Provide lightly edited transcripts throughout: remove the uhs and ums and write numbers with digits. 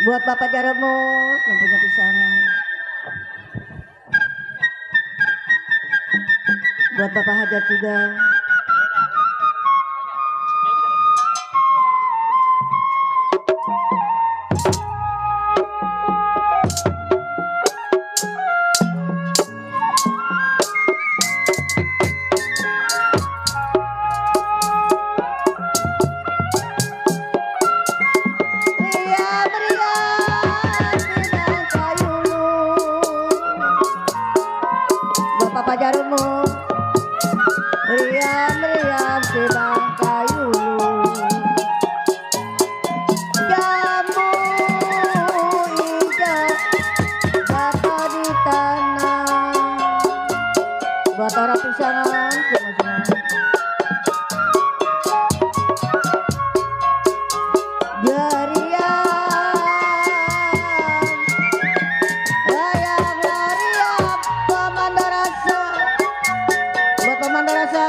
Buat Bapak Jaremus yang punya pisangan. Buat Bapak Hajat juga. Meriam sebang kayu jambu hijau bakal ditanam buat orang pisangan semua layang lariam pemandan rasa buat pemandan rasa.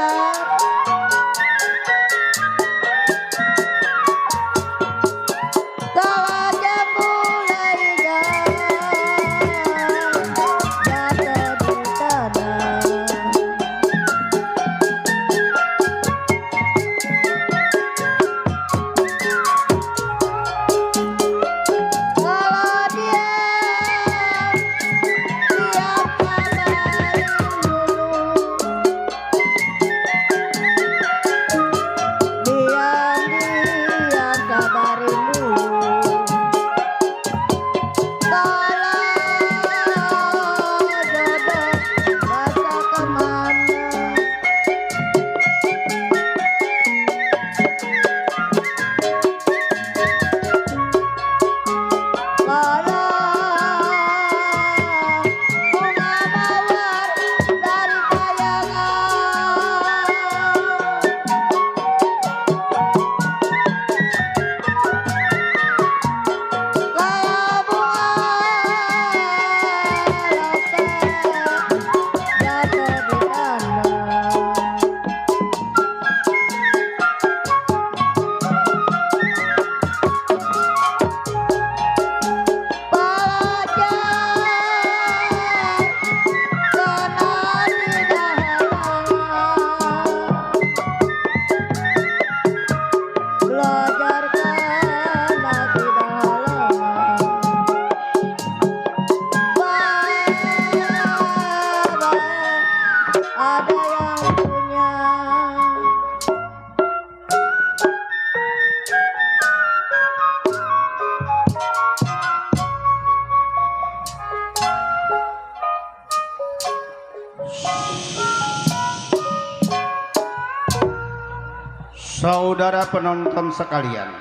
Saudara penonton sekalian,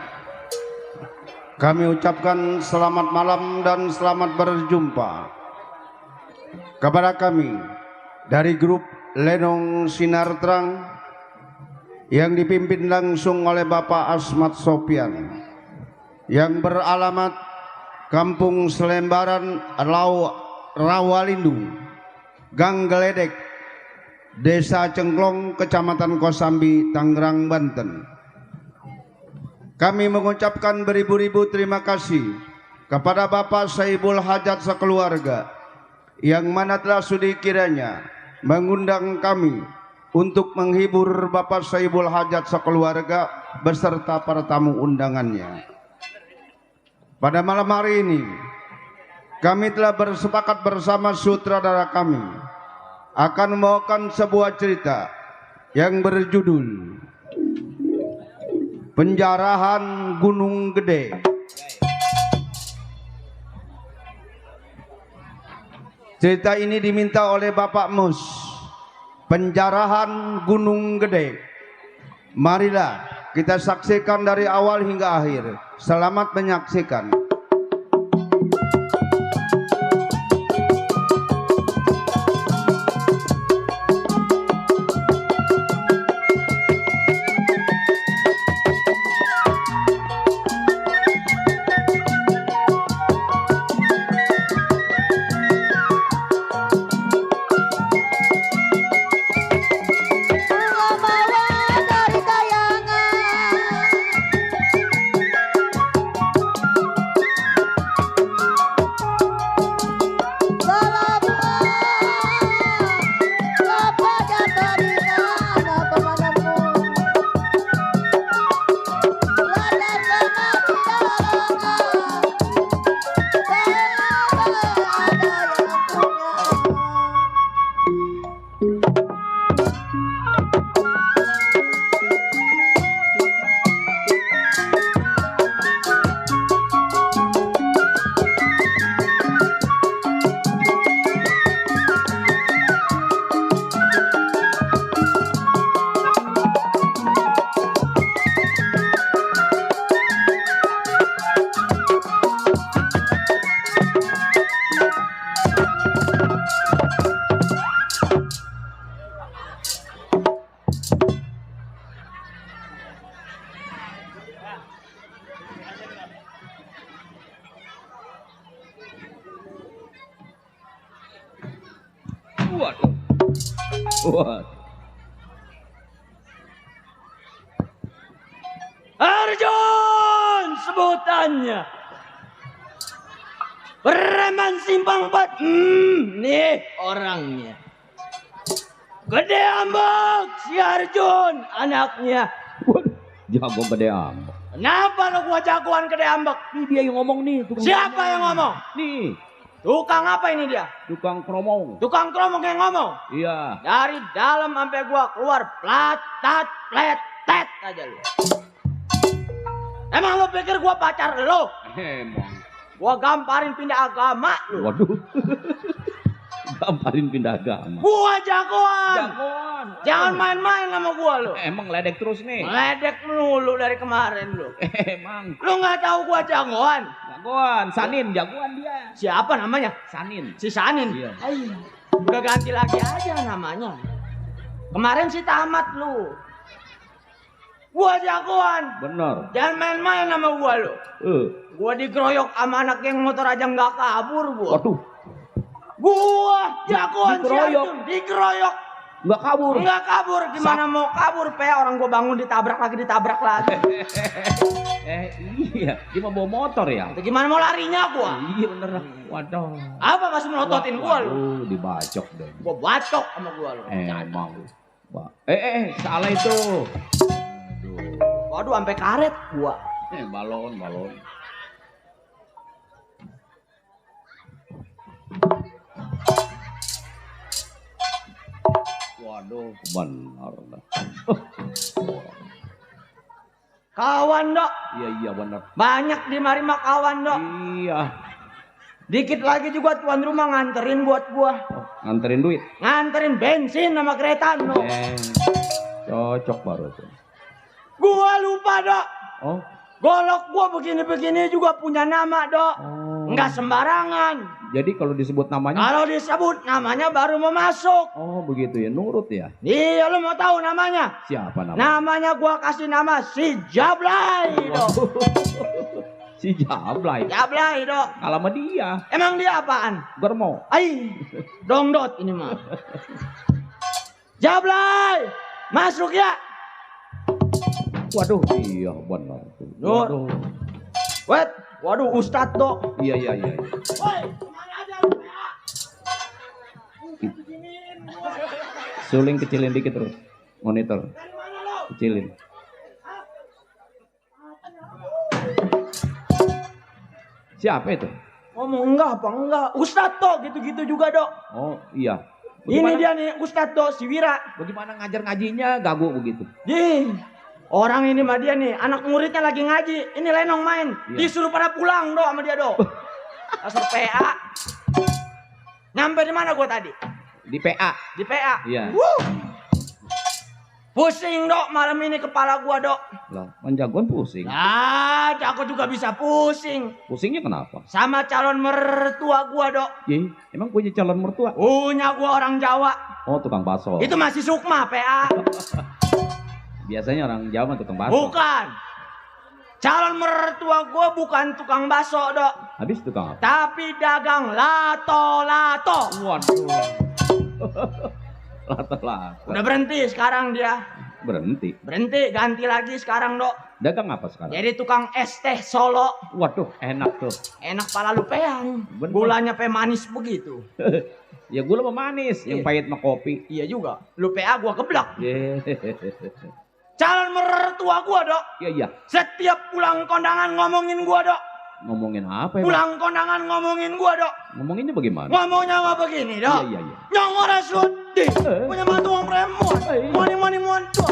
kami ucapkan selamat malam dan selamat berjumpa kepada kami dari grup Lenong Sinar Terang yang dipimpin langsung oleh Bapak Asmat Sopian yang beralamat Kampung Selembaran Rawalindu, Gang Geledek, Desa Cengklong, Kecamatan Kosambi, Tangerang, Banten. Kami mengucapkan beribu-ribu terima kasih kepada Bapak Saibul Hajat sekeluarga yang mana telah sudi kiranya mengundang kami untuk menghibur Bapak Saibul Hajat sekeluarga beserta para tamu undangannya. Pada malam hari ini kami telah bersepakat bersama sutradara kami akan membawakan sebuah cerita yang berjudul Penjarahan Gunung Gede. Cerita ini diminta oleh Bapak Mus. Penjarahan Gunung Gede. Marilah kita saksikan dari awal hingga akhir. Selamat menyaksikan. Waduh. Waduh. Arjun sebutannya. Preman simpang 4. Nih orangnya. Gede ambek si Arjun anaknya. Waduh. Jago gede amat. Kenapa lo gua jagoan gede ambek? Ini dia yang ngomong nih. Siapa yang ngomong? Nih. Tukang apa ini dia? Tukang promo. Tukang kromong yang ngomong. Iya. Dari dalam sampai gua keluar plet tet aja lu. Emang lo pikir gua pacar lo? Emang. Gua gamparin pindah agama lu. Waduh. Gamparin pindah agama. Gua jagoan. Jagoan. Jangan main-main sama gua lu. Emang ledek terus nih. Meledek mulu dari kemarin lu. Emang. Lu nggak tahu gua jagoan? Jagoan. Sanin. Jagoan dia. Siapa namanya? Sanin. Si Sanin. Iya. Ay, udah ganti lagi aja namanya. Kemarin si tamat lu. Gua jagoan. Bener. Jangan main-main sama gua lu. Gua digeroyok sama anak geng motor aja nggak kabur gua. Waduh. Gua jagoan Dikeroyok. si Arjun. Dikeroyok. Nggak kabur. Nggak kabur. Gimana mau kabur? Orang gua bangun ditabrak lagi. Iya. Dia mau bawa motor ya. Itu gimana mau larinya gua? Iya bener. Waduh. Apa masih melototin gua lu? Dibacok deh. Gua bacok sama gua lu. Emang. Salah itu. Waduh, sampai karet gua. Balon. Waduh, benar dah. Kawan dok. Iya benar. Banyak di mari mah kawan dok. Iya. Dikit lagi juga tuan rumah nganterin buat gua. Nganterin duit. Nganterin bensin sama kereta dok. Cocok baru tuh. Gua lupa dok. Oh. Golok gua begini-begini juga punya nama dok. Enggak sembarangan. Jadi kalau disebut namanya? Kalau disebut namanya baru mau masuk. Oh begitu ya, nurut ya. Iya, lu mau tahu namanya? Siapa namanya? Namanya gua kasih nama si Jablay dok. Si Jablay. Jablay dok. Kalau sama dia. Emang dia apaan? Germo. Ai, dongdot ini mah. Jablay, masuk ya. Waduh, iya benar. Waduh. Waduh Ustadz dok. Iya. Woi, kemana aja lu ya? Suling kecilin dikit terus. Monitor. Dari mana lo? Kecilin. Siapa itu? Ngomong enggak. Ustadz dok, gitu-gitu juga dok. Oh iya. Ini dia nih Ustadz dok, si Wira. Bagaimana ngajar ngajinya gagu begitu? Orang ini mah dia nih, anak muridnya lagi ngaji. Ini lenong main. Iya. Disuruh pada pulang dok sama dia dok. Dasar PA. Nyampe di mana gua tadi? Di PA. Di PA. Iya. Pusing dok malam ini kepala gua dok. Lah, jagoan pusing. Nah, aku juga bisa pusing. Pusingnya kenapa? Sama calon mertua gua dok. Ih, emang punya calon mertua? Punya gua orang Jawa. Oh, tukang bakso. Itu masih Sukma PA. Biasanya orang Jawa tukang bakso. Bukan. Calon mertua gua bukan tukang bakso dok. Habis tukang apa? Tapi dagang lato-lato. Waduh. Lato-lato. Udah berhenti sekarang dia. Berhenti. Ganti lagi sekarang dok. Dagang apa sekarang? Jadi tukang es teh Solo. Waduh, enak tuh. Enak pala lu peang. Bener. Gulanya pe manis begitu. Ya gula mah manis, yang Iya. pahit mah kopi. Iya juga. Lu PA gua keblak. Ye. Calon mertua gua dok. Iya. Setiap pulang kondangan ngomongin gua dok. Ngomongin apa ya? Pulang kondangan ngomongin gua dok. Ngomonginnya bagaimana? Ngomongnya mah begini dok. Iya. Nyong ora sudi. Punya mantu wong premon. Moni montu.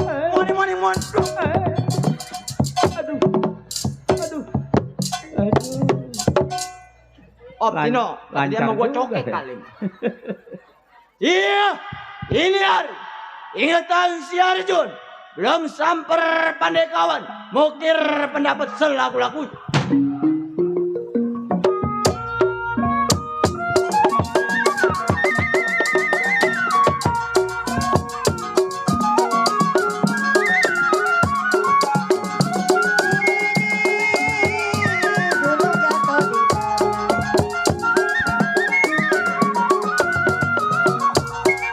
Moni montu. Aduh. Oh Tino, tadi dia lancar mau gua juga cokek ya. kali. Iya. Ini hari. Ingatan si Arjun. Belum samper pandai kawan. Mukir pendapat selaku-laku. Dulu jatuh di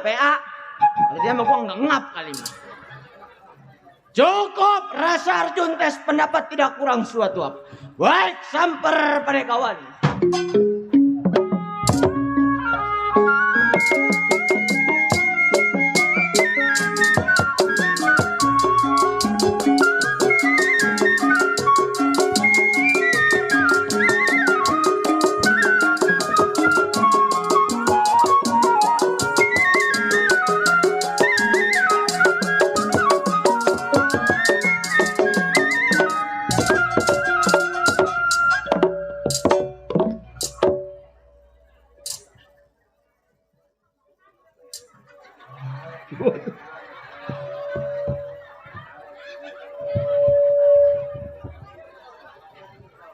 PA. Dia mah gua nggak ngap kali mah. Cukup Rasa Arjun tes pendapat tidak kurang suatu apa. Baik samper pada kawan.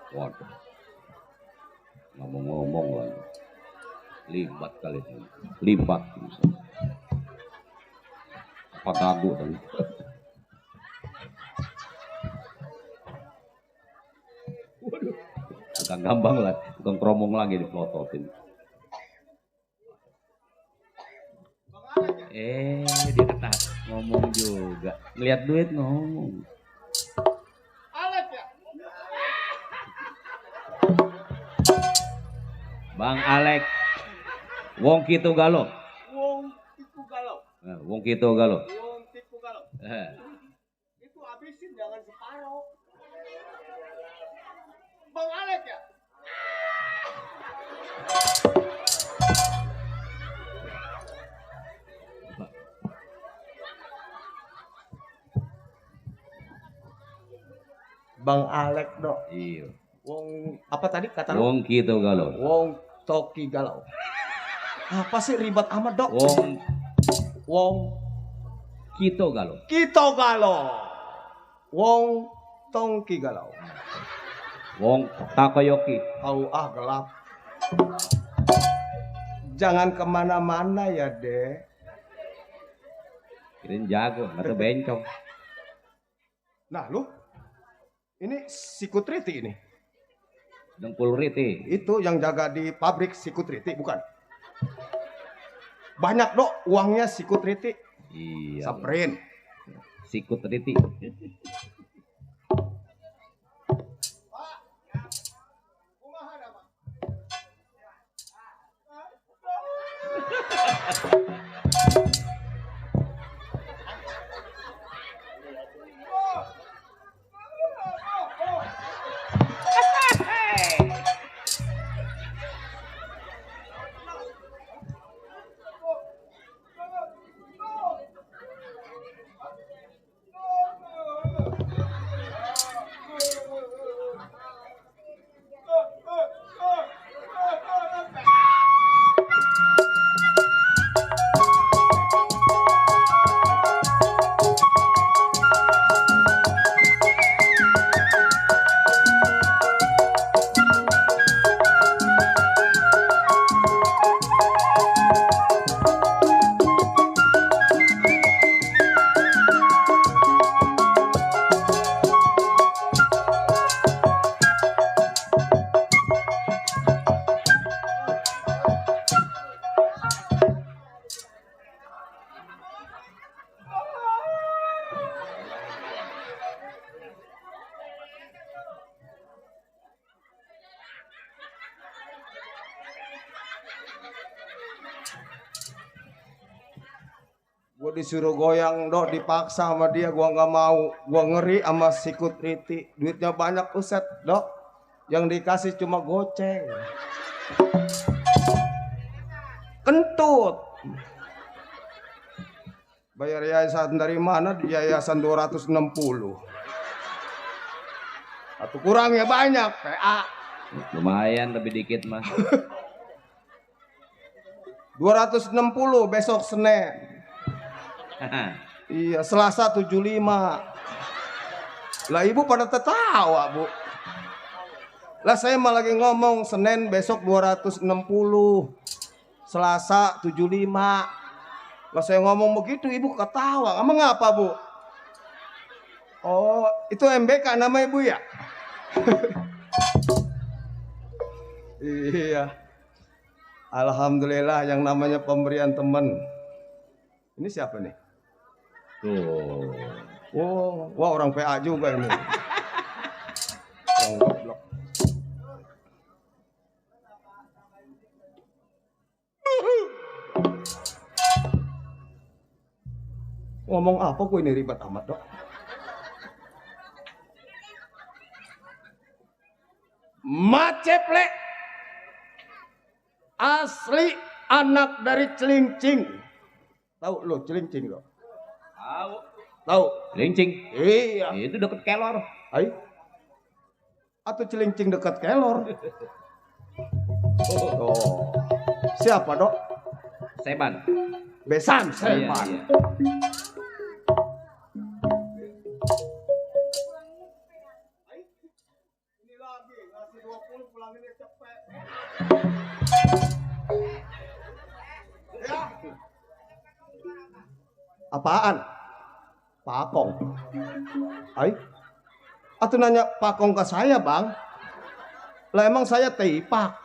Waduh. Ngomong-ngomong lagi. Libat kali ini. Libat. Apa tabu dan agak gampang lah. Bukan kromong lagi dipelototin. Dia kata ngomong juga. Ngeliat duit ngomong. Bang Alek, wong kitu galo. Wong tiku galau. Wong kitu galo. Wong tiku galau. Itu habisin jangan separuh. Bang Alek ya? Bang Alek dok. Iya. Wong apa tadi kata lu? Wong kitu galo. Wong toki galau. Apa sih ribet amat dok? Wong Kitu galo. Kito galau. Wong tongki galau. Wong Takoyoki. Gelap. Jangan kemana-mana ya deh. Kirain jago, atau bencong. Nah lu, ini Sikutriti ini. Dengkul riti. Itu yang jaga di pabrik Sikutriti bukan? Banyak dok uangnya Sikutriti. Iya. Samperin. Sikut riti. Gue disuruh goyang dok, dipaksa sama dia, gue nggak mau. Gue ngeri sama Sikutriti, duitnya banyak uset dok, yang dikasih cuma goceng. Kentut. Bayar yayasan dari mana? Di yayasan 260. Atau kurangnya banyak, PA. Lumayan lebih dikit mah. 260 besok Senin. Iya, Selasa 75. Lah ibu pada tertawa, Bu. Lah saya malah lagi ngomong Senin besok 260. Selasa 75. Lah saya ngomong begitu ibu ketawa. Emang ngapa, Bu? Oh, itu MBK nama ibu ya? Iya. Alhamdulillah yang namanya pemberian teman. Ini siapa nih? Tuh. Oh, wah orang PA juga ini. Orang goblok. Ngomong apa gue ini ribet amat, Dok? Maceplek asli anak dari Celincing. Tahu lo Celincing lo? Tahu. Tahu? Lincing. Iya. Itu deket Kelor. Hai. Atau Celincing dekat Kelor. Oh. Siapa, Dok? Seban. Besan, Iya, Seban. iya. Ini lagi, ngasih 20 pulang ini cepet. Ya. Apaan? Pakong. Hai. Atau nanya pakong ke saya, Bang? Lah emang saya teipak.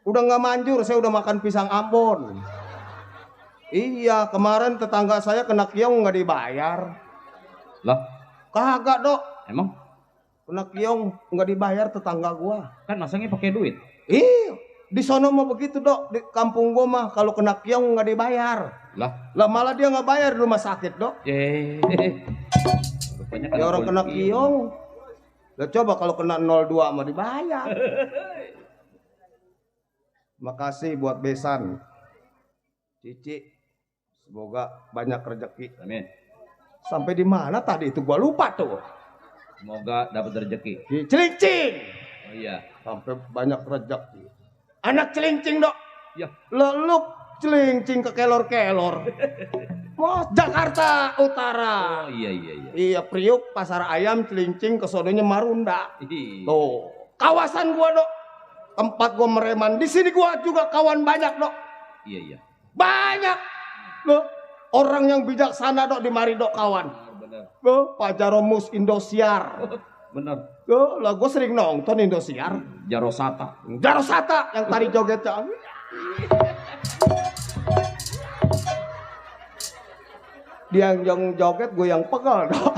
Udah nggak manjur, saya udah makan pisang Ambon. Iya, kemarin tetangga saya kena kiong nggak dibayar. Lah, Kagak, Dok. emang Kena kiong nggak dibayar tetangga gua. kan masangnya pakai duit. Iya, di sono mah begitu, Dok. Di kampung gua mah kalau kena kiong nggak dibayar. Lah, Malah dia nggak bayar di rumah sakit, Dok. Rupanya Ya orang kena polisi. kiong. Lah coba kalau kena 02 mah dibayar. Makasih buat Besan. Cici. Semoga banyak rezeki. Amin. Sampai di mana tadi itu gua lupa tuh. Semoga dapat rezeki. Di Celincing. Oh iya. Sampai banyak rezeki. Anak Celincing, Dok. Ya. Leluk Celincing ke kelor-kelor. Mau Jakarta Utara. Oh iya iya iya. Iya, Priuk, Pasar Ayam, Celincing, ke sononya Marunda. Ih. Tuh, kawasan gua, Dok. Tempat gua mereman. Di sini gua juga kawan banyak, Dok. Iya iya. Banyak. Loh, orang yang bijaksana, Dok, di mari, Dok, kawan. Benar. Loh, Pak Jaromus Indosiar. Benar. Loh, lah gua sering nonton Indosiar. Jarosata. Jarosata yang tari jogetnya. Dia yang joget, gue yang pegal, Dok.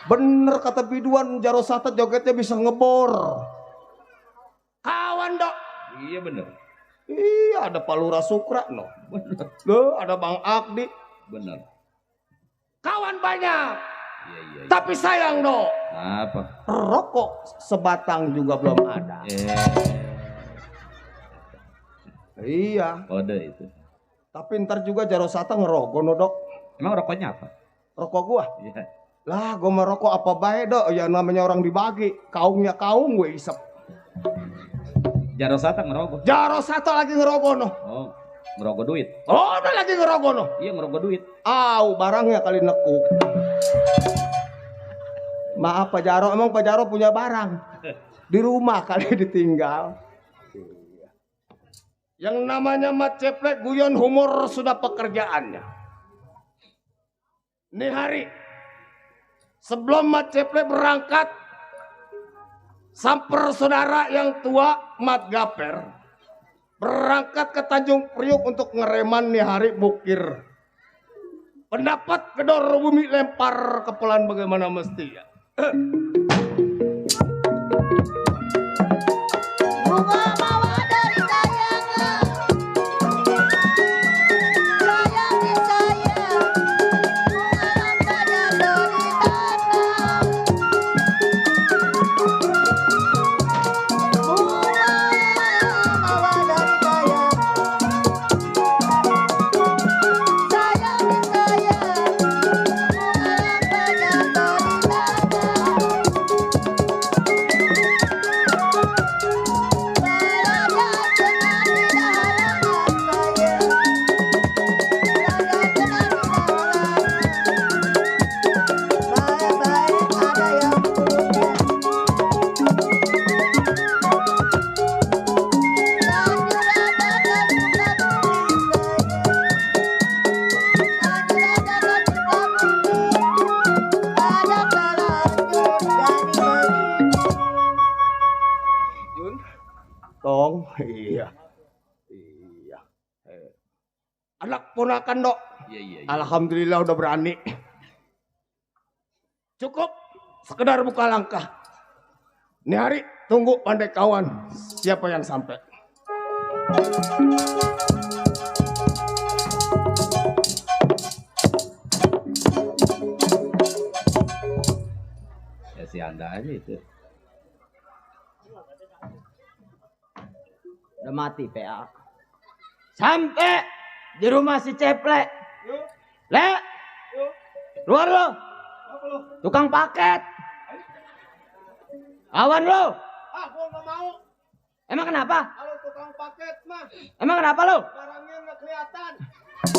Bener kata biduan, Jarosata jogetnya bisa ngebor. Kawan, Dok. Iya benar. Iya, ada Pak Lurah Sukra, no. Benar. Loh, ada Bang Akdi. Benar. Kawan banyak. Iya iya. Iya. Tapi sayang, Dok. Apa? Rokok sebatang juga belum ada. Iya. Kode itu. Tapi ntar juga Jarosata ngerokok, no, Dok. Emang rokoknya apa? Rokok gua. Iya. Lah, gua merokok apa baik, Dok? Ya namanya orang dibagi. Kaumnya kaum gue isep. Jarosata ngerokok. Jarosata lagi ngerokok, no. Oh, ngerokok duit. Oh, udah lagi ngerokok, no. Iya ngerokok duit. Au, barangnya kali nekuk. Maaf Pak Jaro, emang Pak Jaro punya barang. Di rumah kali ditinggal. Yang namanya Mat Ceplek guyon humor sudah pekerjaannya. Nih hari sebelum Mat Ceplek berangkat, samper saudara yang tua Mat Gaper berangkat ke Tanjung Priuk untuk ngereman nih hari bukir. Pendapat kedor bumi lempar kepelan bagaimana mestinya. Bunga mawar dari sayang, sayang disayang, bunga lampanya dari tanah. Bunga mawar dari sayang, sayang disayang, bunga lampanya dari tanah. Jun, tong, iya, iya. Anak ponakan dok. Iya. Alhamdulillah udah berani. Cukup sekedar buka langkah. Nih hari tunggu pandai kawan siapa yang sampai. Ya si Anda aja itu. Udah mati PA. Sampai di rumah si Ceplek. Le. Keluar lo. Tukang paket. Awan lo. Ah, gua nggak mau. Emang kenapa? Kalau tukang paket mah Emang kenapa lo? barangnya nggak kelihatan.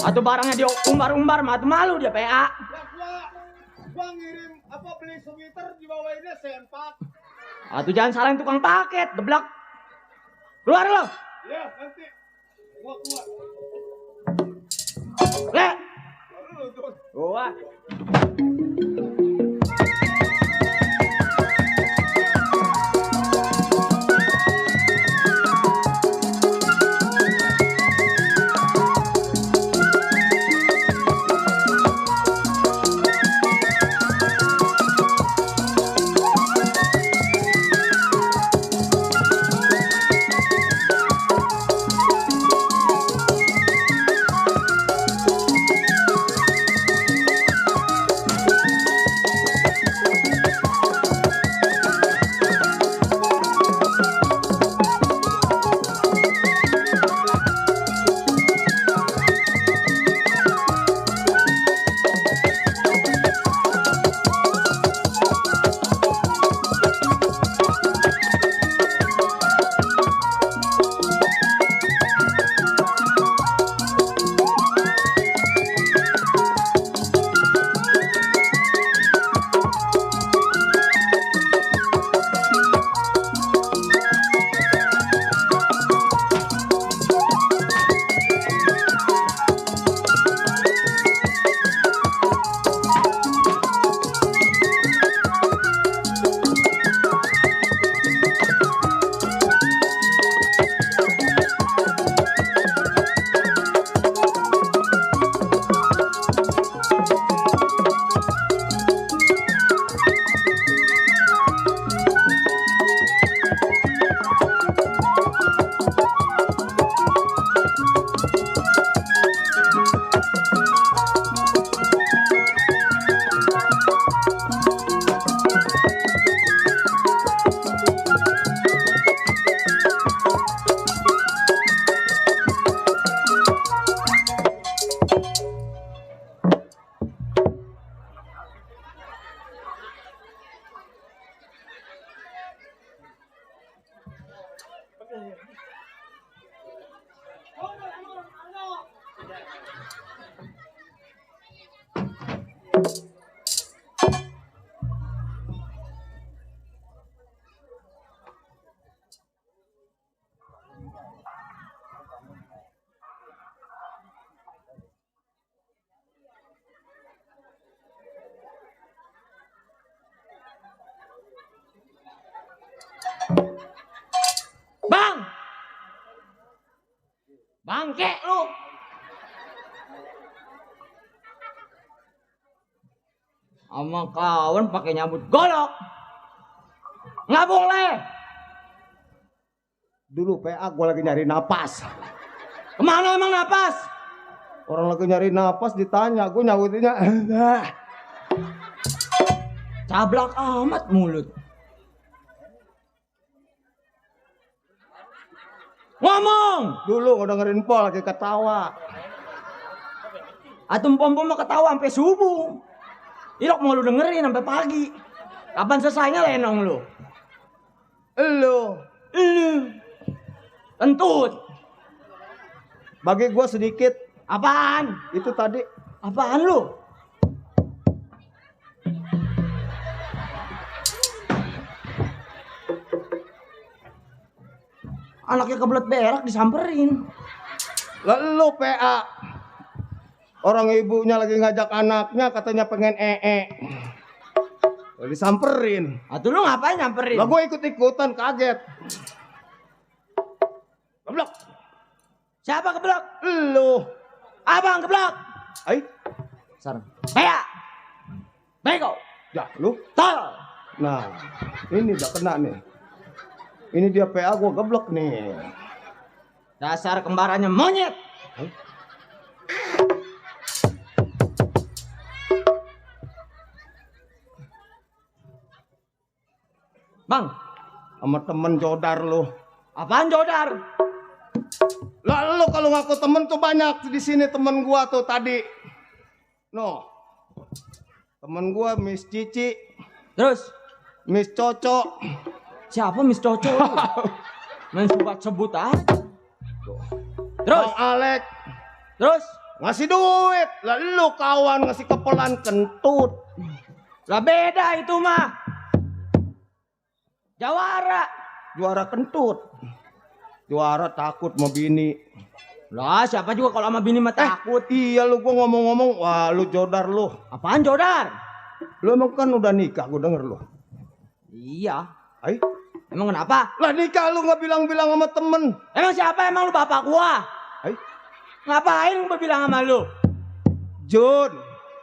Atau barangnya dia umbar-umbar matu malu dia PA. Ya gua ngirim apa beli sweater di bawahnya sempak. Atau jangan salahin tukang paket, geblak. Keluar lo. Ya nanti gua keluar. Le. Lu tuh. Gua. Bang! Bangke lu! Sama kawan pakai nyambut golok. Nggak boleh. Dulu PA gua lagi nyari napas. Kemana emang napas? Orang lagi nyari napas ditanya, gua nyautinnya. Cablak amat mulut. Ngomong! Dulu gua dengerin Pol lagi ketawa. Atum pom-pom mah ketawa sampai subuh. Ilok mau lu dengerin sampai pagi. Kapan selesainya lenong lu? Elu, Lu. Kentut. bagi gua sedikit Apaan? itu tadi. Apaan lu? Anaknya kebelet berak disamperin. Lalu PA. Orang ibunya lagi ngajak anaknya katanya pengen disamperin. Atuh lu ngapain nyamperin? Lah gua ikut-ikutan kaget. Goblok. Siapa keblok? Lu. Abang geblok. Ai, Sarang. Bea. Bego. ya lu. Tol. Nah, ini udah kena nih. Ini dia PA gua geblek nih. Dasar kembarannya monyet. Bang, Sama temen jodar lu. apaan jodar? Lah lu kalau ngaku temen tuh banyak di sini temen gua tuh tadi. No. Temen gua Miss Cici, Terus, Miss Coco. siapa Miss Coco? Main sebut aja. Terus, Bang Alek terus, ngasih duit. Lah lu kawan ngasih kepelan kentut. lah beda itu mah. Jawara. Juara kentut. Juara takut mau bini. Lah siapa juga kalau sama bini mah takut. Iya lu gua ngomong-ngomong, wah lu jodar lu. Apaan jodar? Lu emang kan udah nikah, gua denger lu. Iya. Ai, Emang kenapa? lah nikah lu nggak bilang-bilang sama temen. Emang siapa? Emang lu bapak gua? Ai, Ngapain gua bilang sama lu? Jun,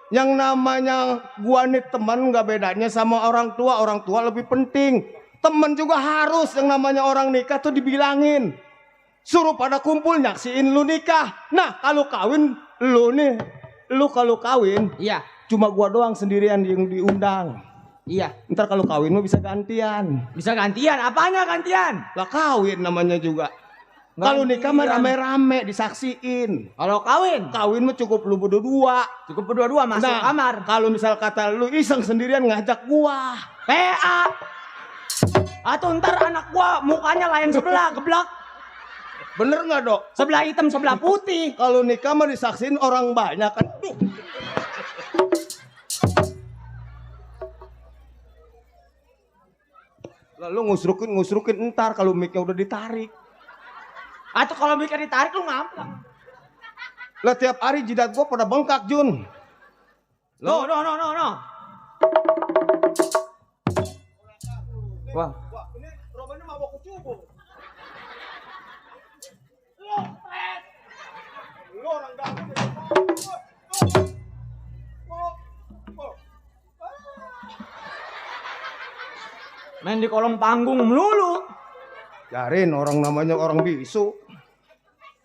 yang namanya gua nih teman nggak bedanya sama orang tua lebih penting. Temen juga harus yang namanya orang nikah tuh dibilangin. Suruh pada kumpul nyaksiin lu nikah. Nah kalau kawin lu nih, lu kalau kawin Iya. cuma gua doang sendirian yang diundang. Iya. Ntar kalau kawin lu bisa gantian. Bisa gantian? Apanya gantian? Lah kawin namanya juga. Kalau nikah mah rame-rame disaksiin. Kalau kawin? Kawin mah cukup lu berdua. Cukup berdua masuk Nah, kamar. kalau misal kata lu iseng sendirian ngajak gua. PA. Atau ntar anak gua mukanya lain sebelah, geblak. Bener nggak dok? Sebelah hitam, sebelah putih. Kalau nikah mah disaksiin orang banyak kan. Duh. Lalu ngusrukin ntar kalau mic-nya udah ditarik. Atau kalau mikir ditarik lu ngambek. Lah tiap hari jidat gua pada bengkak Jun. No. Wah. Wah, ini robannya mabok kecubung. Lu orang ganggu. Main di kolong panggung melulu. Yarin orang namanya orang bisu.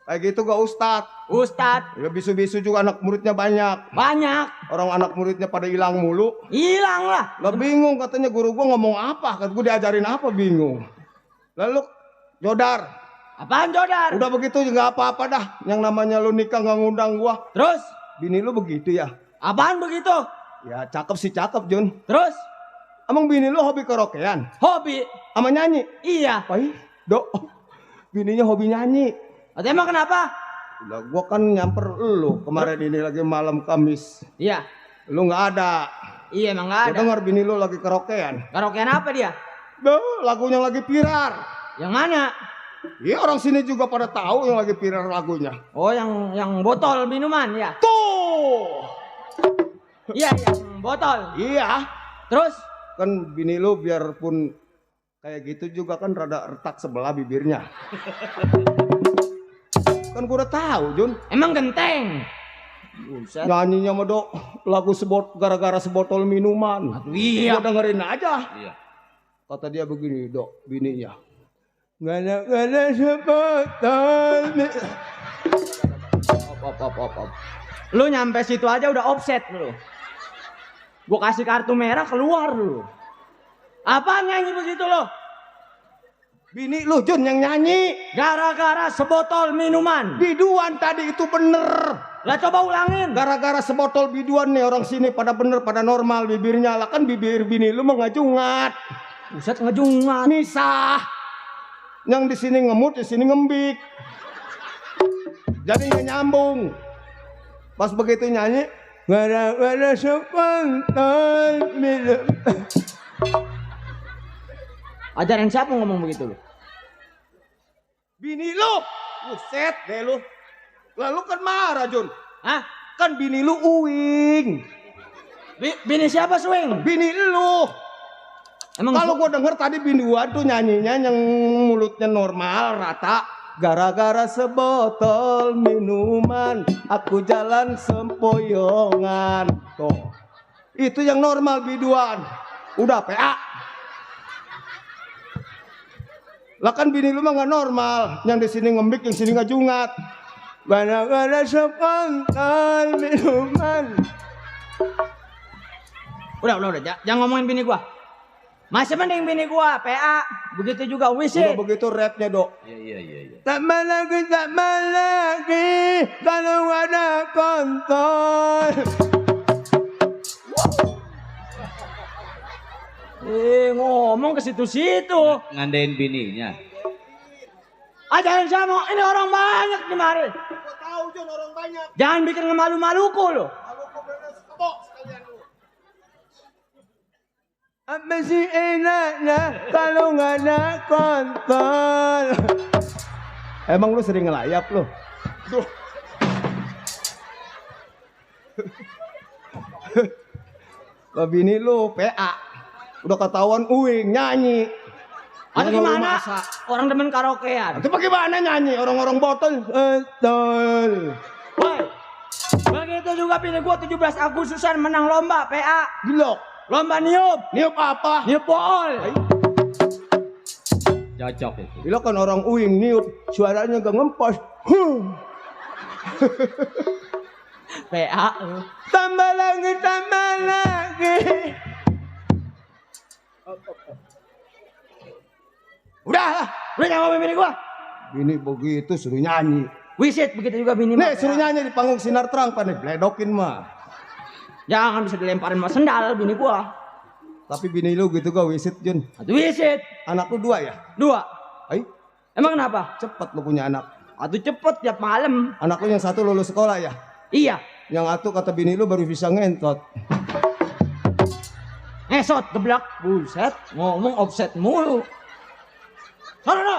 Kayak gitu gak Ustad. Ustad, Ya bisu-bisu juga anak muridnya banyak. banyak. Orang anak muridnya pada hilang mulu. Hilang lah. Lah bingung katanya guru gua ngomong apa. Kata gua diajarin apa bingung. Lalu jodar. Apaan jodar? Udah begitu juga apa-apa dah. Yang namanya lu nikah gak ngundang gua. Terus? Bini lu begitu ya. Apaan begitu? Ya cakep sih cakep Jun. Terus? Emang bini lu hobi karaokean? Hobi? Sama nyanyi? Iya. Pai, dok. Bininya hobi nyanyi. Atau emang kenapa? Lah gua kan nyamper lu kemarin ini lagi malam Kamis. Iya. Lu nggak ada. Iya emang gak Gua ada. dengar bini lu lagi karaokean. Karaokean apa dia? Duh, lagunya lagi viral. Yang mana? Iya orang sini juga pada tahu yang lagi viral lagunya. Oh yang botol minuman ya? Tuh. Iya yang botol. Iya. Terus? Kan bini lu biarpun kayak gitu juga kan rada retak sebelah bibirnya. Kan gua udah tahu, Jun. Emang genteng? Buset. Nyanyinya mah dok lagu gara-gara sebotol minuman. Iya. Gua dengerin aja. Iya. Kata dia begini, dok, bininya. Gak ada sebotol. Op. Lu nyampe situ aja udah offset lu. Gua kasih kartu merah keluar lu. Apaan nyanyi begitu lo? Bini lu Jun yang nyanyi. Gara-gara sebotol minuman. Biduan tadi itu bener. Lah coba ulangin. Gara-gara sebotol biduan nih orang sini pada bener, pada normal bibirnya. Lah kan bibir bini lu mah ngajungat. Buset ngejungan. Misah. Yang di sini ngemut, di sini ngembik. Jadi nggak nyambung. Pas begitu nyanyi, gara-gara sebotol minum. Ajarin siapa ngomong begitu lu? Bini lu, buset deh lu. Lalu kan marah Jun. Hah? Kan bini lu uwing. Bini siapa swing? Bini lu. Emang Kalau gua denger tadi bini gua tuh nyanyinya yang mulutnya normal, rata. gara-gara sebotol minuman aku jalan sempoyongan. Tuh. Itu yang normal biduan. Udah PA. Lah kan bini lu mah nggak normal. Yang di sini ngembik, yang sini ngajungat. Gara-gara sebotol minuman. Udah, jangan ngomongin bini gua. Masih mending bini gua, PA. Begitu juga wisit. Udah begitu rapnya, Dok. Iya. Tak lagi, kalau ada kontol. Ngomong ke situ-situ. Ngandain bininya. Ajarin sama, ini orang banyak di mari. Gua tahu Jon orang banyak. Jangan bikin ngemalu-maluku lo. Aku beres kebok sekalian lu. Apa sih enaknya kalau nggak ada kontol? Emang lu sering ngelayap lu? Duh. Bini lu PA. Udah ketahuan uing nyanyi. Atau Lu gimana? masak. Orang demen karaokean. Itu bagaimana nyanyi? Orang-orang botol. Betul. Woi. Begitu juga bini gua 17 Agustusan menang lomba PA. Gilok. Lomba niup. Niup apa? Niup bool. Cocok itu. Gila kan orang uing niup. Suaranya gak ngempos. PA. Tambah lagi. Udah Jangan ngomongin bini gua. Bini begitu suruh nyanyi. Wisit begitu juga bini Nih mah, suruh PA. nyanyi di panggung sinar terang pak nih. Bledokin mah. Jangan bisa dilemparin sama sendal bini gua. Tapi bini lu gitu gak wisit Jun. Atau wisit. Anak lu 2 ya? 2. Ay, Emang kenapa? cepet lu punya anak. Atau cepet tiap malam. Anak lu yang satu lulus sekolah ya? Iya. Yang satu kata bini lu baru bisa ngentot. Ngesot geblak. Buset. Ngomong offset mulu. No.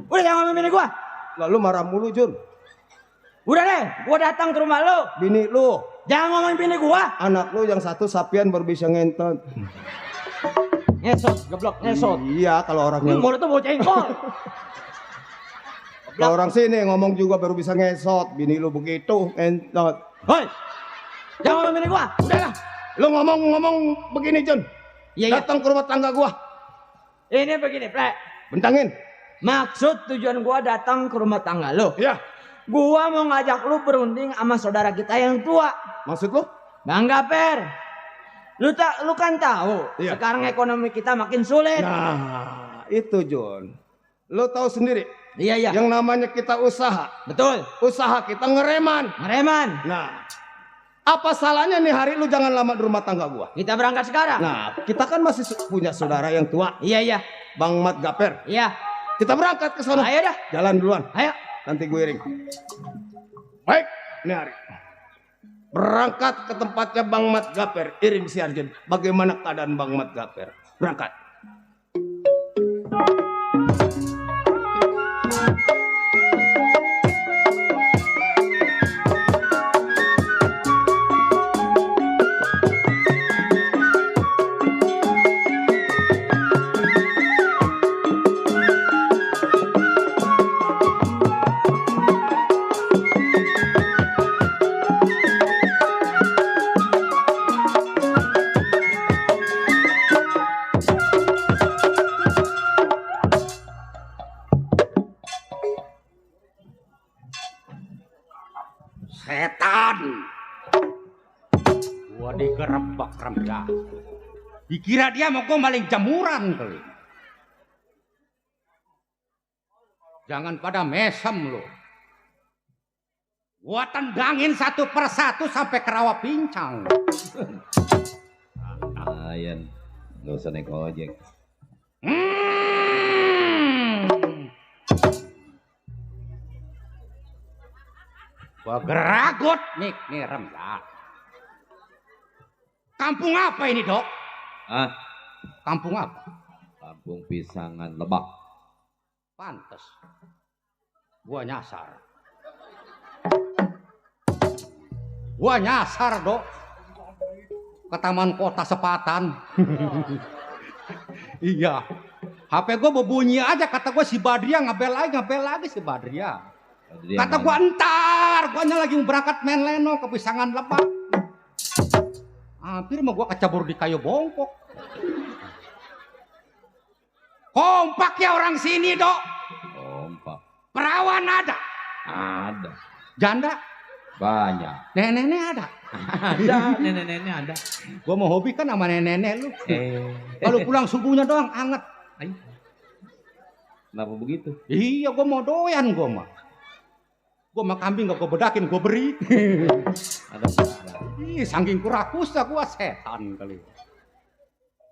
Udah jangan ngomongin bini gua. Lalu marah mulu Jun. Udah deh. Gua datang ke rumah lu. Bini lu. Jangan ngomongin bini gua. Anak lu yang satu sapian baru bisa ngentot. Ngesot geblak ngesot. Iya kalau orang yang Mulut tuh bau cengkol. kalau orang sini ngomong juga baru bisa ngesot. Bini lu begitu ngentot. Hoi. Jangan ngomongin bini gua. Udah lah. Lu ngomong begini Jun. Iya. Datang ke rumah tangga gua. Ini begini, Plek. Bentangin. Maksud tujuan gua datang ke rumah tangga lo. Iya. Gua mau ngajak lu berunding sama saudara kita yang tua. Maksud lu? Bang Gaper. Lu kan tahu, Iya. sekarang ekonomi kita makin sulit. Nah, itu Jun. Lu tahu sendiri. Iya. Yang namanya kita usaha. Betul. Usaha kita ngereman. Ngereman. Nah, apa salahnya nih hari lu jangan lama di rumah tangga gua? Kita berangkat sekarang. Nah, kita kan masih punya saudara yang tua, Iya. Bang Mat Gaper. Iya. Kita berangkat ke sana. Ayo dah. Jalan duluan. Ayo. Nanti gue iring. Baik, nih hari. Berangkat ke tempatnya Bang Mat Gaper. Iring si Arjun. Bagaimana keadaan Bang Mat Gaper? Berangkat. Setan. Gua digerebek rembak. Dikira dia mau gua maling jamuran kali. Jangan pada mesem lo. Gua tendangin satu persatu sampai ke rawa pincang. Ayan. Gak usah naik ojek. Gua geragot nih rembak. Kampung apa ini, Dok? Ah, Kampung apa? Kampung Pisangan Lebak. Pantes. Gua nyasar. Gua nyasar, Dok. Ke Taman Kota Sepatan. Iya. HP gue berbunyi aja, kata gue si Badria ngabel lagi si Badria. Kata gue entar, gue lagi mau berangkat main leno ke Pisangan Lebak. Hampir mau gue kecabur di kayu bongkok. Kompak ya orang sini, Dok. Kompak. Perawan ada. Ada. Janda Banyak. nenek-nenek ada. Ada. Nenek-nenek ada. Gue mau hobi kan sama nenek-nenek lu. Kalau pulang subuhnya doang anget. Ay. Kenapa begitu? Iya, gue mau doyan gue mah. Gue mah kambing gak gue bedakin, gue beri. Ada. Ih, saking kurakusa gue setan kali.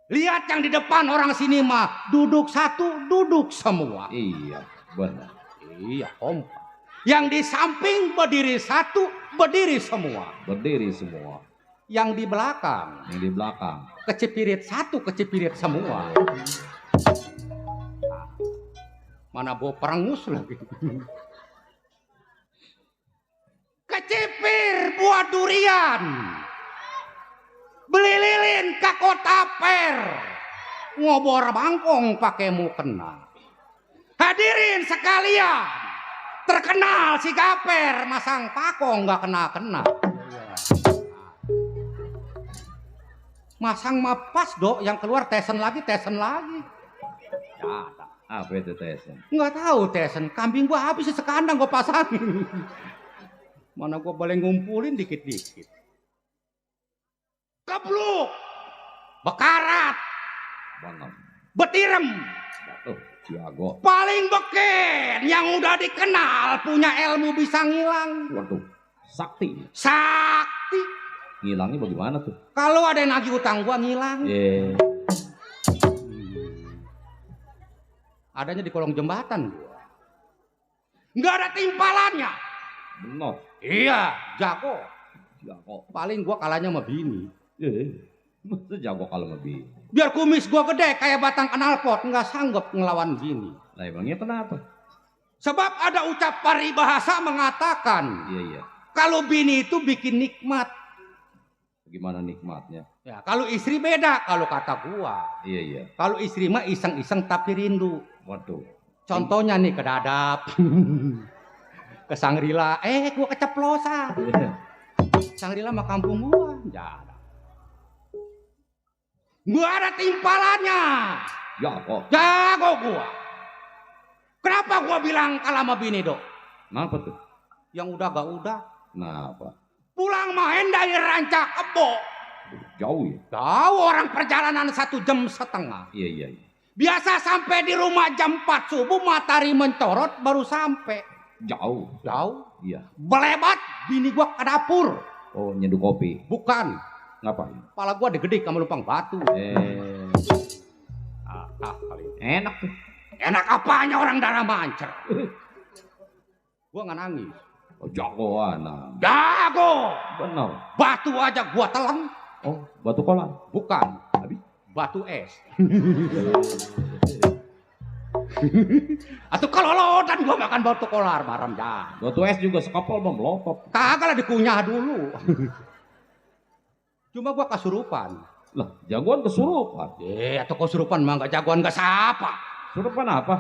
Lihat yang di depan orang sini mah duduk satu, duduk semua. Iya, benar. Iya, kompak. Yang di samping berdiri satu, berdiri semua. Berdiri semua. Yang di belakang, Yang di belakang. kecipirit satu, kecipirit semua. Mana bawa perengus lagi. Kecipir buah durian. Beli lilin ke kota Per. Ngobor bangkong pakai mukena. Hadirin sekalian. Terkenal si Gaper masang pakong nggak kena-kena. Masang mapas dok, yang keluar tesen lagi. Ya, ada. Apa itu Tesen? Nggak tahu tesen, kambing gua habis sekandang gua pasangin. Mana gua boleh ngumpulin dikit-dikit. Kebluk, bekarat, Bangam. betirem, Oh, jago. paling beken yang udah dikenal punya ilmu bisa ngilang. Waduh, sakti. Sakti. Ngilangnya bagaimana tuh? Kalau ada yang nagih utang gua ngilang. Adanya di kolong jembatan gua. Nggak ada timpalannya. Benar. Iya, jago. Jago. Paling gua kalahnya sama bini. Masa jago kalau lebih. Biar kumis gua gede kayak batang knalpot, nggak sanggup ngelawan bini. Lah emangnya kenapa? Sebab ada ucap paribahasa mengatakan, Iya. kalau bini itu bikin nikmat. Gimana nikmatnya? Ya, kalau istri beda kalau kata gua. Iya. Kalau istri mah iseng-iseng tapi rindu. Waduh. Contohnya nih ke Dadap. Ke Sangrila, gua keceplosan. Sangrila mah kampung gua. Jarang. Gua ada timpalannya. Jago. Jago gua. Kenapa gua bilang kalah sama bini, Dok? Kenapa tuh? Yang udah gak udah. Kenapa? Pulang main dari Ranca Kebo. Jauh ya? Tahu orang perjalanan 1,5 jam. Iya. Biasa sampai di rumah jam 4 subuh, matahari mencorot baru sampai. Jauh. Iya. Belebat bini gua ke dapur. Oh, nyeduh kopi. Bukan. Ngapain? Kepala gua digedik sama lupang batu. Kali. Enak tuh. Enak apanya orang darah mancer. Gua nggak nangis. Oh, jagoan. Nah. Jago. Benar. Batu aja gua telan. Oh, batu kolam. Bukan. Habis? Batu es. Atau kalau lodan gua makan batu kolar bareng dah. Batu es juga sekapal bang, melopop. Kagak lah dikunyah dulu. Cuma gua kasurupan. Lah, jagoan kesurupan. Atau kesurupan mah nggak jagoan nggak siapa. Kesurupan apa?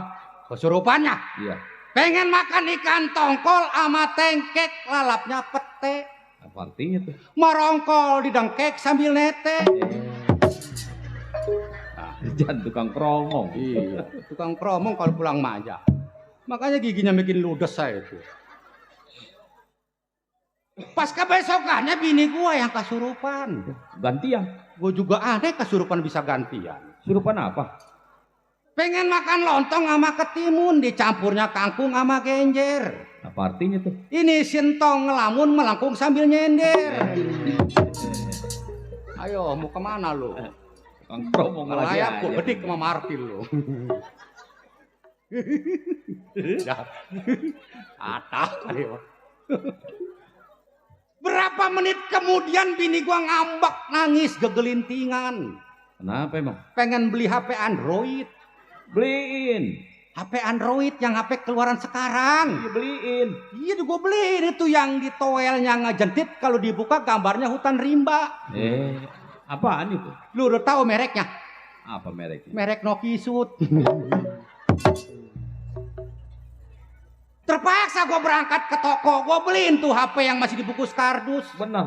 Kesurupannya Iya. pengen makan ikan tongkol sama tengkek, lalapnya pete. Apa artinya tuh? Merongkol di dengkek sambil nete. Jangan tukang kromong. Iya, tukang kromong kalau pulang manja. Makanya giginya bikin ludes saya itu. Pas kebesokannya bini gua yang kesurupan. Gantian. Gua juga aneh kesurupan bisa gantian. Surupan apa? Pengen makan lontong sama ketimun, dicampurnya kangkung sama genjer. Apa artinya tuh? Ini sintong ngelamun melengkung sambil nyender. Ayo, mau kemana lu? Tukang kromong lagi Ngelayak gua aja. bedik sama Martil lu. Atah ayo. Berapa menit kemudian bini gua ngambek nangis gegelintingan. Kenapa emang? Pengen beli HP Android. Beliin. HP Android yang HP keluaran sekarang. Iya, beliin. Iya gue beliin itu yang di toelnya ngejentit kalau dibuka gambarnya hutan rimba. Apaan itu? Lu udah tahu mereknya? Apa mereknya? Merek Nokisut. Terpaksa gue berangkat ke toko, gue beliin tuh HP yang masih dibungkus kardus. Bener.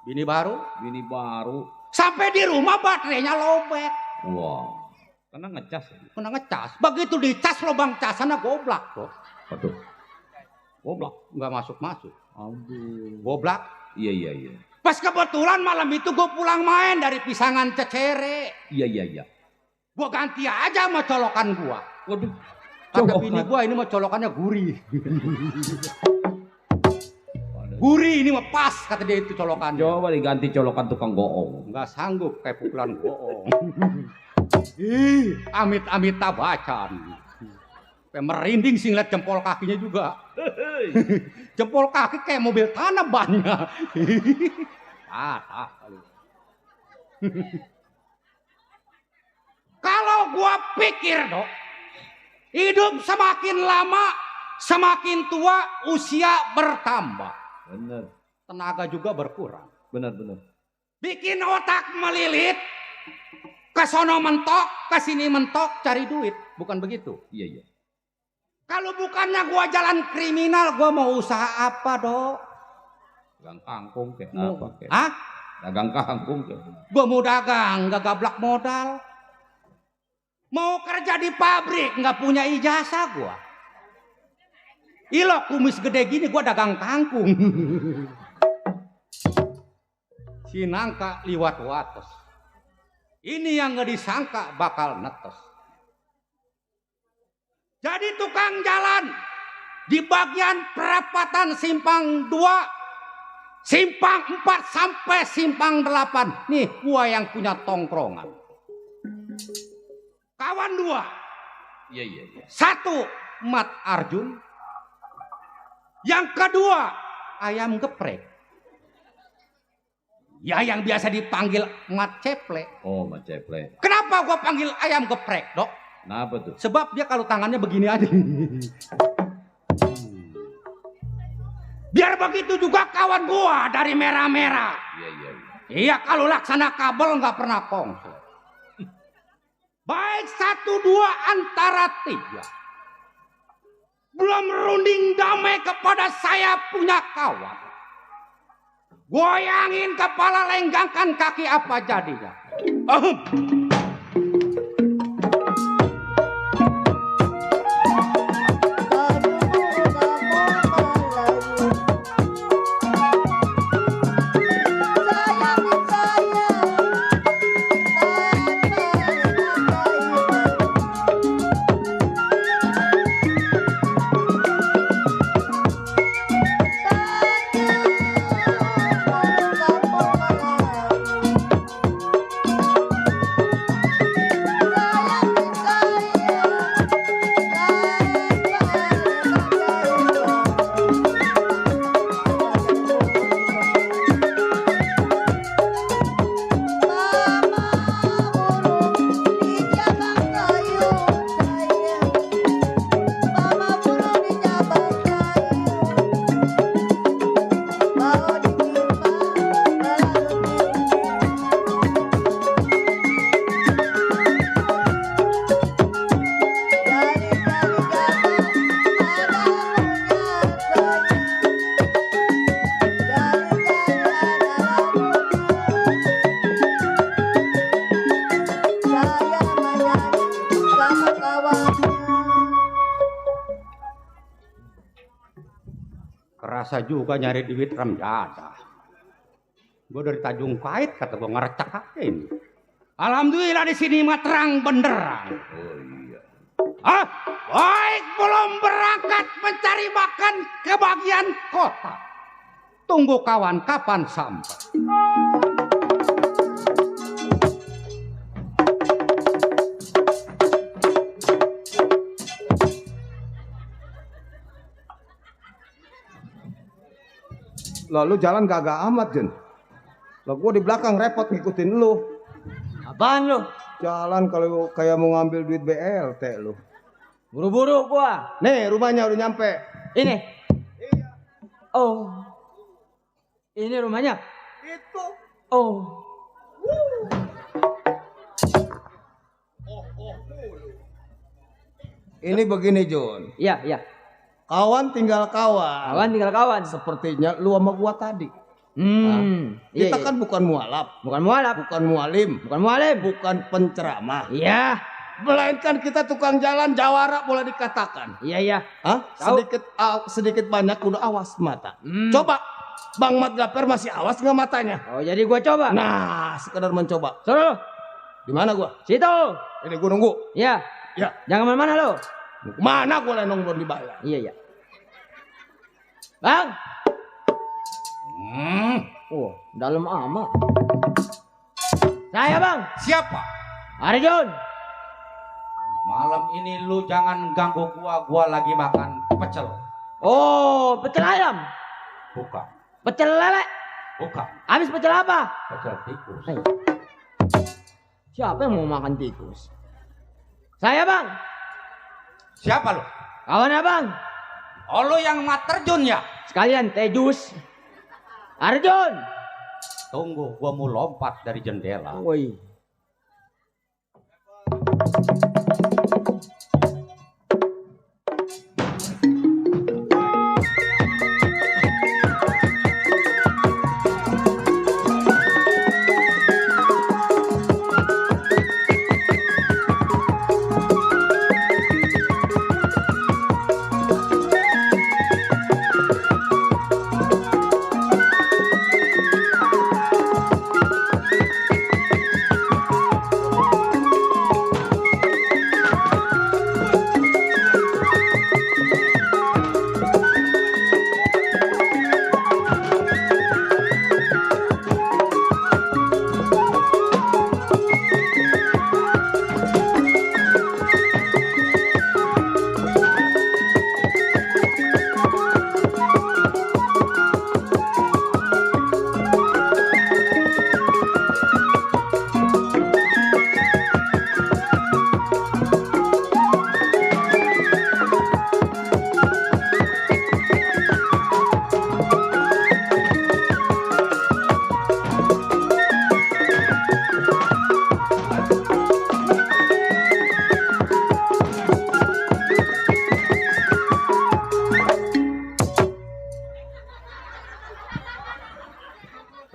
Bini baru. Bini baru. Sampai di rumah baterainya lowbat. Wow. Karena ngecas. Kena ngecas. Begitu dicas lubang casannya goblak loh. Aduh. Goblok. Nggak masuk-masuk. Aduh. Goblak. Iya. Pas kebetulan malam itu gue pulang main dari Pisangan Cecere. Iya. Gue ganti aja sama colokan gue. Waduh. Kata bini gue ini mah colokannya gurih. Gurih ini mah pas kata dia itu colokannya. Coba diganti colokan tukang goong. Nggak sanggup kayak pukulan goong. Ih, amit-amit tabacan. Kayak merinding sih ngeliat jempol kakinya juga. Jempol kaki kayak mobil tanah banyak. Kalau gua pikir dok, hidup semakin lama, semakin tua, usia bertambah. Bener. Tenaga juga berkurang. Bener. Bikin otak melilit, ke sono mentok, ke sini mentok, cari duit. Bukan begitu? Iya. Kalau bukannya gua jalan kriminal, gua mau usaha apa dok? Dagang kangkung kayak Mau- apa kayak? Hah? Dagang kangkung kayak. Gua mau dagang, gak gablak modal. Mau kerja di pabrik, gak punya ijazah gua. Ilo kumis gede gini, gua dagang kangkung. Si nangka liwat wates. Ini yang gak disangka bakal netes. Jadi tukang jalan di bagian perapatan simpang 2, simpang 4 sampai simpang 8. Nih gua yang punya tongkrongan. Kawan 2. Iya. 1 Mat Arjun. Yang kedua ayam geprek. Ya yang biasa dipanggil Mat Ceple. Oh, maceple. Kenapa gua panggil ayam geprek dok? Kenapa tuh? Sebab dia kalau tangannya begini aja. Biar begitu juga kawan gua dari merah-merah. Iya. Iya kalau laksana kabel nggak pernah kongsi. Baik 1, 2 antara 3. Belum runding damai kepada saya punya kawan. Goyangin kepala, lenggangkan kaki, apa jadinya? Kerasa juga nyari duit ramjada. Gue dari Tanjung Pait kata gue ngerecakain. Alhamdulillah di sini mah terang benderang. Oh iya. Baik belum berangkat mencari makan ke bagian kota. Tunggu kawan kapan sampai. Lalu jalan gagak amat Jen. Lah gua di belakang repot ngikutin lu. Apaan lu? Jalan kalau kayak mau ngambil duit BLT lu. Buru-buru gua. Nih rumahnya udah nyampe. Ini. Oh. Ini rumahnya. Itu. Oh. Ini begini Jun. Iya, iya. Kawan tinggal kawan. Kawan tinggal kawan. Sepertinya lu sama gua tadi. Iya, Kita iya. kan bukan mualaf, bukan mualaf, bukan mualim, bukan mualim. bukan penceramah. Iya. Melainkan kita tukang jalan jawara boleh dikatakan. Iya, iya. Hah? Tahu. Sedikit banyak udah awas mata. Hmm. Coba Bang Mat Gaper masih awas nggak matanya? Oh, jadi gua coba. Nah, sekedar mencoba. Suruh. Di mana gua? Situ. Ini gua nunggu. Iya. Ya, Jangan mana-mana lo. mana gua lenong belum dibayar? Iya, iya. Bang. Oh, dalam amat. Saya, Bang. Siapa? Arjun. Malam ini lu jangan ganggu gua lagi makan pecel. Oh, pecel ayam. Bukan, Pecel lele. bukan, Habis pecel apa? pecel tikus. Hey. Siapa yang mau makan tikus? Saya, Bang. Siapa lu? Kawan Abang. Oh, lu yang mat terjun ya? Sekalian teh jus. Arjun. Tunggu, gua mau lompat dari jendela. Woi.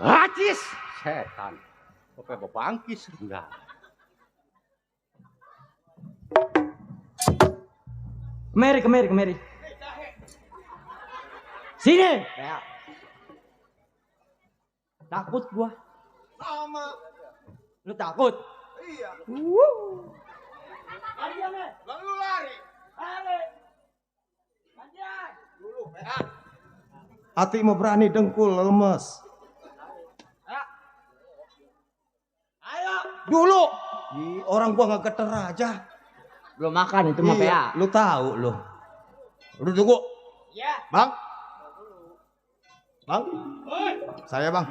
Acis, setan. Oke, bangkis enggak. Kemari. Sini. Ya. Takut gua. Sama. Lu takut? Iya. Lalu lari. Hati mau berani dengkul lemes. Ayo. Dulu. Orang gua nggak geter aja. Belum makan itu mah PA. Lu tahu lu. Lu tunggu. Iya. Bang. Bang. Saya Bang.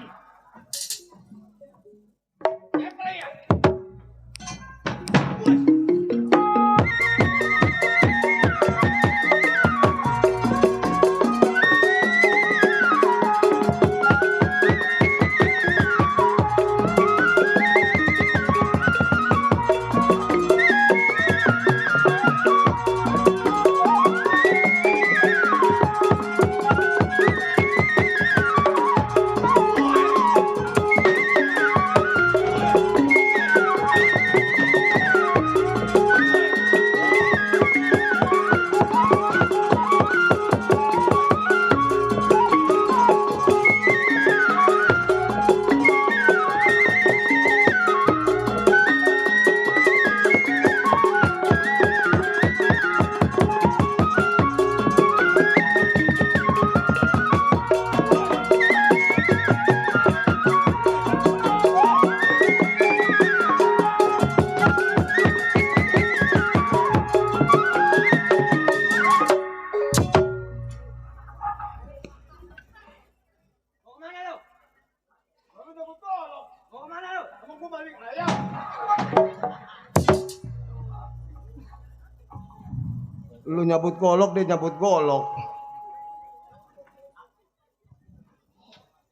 Lu nyabut golok, dia nyabut golok.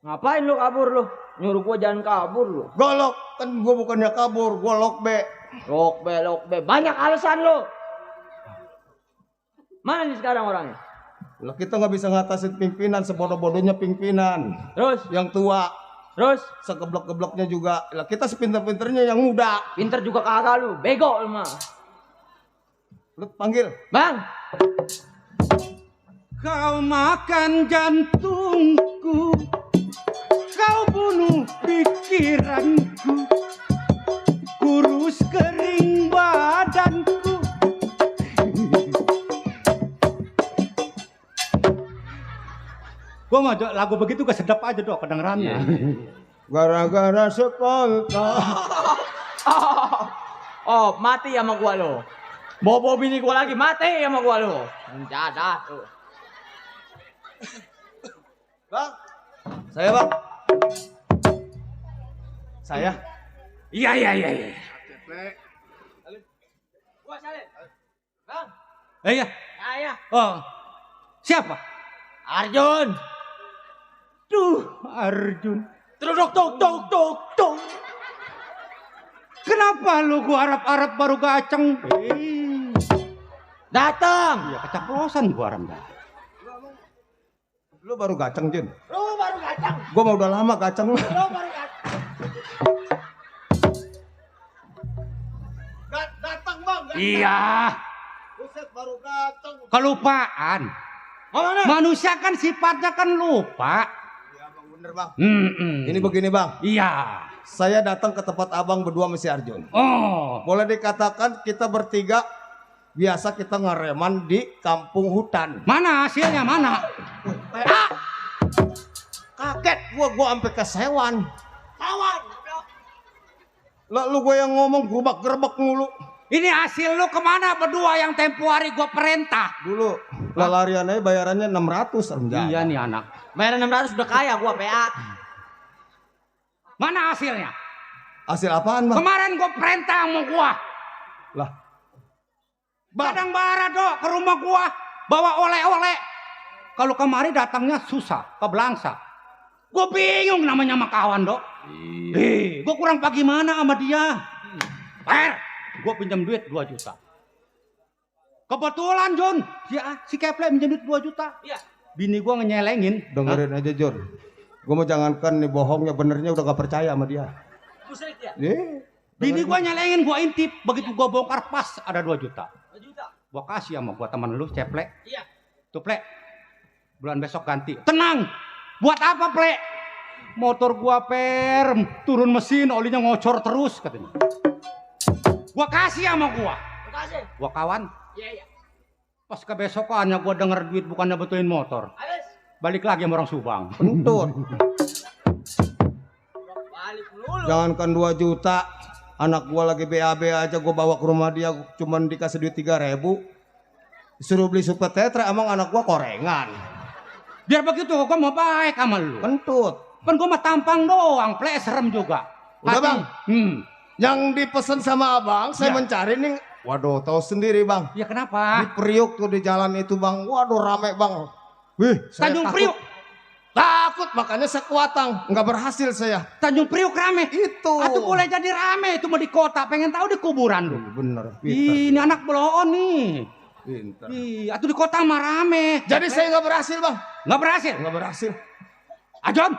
Ngapain lu kabur lu? Nyuruh gua jangan kabur lu. Golok, kan gua bukannya kabur, golok be. Lok be. Banyak alasan lu. Mana nih sekarang orangnya? Lah kita nggak bisa ngatasin pimpinan, sebodoh-bodohnya pimpinan. Terus, Yang tua, terus, segeblok-gebloknya juga. Lah kita sepinter-pinternya yang muda. pinter juga kagak lu, bego lu mah. Lu panggil. Bang, Kau makan jantungku, kau bunuh pikiranku, kurus kering badanku. Gua mau lagu begitu gak sedap aja dok kedengerannya. Gara-gara sekolta. oh mati sama gua lo. Bobo bini gua lagi mati sama gua lo. Menjadah tuh. Bang, saya bang. Saya. Iya. Gua salin. Bang, Iya. saya Oh, siapa? Arjun. Duh, Arjun. Truduk tuk. Kenapa lu gua harap-harap baru gaceng? Datang. Ya keceplosan gua rendah. Lu baru gaceng, Jun. Lu baru datang. Gua mau udah lama gaceng. Lu baru datang. Datang, Bang. Iya, Buset, baru datang. kelupaan. Mau mana? Manusia kan sifatnya kan lupa. Ya, Bang, bener, Bang. Mm-mm. Ini begini, Bang. Iya. Saya datang ke tempat Abang berdua sama si Arjun. Oh, Boleh dikatakan kita bertiga biasa kita ngereman di kampung hutan. mana hasilnya mana? Kaget gua sampai kesewan. Lalu gue yang ngomong gerobak-gerbak mulu. Ini hasil lu kemana berdua yang tempo hari gua perintah? Dulu lariannya bayarannya 600 rendah. Iya nih anak. Bayaran 600 udah kaya gua PA. Mana hasilnya? Hasil apaan, Bang? Kemarin gua perintah sama gua. Lah. Kadang bara dok ke rumah gua bawa oleh-oleh. Kalau kemari datangnya susah, kebelangsa. Gua bingung namanya sama kawan dok. Gua kurang bagaimana sama dia. Gua pinjam duit 2 juta. Kebetulan John, si Keple pinjam duit 2 juta. Iya. Bini gua ngenyelengin. Dengerin aja, Jor. Gue mau jangankan nih bohongnya benernya udah gak percaya sama dia. Pusing ya? Bini gua nyelengin, gua intip. Begitu gua bongkar pas ada 2 juta. 2 juta. Gua kasih sama gua teman lu, Ceple. Iya. Tuh, Ple. Bulan besok ganti. Tenang. Buat apa, Ple? Motor gua turun mesin, olinya ngocor terus katanya. Gua kasih sama gua. Makasih. Gua kawan. Iya. Pas kebesokannya gua denger duit bukannya betulin motor. Habis. Balik lagi sama orang Subang. Pentut. Balik dulu. Jangankan 2 juta. Anak gua lagi BAB aja gua bawa ke rumah dia cuman dikasih duit 3.000. Disuruh beli super tetra emang anak gua korengan. Biar begitu gua mau baik sama lu. Pentut. Kan gua mah tampang doang, Ple, serem juga. Udah, Hati. Bang. Yang Yang dipesan sama abang saya Ya. mencari nih. Waduh, tahu sendiri, Bang. Ya Di kenapa? Priuk tuh di jalan itu, Bang. Waduh, rame, Bang. Wih, saya Tanjung takut. Priuk. Takut makanya sekuatang, nggak berhasil saya. Tanjung Priuk rame. Itu. Atau boleh jadi rame itu mah di kota. Pengen tahu di kuburan lu. Bener, Ini anak beloon nih. pintar. Ih, atau di kota mah rame. Jadi saya nggak berhasil, Bang. Nggak berhasil. Nggak berhasil. Ajon,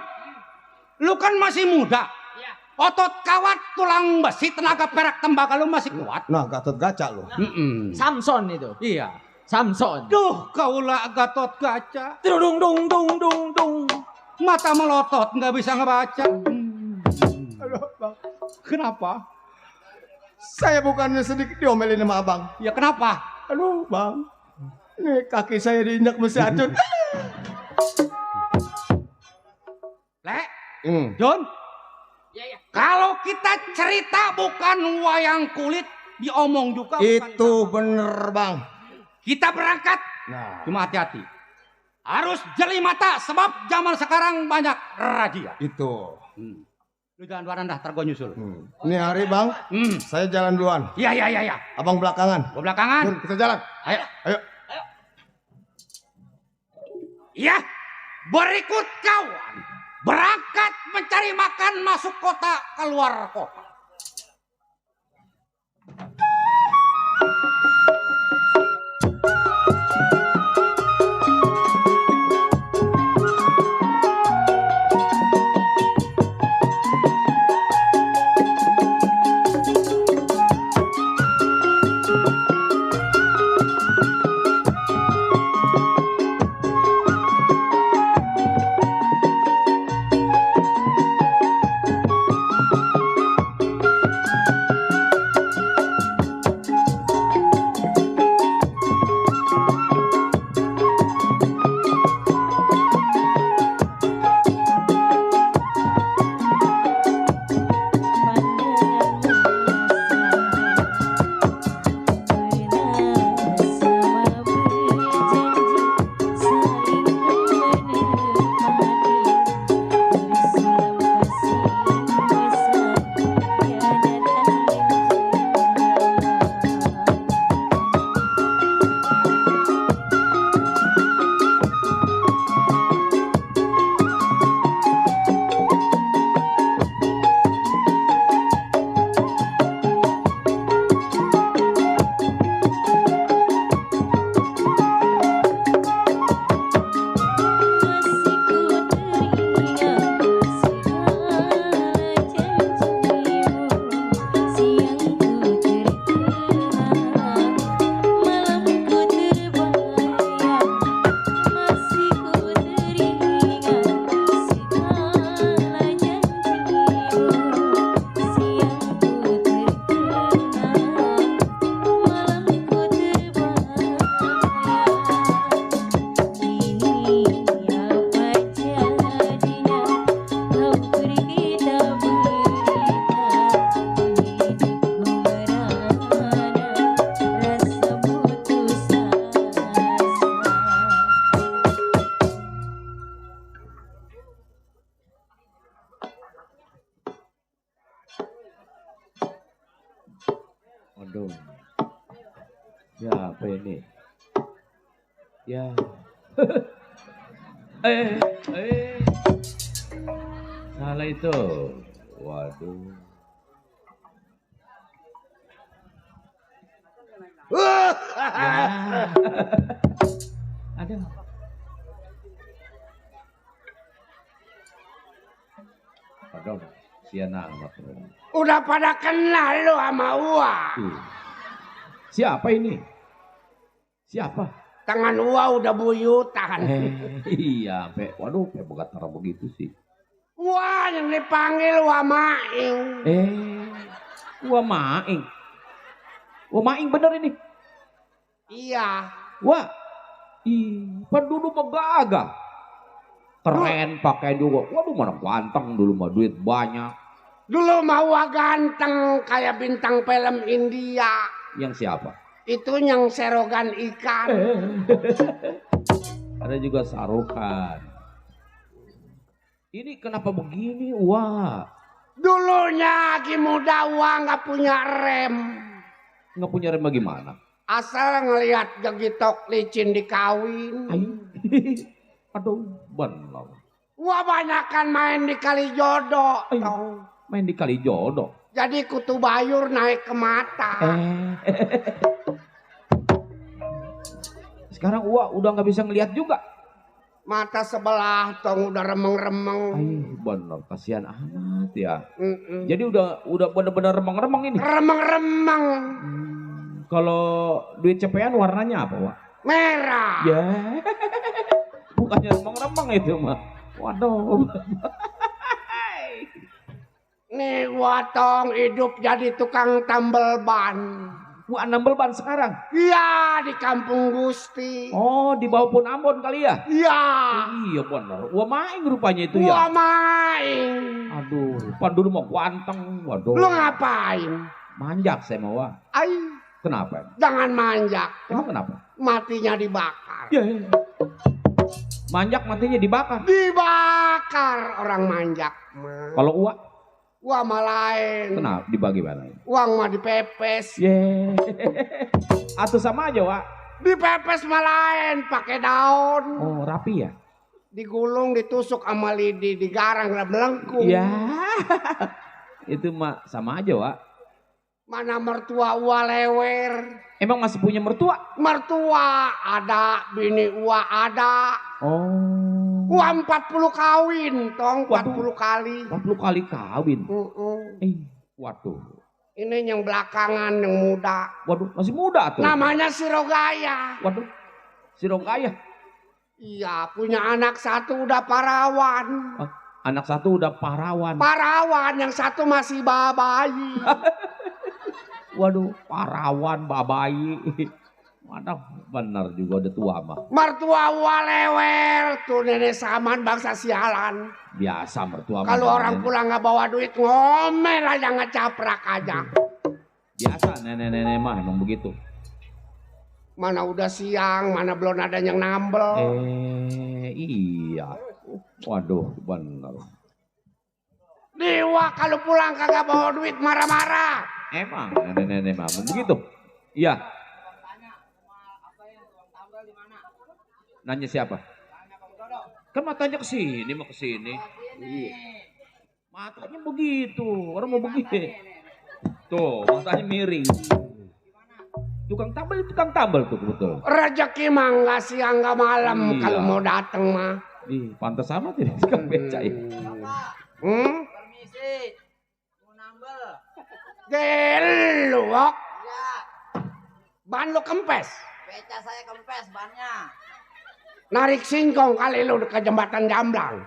lu kan masih muda. Iya. Otot kawat, tulang besi, tenaga perak tembaga lu masih kuat. Nah, Gatot Gaca loh. Samson itu. Iya. Samson. Duh, kaulah Gatot Kaca. Dung dung dung dung dung. Mata melotot, nggak bisa ngebaca. Aduh, Bang. Kenapa? Saya bukannya sedikit diomelin sama abang. Ya kenapa? Aduh, Bang. Nih kaki saya diinjak mesin Arjun. Le, Hmm. John, Iya. kalau kita cerita bukan wayang kulit, diomong juga. bukan Itu sama. bener, Bang. Kita berangkat, Nah, cuma hati-hati. Harus jeli mata, sebab zaman sekarang banyak razia. itu. Lu jangan duluan dah, ntar gua nyusul. Ini hari, Bang. Saya jalan duluan. Iya. Abang belakangan. Gua belakangan. Jun, kita jalan. Ayo. Ayo. Iya, berikut kawan. Berangkat mencari makan masuk kota, keluar kota. Waduh. Ya apa ini? Ya. Salah itu. Waduh. Ya. Ada. Aduh, sian amat. Udah pada kenal lu sama Uwa. Siapa ini? Siapa? Tangan Uwa udah buyutan. Iya, Pe. Waduh, Pe boga tara begitu sih. Wah, yang dipanggil Uwa Maing. Wah Maing. Wah Maing bener ini. Iya. Wah, pan dulu mah gagah. Keren pakai juga. Waduh mana ganteng dulu mah duit banyak. Dulu mah Uwa ganteng kayak bintang film India. Yang siapa? Itu yang serogan ikan. Ada juga Sarukan. Ini kenapa begini? Wah. Dulunya lagi muda Uwa nggak punya rem. Nggak punya rem bagaimana? Asal ngelihat gegitok licin dikawin. Aduh, benar. Uwa banyakan main di kali jodoh. Main di kali jodoh. Jadi kutu bayur naik ke mata. Sekarang udah nggak bisa ngelihat juga. Mata sebelah tong udah remeng-remeng. Bener, kasihan amat ya. Jadi udah bener-bener remeng-remeng ini. Remeng-remeng. Kalau duit cepean warnanya apa, Wak? Merah. Ya. Bukannya remeng-remeng itu mah. Waduh. Nih gua tong hidup jadi tukang tambel ban. Wah, nambel ban sekarang. Iya, di Kampung Gusti. Oh, di bawah pun Ambon kali ya? Iya. Iya benar. Wah Maing rupanya itu Gua ya. main. Aduh, pan dulu mau ganteng. Waduh. Lu ngapain? Manjak saya mau, Wak. Ay, Kenapa? jangan manjak. Emang kenapa? Matinya dibakar. Ya. Manjak matinya dibakar. Dibakar orang manjak. Kalau uak, Wah mah lain. kenapa dibagi mana? Uang mah dipepes. Ye. Atau sama aja, Wak. Dipepes mah lain, pakai daun. Oh, rapi ya? Digulung, ditusuk sama lidi, digarang dan melengkung. Iya. Itu mah sama aja, Wak. Mana mertua Uwa lewer. Emang masih punya mertua? Mertua ada, bini Uwa ada. Oh. Uwa 40 kawin, tong 40 Waduh. kali. 40 kali kawin. Waduh. Ini yang belakangan, yang muda. Waduh, masih muda tuh. Namanya Sirogaya. Waduh. Si Rogaya. Iya, punya anak satu udah parawan. Anak satu udah parawan. Parawan, yang satu masih bayi. Waduh, parawan babai. Waduh, benar juga udah tua mah. Mertua Uwa lewer, tuh nenek Saman bangsa sialan. Biasa mertua. Kalau mah orang nenek. pulang nggak bawa duit, ngomel aja ngecaprak aja. Biasa nenek-nenek mah emang begitu. Mana udah siang, mana belum ada yang nambel. Iya. Waduh, benar. Dewa kalau pulang kagak bawa duit marah-marah. Emang nenek-nenek mah begitu. Iya. Nanya siapa? Kan matanya ke sini, mau ke sini. Iya. Matanya begitu, orang mau begitu. Tuh, matanya miring. Tukang tambal tuh betul. Rezeki mah nggak siang nggak malam Iya. kalau mau dateng mah. Ih, pantas sama tidak tukang beca ya. Permisi, mau nambel. Gelok, Ya, ban lu kempes. beca saya kempes bannya. Narik singkong kali lu ke jembatan Jamblang.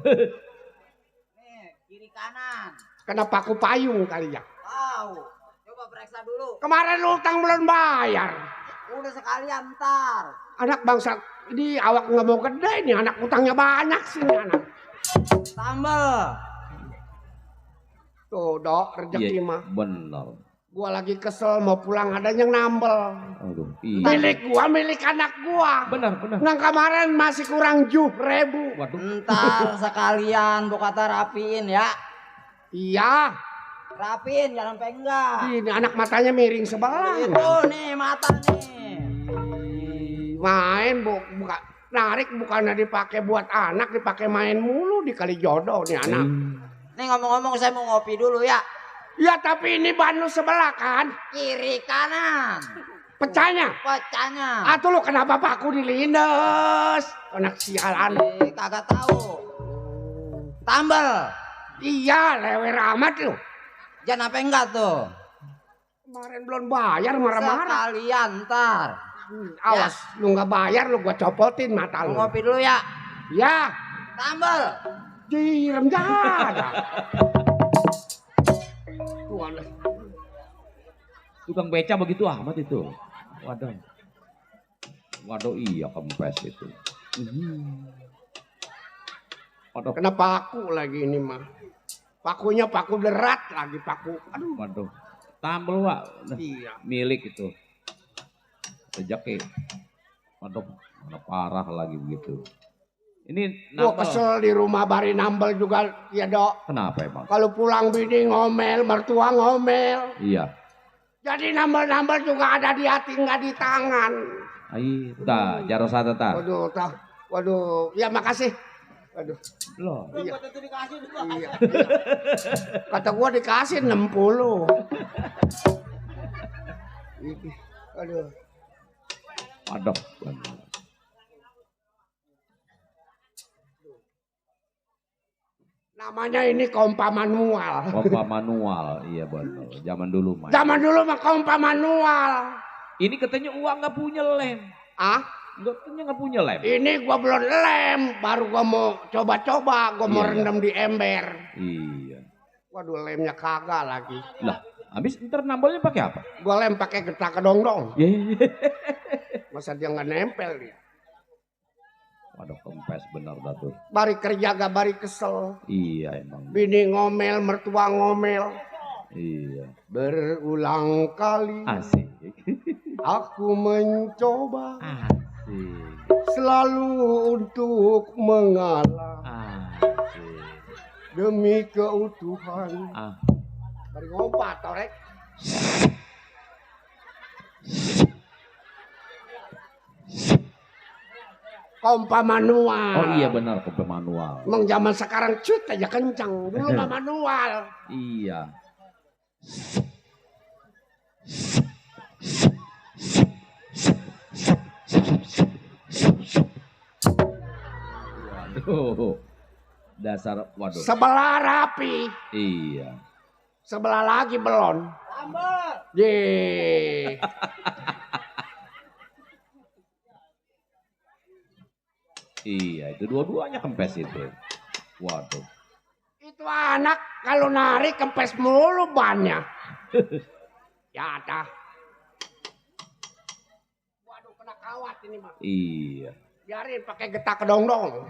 Nih, kiri kanan. Kena paku payung kali ya. Wow, coba periksa dulu. Kemarin lu utang belum bayar. Udah sekalian ntar. Anak bangsa ini awak nggak mau gede nih, anak utangnya banyak sih nih anak. Tambel. Tuh dok, rezeki Iya, mah. benar. Gua lagi kesel mau pulang ada yang nambel. Aduh, iya. Milik gua, milik anak gua. Benar, benar. Yang kemarin masih kurang 7.000. Waduh. Ntar sekalian Bu kata rapiin ya. Iya, Rapin, jangan sampai enggak. Ini anak matanya miring sebelah. Itu nih mata nih. Main buka narik bukannya dipakai buat anak, dipakai main mulu di kali jodoh nih anak. Nih ngomong-ngomong saya mau ngopi dulu ya. Ya tapi ini ban lu sebelah kan? Kiri kanan. Pecahnya. Pecahnya. Atuh lu kenapa paku dilindes? Anak sialan. Kagak tahu. Tambal. Iya, lewer amat lu. Jangan sampai enggak tuh. Kemarin belum bayar marah-marah. Sekalian ntar. Awas, lu nggak bayar lu gua copotin mata lu. Mau ngopi dulu ya. Ya, Tambal. direm ada. Waduh. Tukang beca begitu amat itu. Waduh. Waduh iya kempes itu. Waduh. Kena paku lagi ini mah. Pakunya paku berat lagi paku. Aduh. Waduh. Tambel Wak. Iya. Milik itu. Rezeki. Waduh. Mana parah lagi begitu. Ini Gua nambel. kesel di rumah bari nambel juga ya dok. Kenapa emang? Kalau pulang bini ngomel, mertua ngomel. Iya. Jadi nambel-nambel juga ada di hati nggak di tangan. Ai, dah, jaro sada ta. Waduh, waduh, ya makasih. Waduh, Loh. iya. Iya. Kata gua dikasih 60. Aduh. Waduh. Namanya ini kompa manual. Pompa manual, iya betul. Zaman dulu mah. Zaman dulu mah kompa manual. Ini katanya uang nggak punya lem. Ah, Katanya nggak punya lem. ini gua belum lem, baru gua mau coba-coba, gua mau Iya. rendam di ember. Iya. Waduh, lemnya kagak lagi. Lah, habis ntar nambelnya pakai apa? Gua lem pakai getak kedongdong. Iya. Masa dia nggak nempel dia. Waduh, kempes benar dah tuh. Bari kerja gak bari kesel. Iya emang. Bini ngomel, mertua ngomel. Iya. Berulang kali Asik. aku mencoba Asik. selalu untuk mengalah Asik. demi keutuhan. Ah. Bari ngompat, torek. Kompa manual. Oh iya benar, kompa manual. Emang zaman sekarang cut aja kencang. Dulu mah manual. Iya. Waduh. Dasar, waduh. Sebelah rapi. Iya. Sebelah lagi belon. Tambal. Ye. Iya, itu dua-duanya kempes itu. Waduh. Itu anak kalau narik kempes mulu bannya. Ya dah. Waduh kena kawat ini mah. Iya. Biarin pakai getak kedongdong.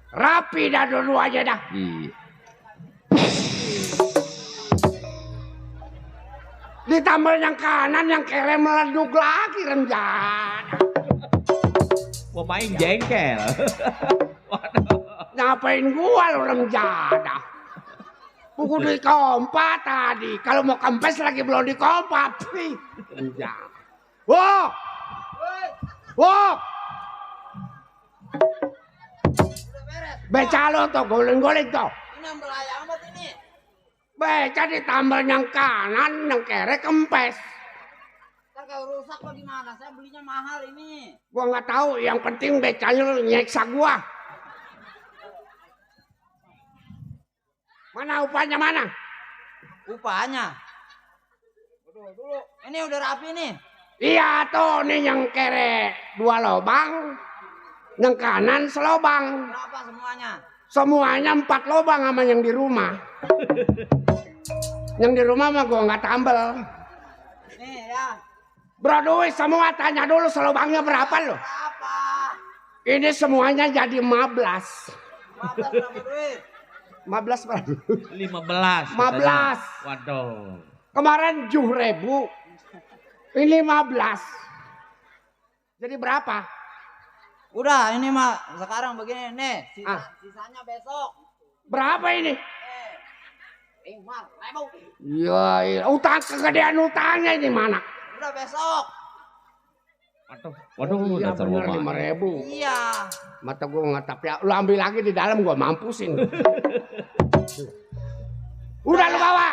Rapi dah dulu aja dah. Iya. Ditambal yang kanan yang kere meleduk lagi renjana. Mau main jengkel. Waduh. Ngapain gua lu renjana? Buku di kompa tadi. Kalau mau kempes lagi belum di kompa. Pih. Renjana. Wow. Wow. Udah beres. Beca lo tuh goleng-goleng tuh. Ini yang belaya amat ini. Beca ditambal yang kanan yang kere kempes. Ntar kalau rusak apa gimana? Saya belinya mahal ini. Gua nggak tahu. Yang penting becanya lu nyeksa gua. Mana upahnya mana? Upahnya. Dulu. Ini udah rapi nih. Iya tuh nih yang kere 2 lobang. Yang kanan selobang. Berapa semuanya? Semuanya 4 lobang sama yang di rumah. Yang di rumah mah gua nggak tambel. Nih ya. Bro duit semua tanya dulu selobangnya berapa lo? Berapa? Ini semuanya jadi 15. 15 berapa duit? 15 berapa? 15. 15. Waduh. Kemarin 7.000. Ini 15. Jadi berapa? Udah ini mah sekarang begini nih. Sisanya besok. Berapa ini? Mal, lebu. Iya, utang kegedean utangnya ini mana? Udah besok. Waduh, Iya dasar bener Mama. 5.000. Iya. Mata gue ngetap ya. Lu ambil lagi di dalam gue mampusin. Udah lu bawa.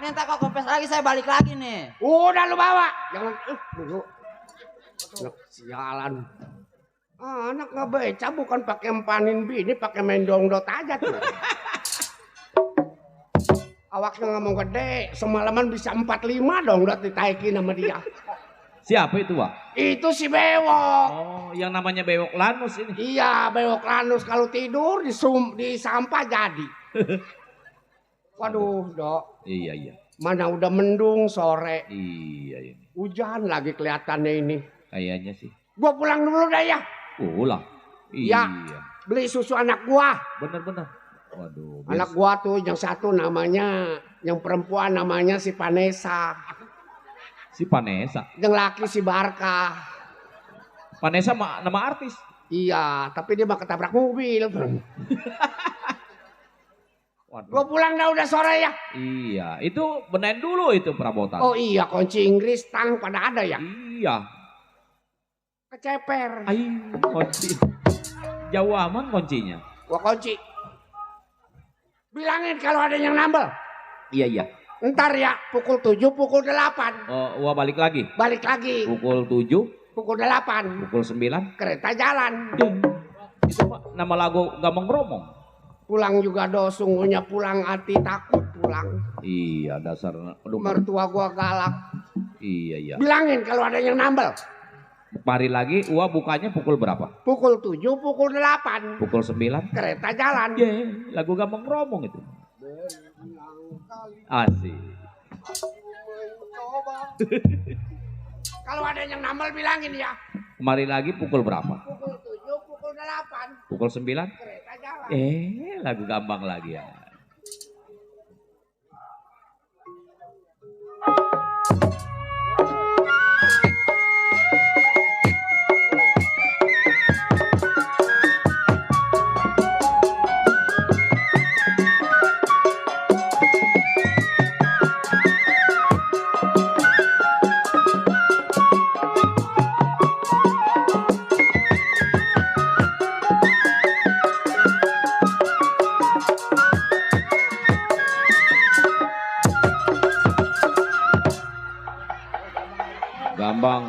Ini entar kok kempes lagi saya balik lagi nih. Udah lu bawa. Jangan dulu. Sialan. Anak nggak beca bukan pakai empanin bini, pakai main dongdot aja tuh. Awaknya ngomong gede, semalaman bisa 45 dongdot ditaikin sama dia. Siapa itu, Wak? Itu si Bewok. Oh, yang namanya Bewok Lanus ini. Iya, Bewok Lanus kalau tidur di sampah jadi. Waduh, Dok. Iya. Mana udah mendung sore. Iya ini. Hujan lagi kelihatannya ini. Kayaknya sih. Gua pulang dulu dah ya. Pulang. Iya. Iya. Beli susu anak gua. Bener. Waduh. Anak gua tuh yang satu namanya, yang perempuan namanya si Vanessa. Si Vanessa. Yang laki si Barka. Vanessa nama artis. Iya, tapi dia mah ketabrak mobil. Waduh. Gua pulang dah udah sore ya. Iya, itu benain dulu itu perabotan. Oh iya, kunci Inggris tang pada ada ya. Iya. Keceper. Ayo, kunci. Jauh aman kuncinya. Gua kunci. Bilangin kalau ada yang nambel. Iya. Ntar ya, pukul 7, pukul 8. Oh, wah balik lagi. Balik lagi. Pukul 7, Pukul 8. pukul 9. Kereta jalan. Itu Pak, nama lagu Gambang Kromong. Pulang juga do, sungguhnya pulang hati takut pulang. Iya, dasar. Aduh, Mertua gua galak. iya. Bilangin kalau ada yang nambel. Mari lagi, Wah bukanya pukul berapa? Pukul 7, pukul 8. Pukul 9. Kereta jalan. Lagu Gambang Kromong itu. Asik. Kalau ada yang nambel bilangin ya. Kemari lagi pukul berapa? Pukul 7, pukul 8. Pukul 9. Kereta jalan. Lagu Gambang lagi ya.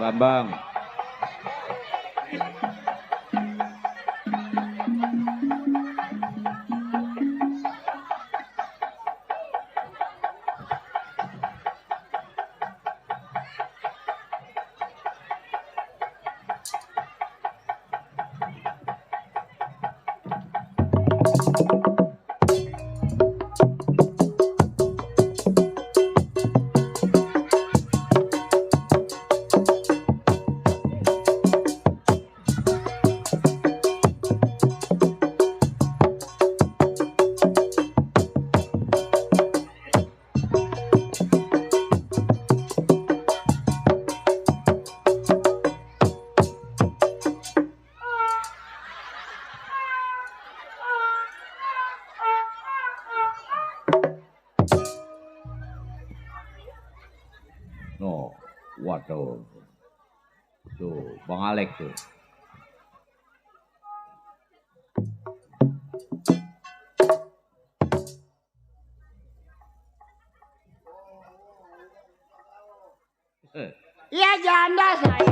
Gambang. No, waduh. Tuh, Bang Alek tuh. Iya janda saya.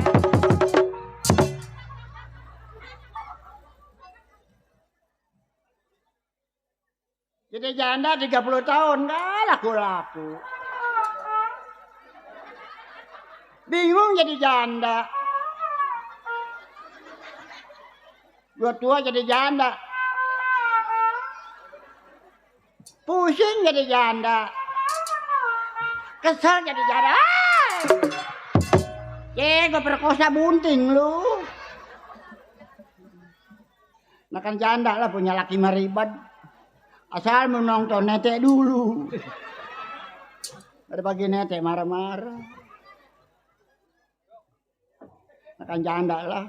Jadi janda 30 tahun nggak laku-laku. Bingung jadi janda. Gua tua jadi janda. Pusing jadi janda. Kesel jadi janda. Gue perkosa bunting lu. Makan janda lah punya laki maribad. Asal menonton netek dulu. Ada pagi netek marah-marah. Makan janda lah.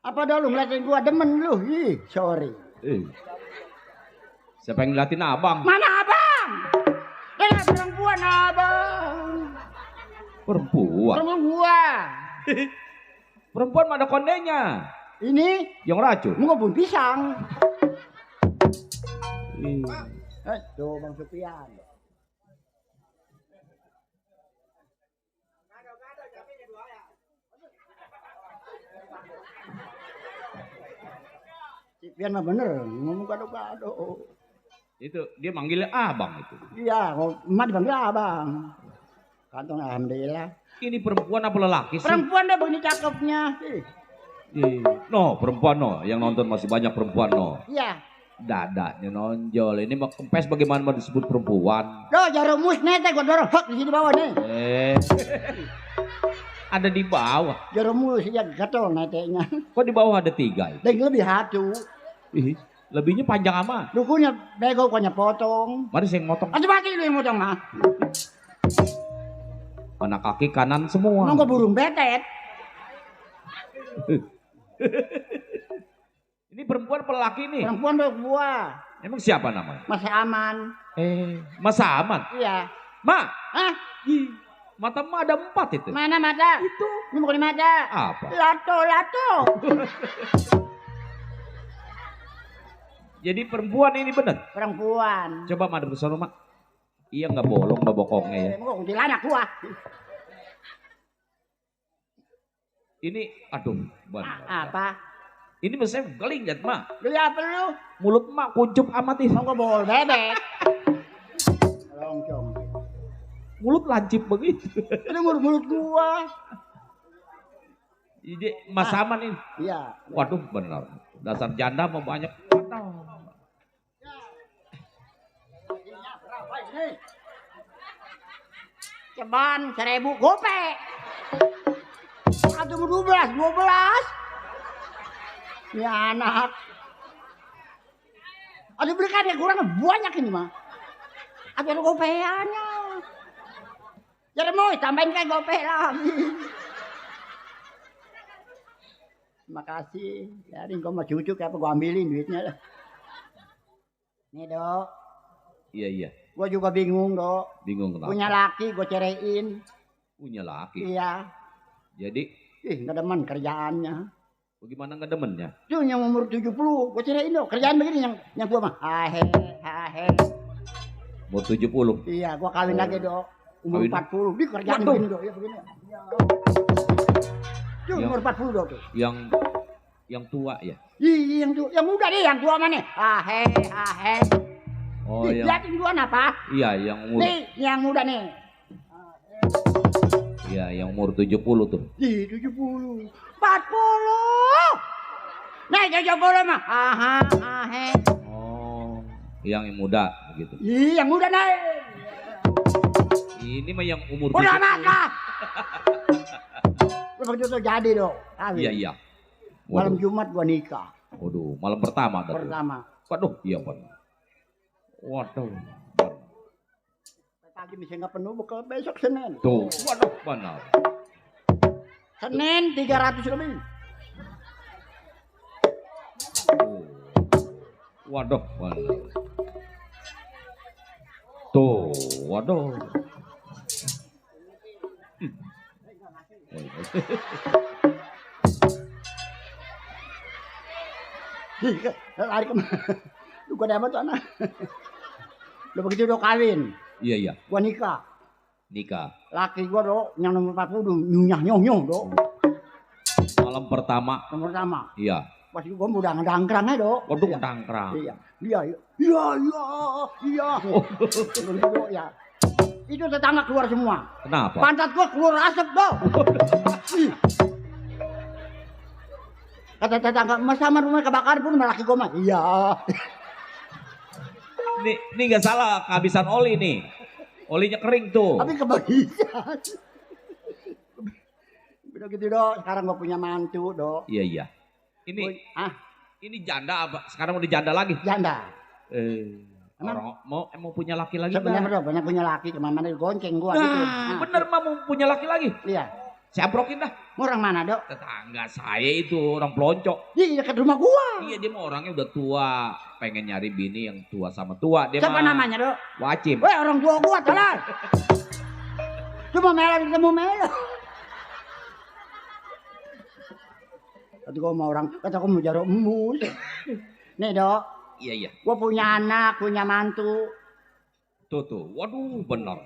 Apa dah lu ngeliatin gua demen lu? Ih, sorry. Siapa yang ngeliatin abang? Mana abang? Lihat perempuan abang. Perempuan. Perempuan gua. Perempuan mana kondenya? Ini Yang racun. mau kebun pisang. Ih. Tuh Bang Supian. Supian mah bener, ngomong gado-gado. Itu dia manggilnya abang itu. Iya, emak dipanggil abang. Kantong alhamdulillah. Ini perempuan apa lelaki sih? Perempuan deh begini cakepnya. No, perempuan no. Yang nonton masih banyak perempuan no. Iya. Dadanya nonjol. Ini mah kempes bagaimana mau disebut perempuan? Loh, jarum mus nih teh gua dorong hak di sini bawah nih. Ada di bawah. Jarum mus ya gatel neteknya. Kok di bawah ada 3 itu? Dan lebih hatu. Ih, lebihnya panjang amat. Dukunya bego kanya potong. Mari saya motong. Aduh mati lu yang potong mah. Mana kaki kanan semua. Nunggu burung betet. Ini perempuan apa laki nih? Perempuan tuh gua. Emang siapa namanya? Masih aman. Mas Aman. Iya. Ma, Hah? mata ma ada 4 itu. Mana mata? Itu. Ini bukan di mata. Apa? Lato. Jadi perempuan ini bener? Perempuan. Coba madep ke sono, Mak. Iya nggak bolong, nggak bokongnya ya. Mau kuntilanak gua. Ini, aduh, bener. Apa? Ini mesti geling ya, Mak. Lu apa lu? Mulut Mak kuncup amat ih. Mau bol bebek. Longcong. Mulut lancip begitu. Ini mulut gua. Jadi Mas Aman ini. Iya. Waduh, benar. Dasar janda mau banyak. Ceban 1000 gopek. 12, 12. Ya anak. Aduh belikan ya kurang banyak ini mah. Ada gopeannya. Jadi mau tambahin kayak gopek lagi. Makasih. Jadi gua mau cucuk apa gua ambilin duitnya lah. Nih dok. Iya. Gua juga bingung dok. Bingung kenapa? Punya laki gua ceraiin. Punya laki. Iya. Jadi, Nggak demen kerjaannya. bagaimana nggak demennya? Tuh yang umur 70, gua ceraiin dok. Kerjaan begini yang gua mah. Hahe. Mau 70. Iya, gua kawin lagi dok. Umur Kawin? 40. Di kerjaan Waduh. begini dok. Ya begini. Ya. Tuh umur 40 dok tuh. Yang tua ya? Ih, yang muda deh, yang tua mana? Hahe. Oh, Ih, liatin gua apa? Iya, yang umur. Nih, yang muda nih. Iya, yang umur 70 tuh. Ih, 70. 40. Nah, 70 mah. Hahe. Oh, yang muda gitu. Ih, yang muda naik. Ini mah yang umur Udah 70. makan. Lu begitu jadi dong. Kawin. Iya. Malam Waduh, Jumat gua nikah. waduh, malam pertama dah tuh. Pertama. Waduh, iya benar. Waduh. Pagi bisa nggak penuh, buka besok Senin. Tuh, waduh, benar. Senin 300 lebih. Oh. Waduh, benar. Tuh, waduh. Lari kemana? Lu gua dapat sana. Lu begitu udah kawin, Iya. gua nikah. Nikah. Laki gua dong, yang nomor 40 udah nyunyah dong. Malam pertama. Nomor pertama. Iya. Pas gua udah ngedangkrang aja dong. Waduh, Iya. tangkrang. Iya. Begitu, ya. Itu tetangga keluar semua. Kenapa? Pantat gua keluar asap dong. Ih. Kata tetangga, mas sama rumah kebakar pun laki gua mah. Iya. Ini nggak salah, kehabisan oli nih. Olinya kering tuh. Tapi kebagian. Udah gitu dok, sekarang gua punya mantu dok. Iya. Ini janda apa? Sekarang udah janda lagi. Janda. Orang mau punya laki lagi Bener nggak? dok, banyak punya laki kemana-mana gonceng gua Nah, gitu. bener mah mau punya laki lagi. Iya. Saya amprokin dah. Orang mana, Dok? Tetangga saya itu orang pelonco. Di dekat rumah gua. Iya dia mah orangnya udah tua, pengen nyari bini yang tua sama tua. Dia Siapa mah namanya, Dok? Wacim. Weh, orang tua gua, telan. Cuma Melo ketemu Melo. Kata gua mau orang, kata gua mau jaro emus. Nih, Dok. Iya. Gua punya anak, punya mantu. Tuh. Waduh, benar.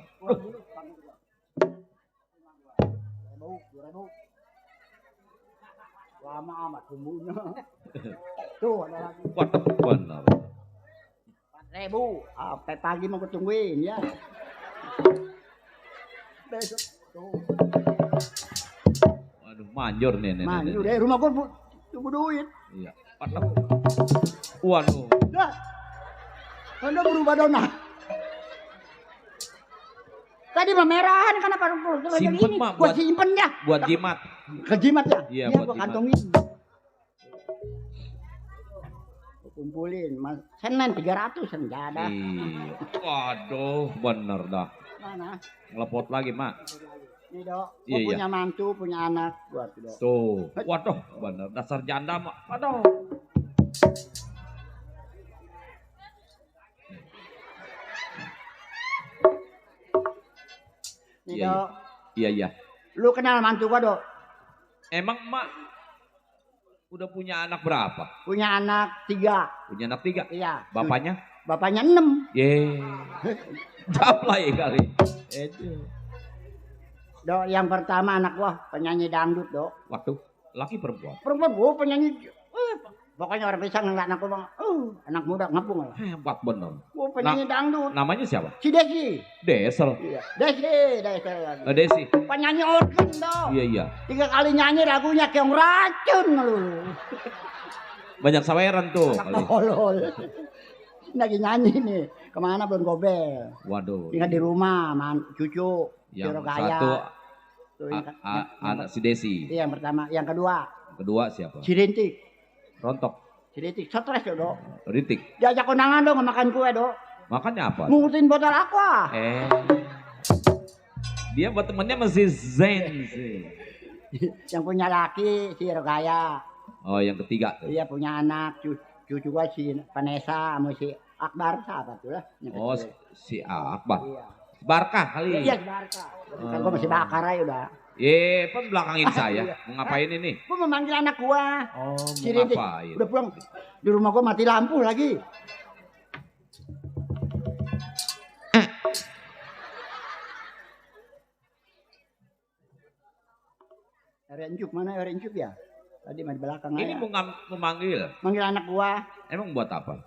Lama amat tumbuhnya. Tuh ada lagi. Waduh, benar. 4.000. Sampai pagi mau ketungguin ya. Besok. Tuh. Waduh, manjur nih. Manjur deh rumah gua tunggu duit. Iya. Waduh. Dah. Anda berubah dona. Tadi mah merahan kenapa Simpen mah gua simpen ya. Buat jimat. Kejimat ya? Iya, Iya buat gua jimat. kantongin. Gua kumpulin, Mas. Senin 300 enggak ada. Iya. Waduh, bener dah. Mana? Ngelepot lagi, Mak. Nih, Dok. Gua Iya. punya mantu, punya anak buat, Dok. Tuh. Waduh, bener. Dasar janda, Mak. Waduh. Nih, Iya, Dok. Iya. Lu kenal mantu gua, Dok? Emang Mak udah punya anak berapa? Punya anak 3. Punya anak 3. Iya. Bapaknya? Bapaknya 6. Ye. Jablay kali. Itu. Dok, yang pertama anak gua penyanyi dangdut, Dok. Waktu laki perempuan. Perempuan gua penyanyi. Pokoknya orang bisa ngeliat anak gua, anak muda ngepung. Hebat bener. Gua penyanyi dangdut. Namanya siapa? Si Desi. Desel. Iya. Desi. Desi. Penyanyi organ, Dok. Iya. 3 kali nyanyi lagunya kayak racun lu. Banyak saweran tuh. kali. Tolol. Lagi nyanyi nih. Kemana belum gobel. Waduh. Tinggal di rumah, cucu. Yang Ciro Gaya. satu Tuh, anak si Desi. Iya, yang pertama. Yang kedua, Kedua siapa? si Rintik. Rontok. Si Rintik, stres ya, Dok. Ritik. Diajak kondangan dong makan kue, Dok. Makannya apa? Ngurutin botol aqua. Dia buat temennya masih Zen sih. Yang punya laki si Rogaya. Oh, yang ketiga tuh. Dia punya anak, cucu gua si Vanessa sama si Akbar, siapa tuh lah. yang Oh, kecil. si Akbar. Iya. Barkah kali. Iya, si Barca. Kan gua masih bakar aja udah. Pan belakangin saya. Mau ngapain ini? Gua mau manggil anak gua. Oh, Si mau Rintik ngapain? udah pulang. Di rumah gua mati lampu lagi. Renjuk mana Renjuk ya? Tadi di belakang Ini aja. mau manggil. Manggil anak gua. Emang buat apa?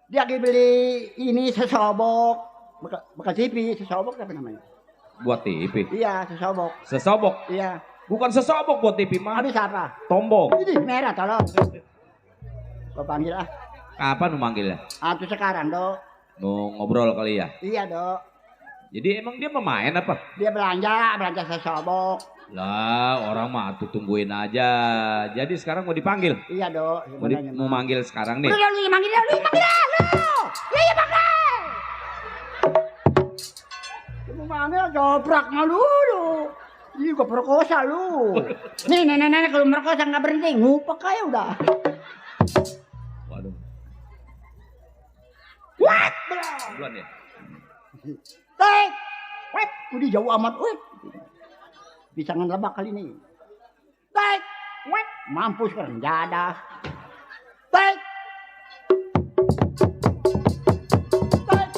Dia lagi beli ini sesobok. Bekas TV, sesobok apa namanya? Buat TV. Iya, sesobok. Sesobok. Iya. Bukan sesobok buat TV mah. Habis apa? Tombong. Ini merah tolong. Gua panggil ah. Kapan mau manggilnya? Tuh sekarang, Dok. Mau ngobrol kali ya. Iya, Dok. Jadi emang dia pemain apa? Dia belanja sesobok. Lah, orang mah tuh tungguin aja. Jadi sekarang mau dipanggil. Iya, Dok. sebenarnya Mau mah. manggil sekarang nih. Udah, lu manggil dia, lu. Iya, panggil. Lu manggil jobraknya lu. Ih, gua perkosa lu. Nih, nenek-nenek kalau merkosa nggak berhenti, ngupek aja udah. Waduh. What? Bulan ya. Tek. Wet, udah jauh amat, wet. Bisa ngelebak kali ini. Tek. Wet, mampus kan jadah. Tek. Tek.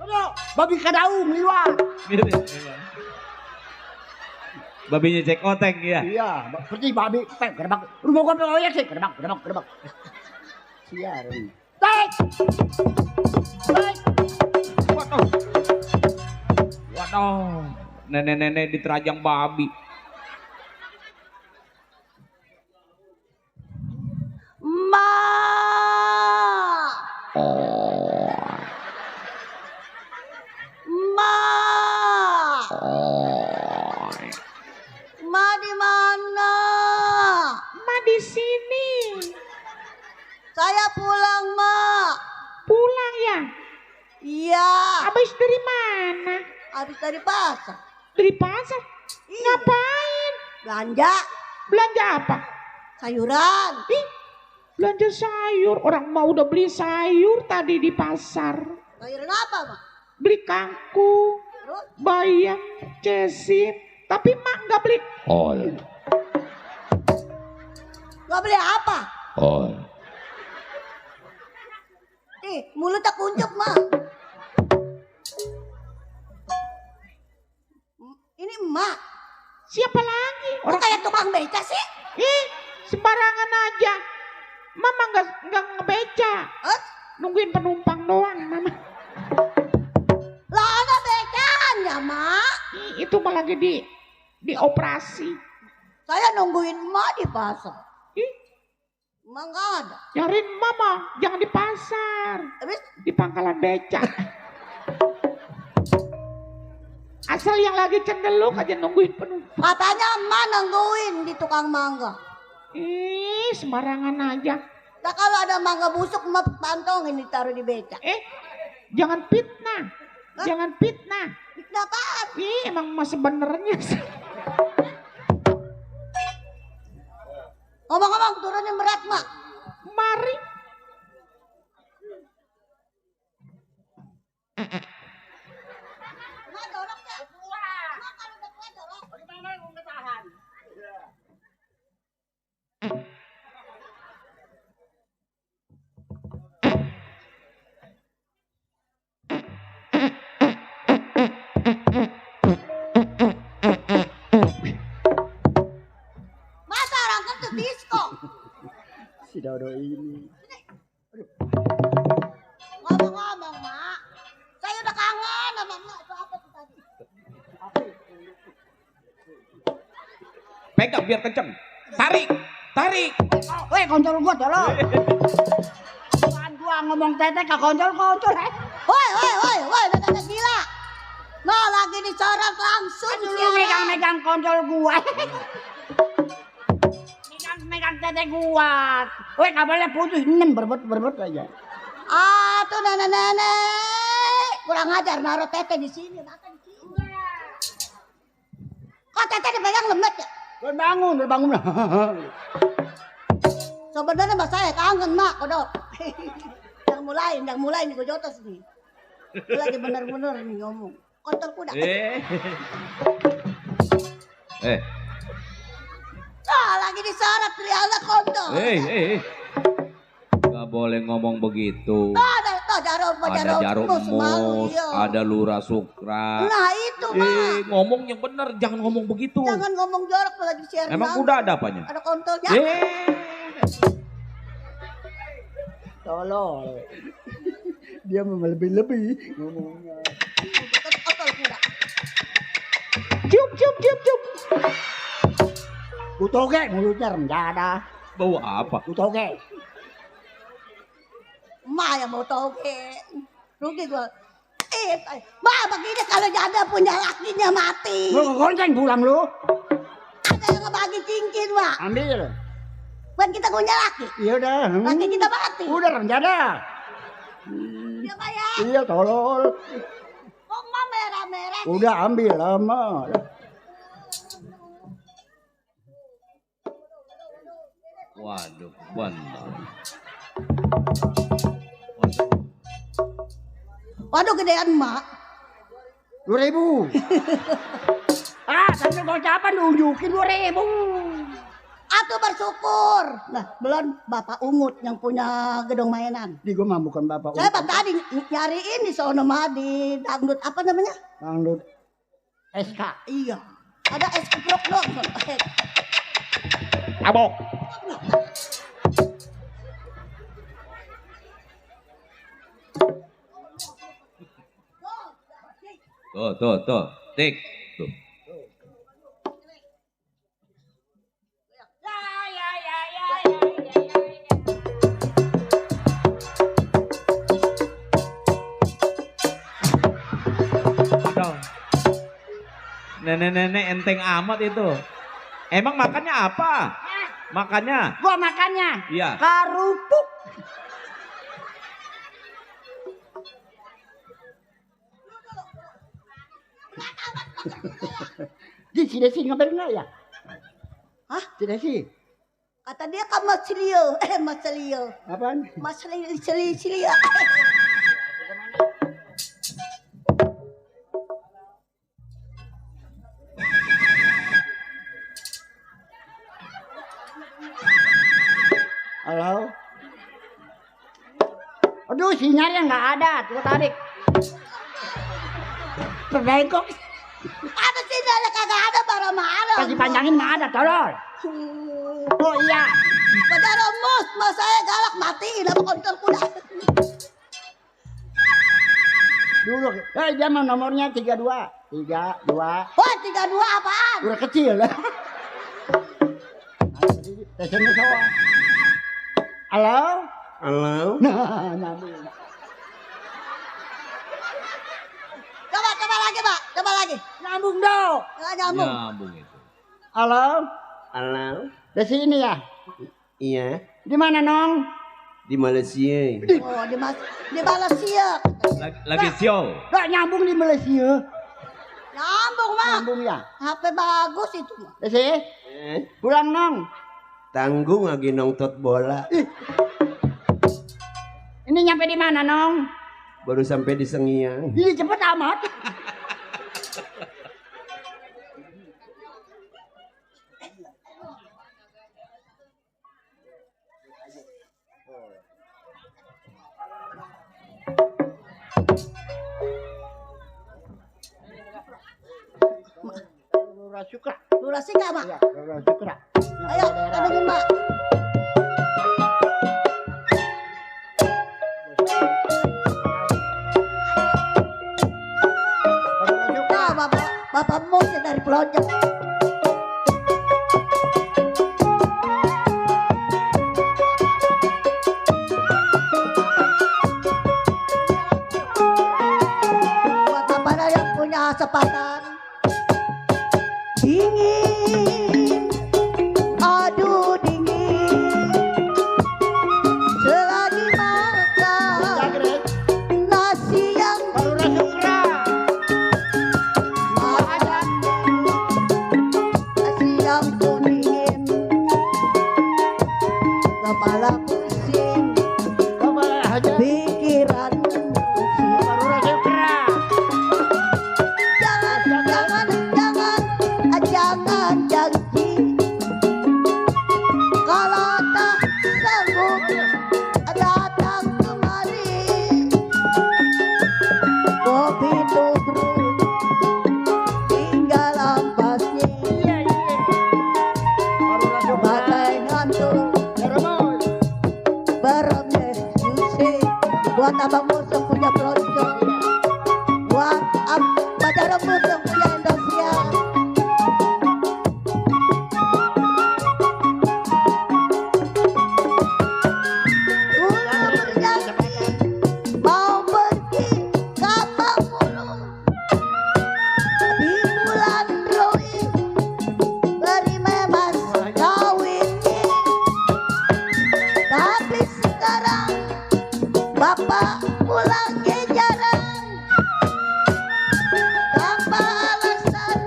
Aduh, babi kadaung liwat. Babinya cek oteng ya. Iya, seperti babi, gerbak. Rumah gua proyek sih, gerbak. Siar ini. Tek. Tek. Waduh. Nenek-nenek diterajang babi. Ma. Ma. Ma di mana? Ma di sini. Saya pulang, Ma. Pulang ya? Iya. Habis dari mana? Habis dari pasar. Dari pasar? Iya. Ngapain? Belanja Belanja apa? sayuran. Ih, belanja sayur. Orang mau udah beli sayur tadi di pasar. Sayuran apa, Mak? Beli kangkung, Terus? bayam, cesit. Tapi mak nggak beli. Ol. Gak beli apa? Ol. Mulut tak kuncup, Mak. Ini emak. Siapa lagi? Kok kayak tukang beca sih? Ih, sembarangan aja. Mama nggak ngebeca. Hah? Nungguin penumpang doang, Mama. Lah ada becaan ya, Mak. Ih, itu malah lagi di operasi. Saya nungguin emak di pasar. Ih, Emak nggak ada. nyariin Mama, jangan di pasar. Habis Di pangkalan beca. Asal yang lagi cendeluk aja nungguin penumpang. katanya emak nungguin di tukang mangga. Ih, sembarangan aja. Nah kalau ada mangga busuk emak pantongin ditaruh di beca. Jangan fitnah. Jangan fitnah. Kenapaan? Ih, emang mas sebenarnya. Ngomong-ngomong turunin berat, Mak. Mari. Mak dorong ya. Mak kalau udah tua dorong. Bagaimana mau tahan? Masa orang kan tuh disco. Si Dodo ini. Ngomong-ngomong, Mak. Saya udah kangen sama Mak. Itu apa tuh tadi? Pegang biar kenceng. Tarik. Tarik. Weh, koncol gua tolong. Bukan gua ngomong tete ke koncol-koncol. Woi, udah gila. Nah, lagi disorot langsung. Lu megang-megang koncol gua. Megang tete gua. Weh, kabelnya putus. Berbet aja. Ah, tuh nenek-nenek. Kurang ajar naruh tete di sini, makan di sini. Kok tete dipegang lemet ya? Bangun. Sebenarnya mas saya kangen, Mak, kodok. yang mulai nih gue jotos nih. Gue lagi bener-bener nih ngomong. Kontol kuda. Nah, lagi disorot pelihara kontol. Gak boleh ngomong begitu. Ada jarum mus, ada lurah sukra. Nah itu, Mak. Ngomong yang bener, jangan ngomong begitu. Jangan ngomong jorok tuh lagi siaran. Emang udah ada apanya? Ada kontolnya. Tolol. Dia lebih ngomongnya. Kontol kuda. Cium. Kutoge mulutnya rendah. Bau apa? Kutoge. Emak yang mau toge. Rugi gua. Mak begini kalau janda punya lakinya mati. Lu gonceng pulang lu. Ada yang ngebagi cincin, Mak. Ambil. Buat kita punya laki. Iya udah. Laki kita mati. Udah renjada. Dia bayar. Iya tolol. Kok Mak merah-merah sih? Udah ambil lama. Waduh, bener. Waduh gedean, Mak. 2.000. Sambil gocapan nunjukin 2.000. Atuh bersyukur. Nah, belum Bapak Ungut yang punya gedung mainan. Di gua mah bukan bapak. Saya tadi nyariin di sono mah di dangdut apa namanya? Dangdut SK. Iya. Ada es keprok dong. Abok. Tuh. Tik. Tuh. Nenek-nenek enteng amat itu. Emang makannya apa? Makannya? Gua makannya Iya. kerupuk. Di si Desi ngabar enggak ya? Hah? Si Desi. Kata dia kan Mas Leo. Mas Leo. Apaan? Mas Leo. Halo. Aduh, sinyalnya nggak ada. Coba tarik. Terbengkok. Ada sinyalnya kagak ada barang mana. Kasih panjangin nggak ada, tolol. Oh iya. Pada remus, mas saya galak matiin apa kontrol kuda. Dulu. Dia mau nomornya 32. 32. Wah, 32 apaan? Udah kecil. Tesnya sawah. Halo? Halo. Nah, nyambung. Coba lagi, Pak. Coba lagi. Nyambung dong. Enggak nyambung. Nyambung itu. Halo? Halo. Di sini ya? Iya. Di mana, Nong? Di Malaysia. Oh, di Malaysia. Lagi show. Gak nyambung di Malaysia. Nyambung, Mak. Nyambung ya? HP bagus itu, Mak. Desi? Pulang, Nong. Tanggung lagi nonton bola. Ini nyampe di mana, Nong? Baru sampai di Sengiang. Ih, cepet amat. Lurah Sukra. Lurah Sika, Mak. Iya, Lurah Sukra. Ayo, ambilin, Mak. Nah, Bapak Musa dari pelonjak. Buat Bapak yang punya sepatan dingin, aduh dingin, selagi makan nasi yang nasi yang kuning, kepala pusing, pikiran pusing. Jangan janji kalau tak sanggup datang kemari. Kopi tubruk tinggal ampasnya, bagai ngantuk beremnya susi. Buat abang musuh punya pelonco, buat badan musuh punya Indonesia. Mau pergi kapal mulu di bulan Roi, beri memas kawinnya. Tapi sekarang Bapak pulangnya jarang, tanpa alasan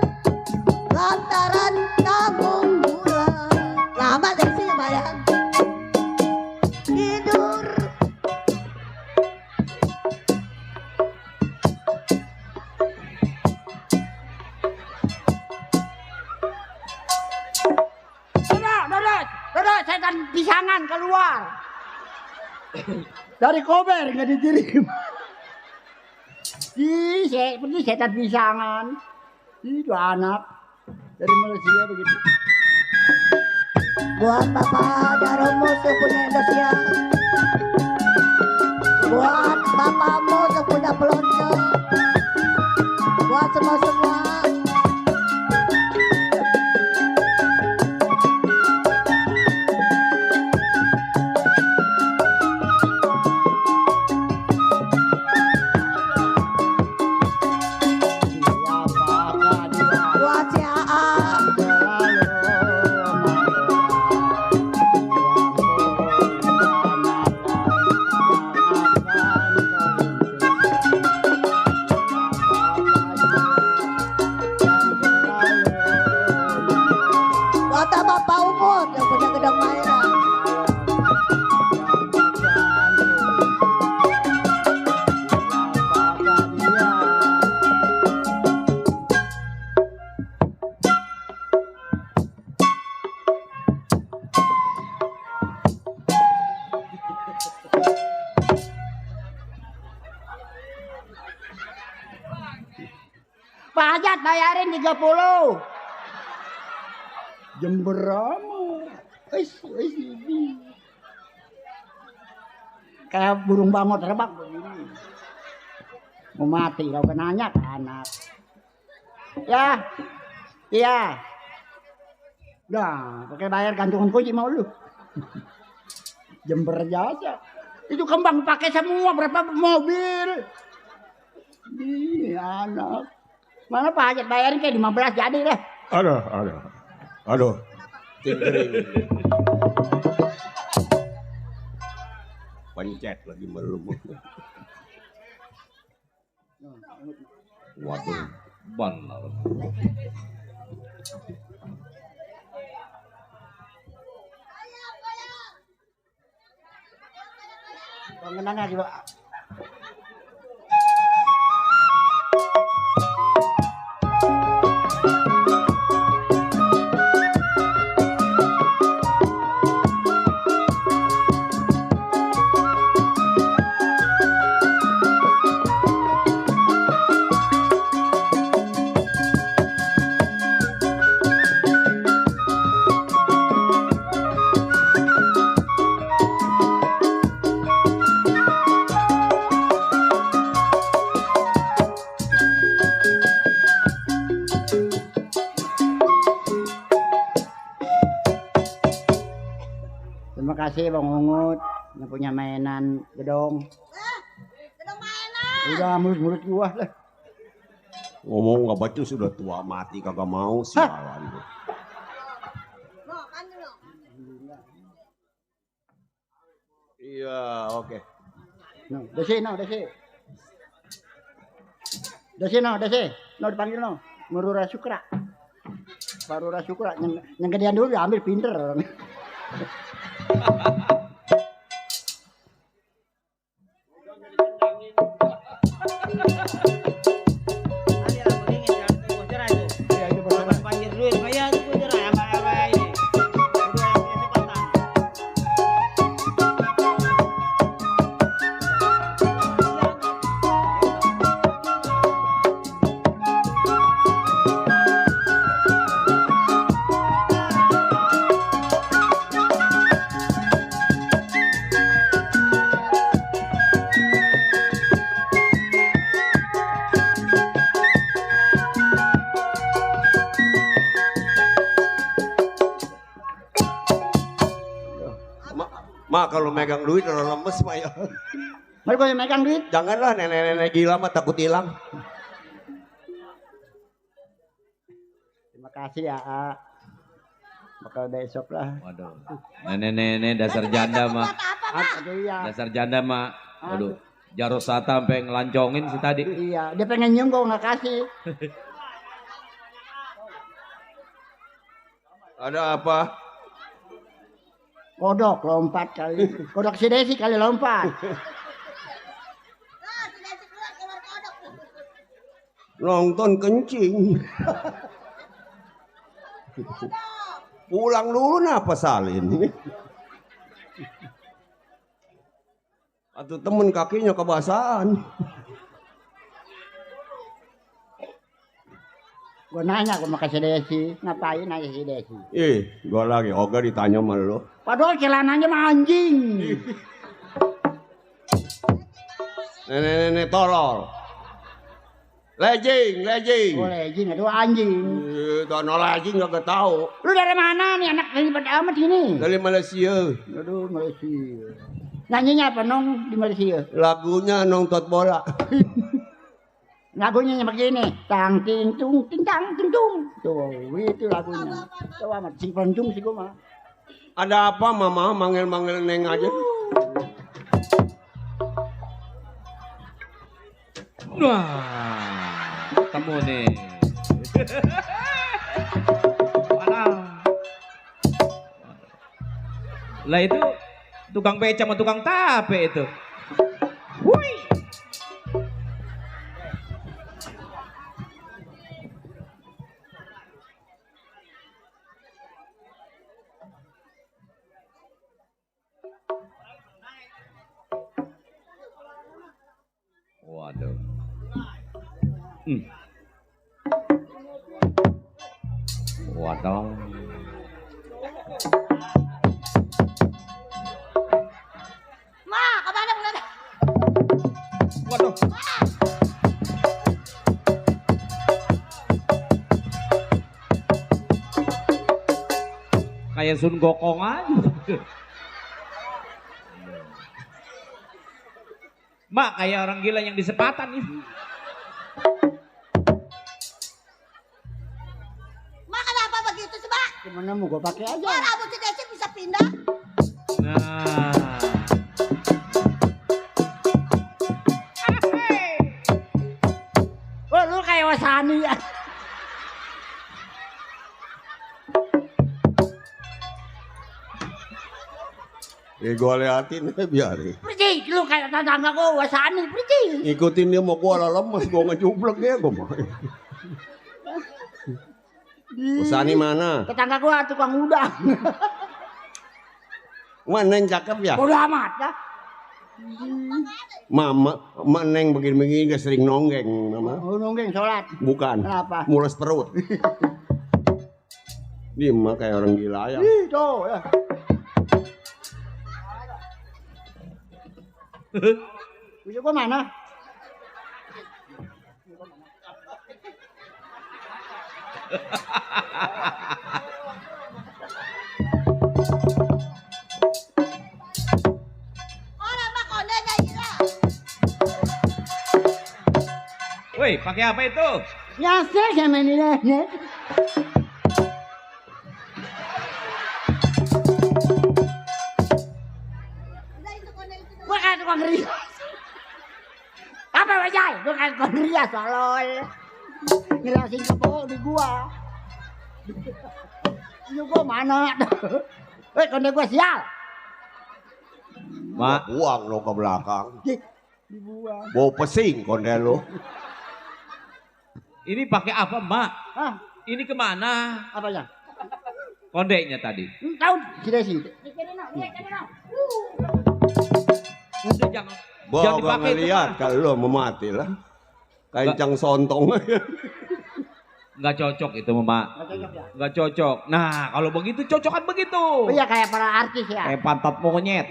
lantaran nabung bulan. Lama deh sih bayang tidur. Dodot, saya kan pisangan keluar. Dari Kober nggak dikirim. Ih, seperti setan pisangan. Itu anak dari Malaysia begitu. Buat Bapak Jarum musuh punya Indonesia, buat Bapak musuh punya pelonco, buat semua. Buat si Aang, pajak bayarin 30. Jemberamu. Ini. Kayak burung bangau terbang begini. Mau mati kau kenanya ke anak. Ya. Iya. Udah, pakai bayar gantungan kunci mau lu. Jember aja. Itu kembang pakai semua berapa mobil. Ini anak. Mana pajak bayarin kayak 15 jadi deh. Aduh. Tingkering. Pencet lagi belum. Waduh, benar. Pengenannya juga. Terima kasih Bang Ungut yang punya mainan gedong. Gedong mainan. Udah mulut-mulut gua lah. Ngomong nggak baca sudah tua mati kagak mau sialan. Mau kan dulu. Iya, oke. No, desi. No dipanggil no. Merura Sukra. Parura Sukra yang gedean dulu ambil pinter. Mak kalau megang duit udah lemes mak ya. Mereka yang megang duit. Janganlah nenek-nenek gila mah takut hilang. Terima kasih ya, A. Bakal besok lah. Waduh. Nenek-nenek dasar janda mah. Iya. Dasar janda mah. Waduh. Jarosata sampai ngelancongin si tadi. Iya, dia pengen nyium kok nggak kasih. Ada apa? Kodok lompat kali. Kodok si Desi kali lompat. Nah, sudah keluar keluar kodok. Nonton kencing. Pulang dulu napa salin. Atau temen kakinya kebasahan. Gue nanya gue sama si Desi, ngapain nanya si Desi? Gua lagi Oga ditanya sama lu. Padahal celananya mah anjing. Nenek-nenek tolol. Lejing. Boleh anjing, aduh anjing. Tanah lejing gak tahu. Lu dari mana nih anak dari pada amat ini? Dari Malaysia. Aduh Malaysia. Nyanyinya apa nong di Malaysia? Lagunya nonton bola. Lagunya begini, tang ting tung ting tang ting tung. Tuh, itu lagunya. Tuh amat sing pencung sih gua mah. Ada apa mama manggil-manggil neng aja? Wah, ketemu nih. Mana? Lah itu tukang beca sama tukang tape itu. Wui. Waduh. Tong. Ma, kemana mulai? Waduh. Kayak Sun Gokong aja. Mak, kayak orang gila yang di sepatan nih. Ma, kenapa begitu sih, Ma? Gimana mau gue pakai aja? Ma, rambut si Desi bisa pindah? Nah. Oh, lu kayak Wasani ya. Gue liatin biarin. Pergi, lu kayak tetangga gue Wasani, pergi. Ikutin dia mau gue lemes, gue ngejublek dia gue mau. Usani mana? Tetangga gue tukang udang. Mana yang cakep ya? Udah amat ya. Mama neng begini-begini gak sering nonggeng, mama. Oh, nonggeng sholat. Bukan. Kenapa? Mules perut. Dia mah kayak orang gila ya. Ih, tuh ya. Punya gua mana? Orang mah kondenya gila. Woi, pakai apa itu? Nyasar sama ini nih. Udah itu konde itu. Gua kan tukang rias. Apa wajah? Gua kan tukang rias, tolol. Ngeriasin kebo di gua. Ini gua mana? Konde gua sial. Mak, Uang lo ke belakang. Dibuang. Bau pesing konde lo. ini pakai apa, Mak? Hah? Ini kemana? Apanya? Kondeknya tadi. Tahu si Desi. Udah jangan Gua dipakai itu, ngeliat Mak. kalau lo mau mati lah. Kencang sontong. Nggak cocok itu, Mak. Nggak cocok. Nah, kalau begitu cocokan begitu. Oh iya kayak para artis ya. Kayak pantat monyet.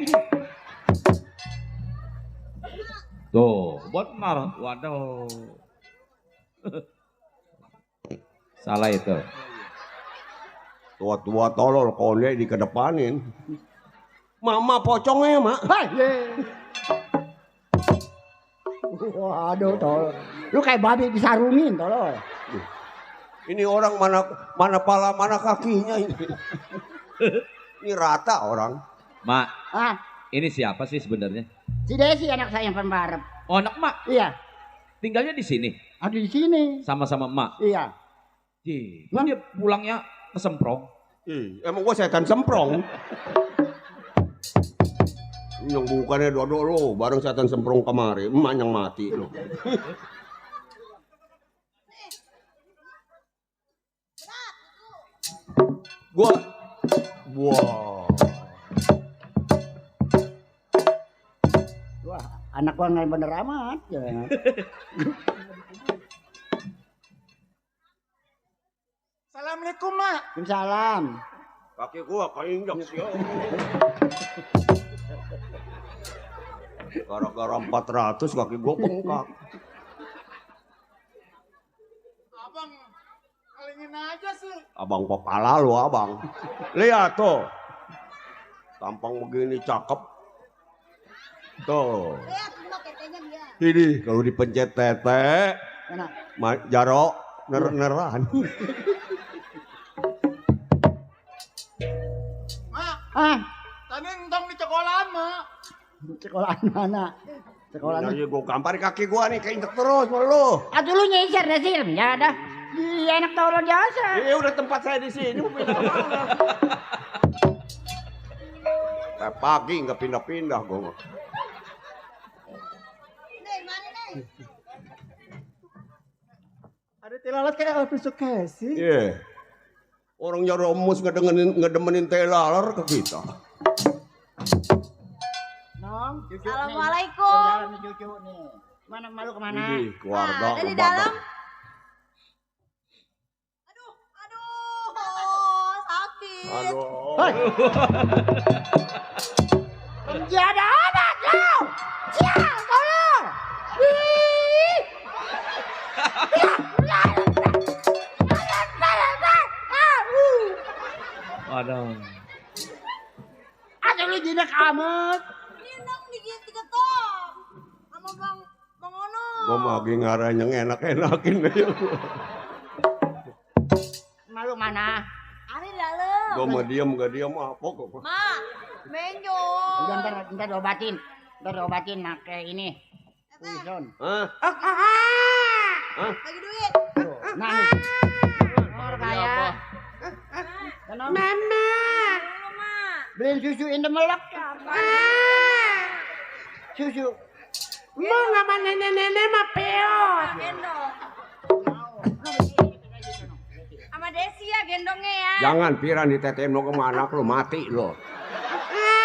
Tuh, benar. Waduh. Salah itu. Tua-tua tolol konde dikedepanin. Mama pocongnya, Mak. Waduh, tolol. Lu kayak babi disarungin, tolol. Ini orang mana pala mana kakinya ini. Ini rata orang. Mak, Ah, ini siapa sih sebenarnya? si Desi anak saya yang pembarep. Oh, anak Mak. Iya, Tinggalnya di sini ada di sini. sama-sama Mak. Iya. Kok dia pulangnya ke Semprong? Emang gua setan semprong. Yang bukannya dodo lo, bareng setan semprong kemari, emak yang mati lo. Gua, wah, Wah, anak gua nggak bener amat. Ya. Assalamualaikum, Mak. Waalaikumsalam. kaki gua keinjak sih. Gara-gara 400 kaki gua bengkak. Abang kalingin aja sih. Abang kepala lu, abang. Lihat tuh. Tampang begini cakep. Tuh. Lihat semua tetenya dia. Ini kalau dipencet tete, Mana? Jaro ner-neran. Mak, Ah, tadi entong di sekolahan, Mak. sekolahan mana? Sekolahan. Nah, gua gampar kaki gua nih keinjek terus lu. Aduh lu nyisir deh sih, ya ada. Iya enak tolong jasa. Udah tempat saya di sini, mau pindah mana? Kayak pagi nggak pindah-pindah gua. Nih, mana nih? Ada tilalat kayak tusuk kasih. Iya. Orang nyaromus ngedemenin telalar ke kita. Nong, cucu. Assalamualaikum. Jalan nih cucu nih. Mana malu kemana? Ini keluarga. Nah, ada di lembaga. dalam. Aduh, aduh. Aduh. Hei. Penjada anak kau. Sial kau lo. Waduh. Ada lu jinak amat. Enak digigit ketong. Sama Bang Ono. Gua lagi ngarang yang enak-enakin aja. Malu mana? Ari dalam. Gua mah diam gak diam apa kok. Ma, menyo. Udah ntar diobatin. Ntar diobatin pakai ini. Wison. Hah? Bagi duit. Nah nih. Nomor kaya. Mama. Dulu, Ma. Beliin susu Indomelok. Susu. Mau nggak sama nenek-nenek mah peot. Gendong. Sama Desi ya gendongnya ya. Jangan piran ditetem lo kemana lo mati lo. Ya.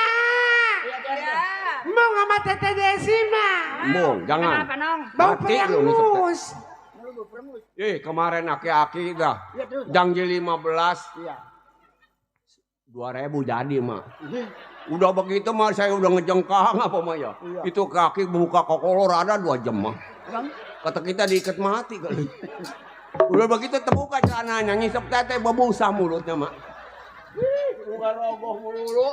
Mau nggak sama Tete Desi mah. Mung, jangan. Kenapa nong? Bau Mati lu, perengus. Kemarin aki-aki dah. Iya terus. Janji 15. Iya. 2.000 jadi mah. Udah begitu mah saya udah ngejengkang apa mah ya. Iya. Itu kaki buka kokolor ada 2 jam mah. Bang. Kata kita diikat mati kali. Udah begitu terbuka celananya ngisep tete bebusa mulutnya mah. Bukan roboh mulu.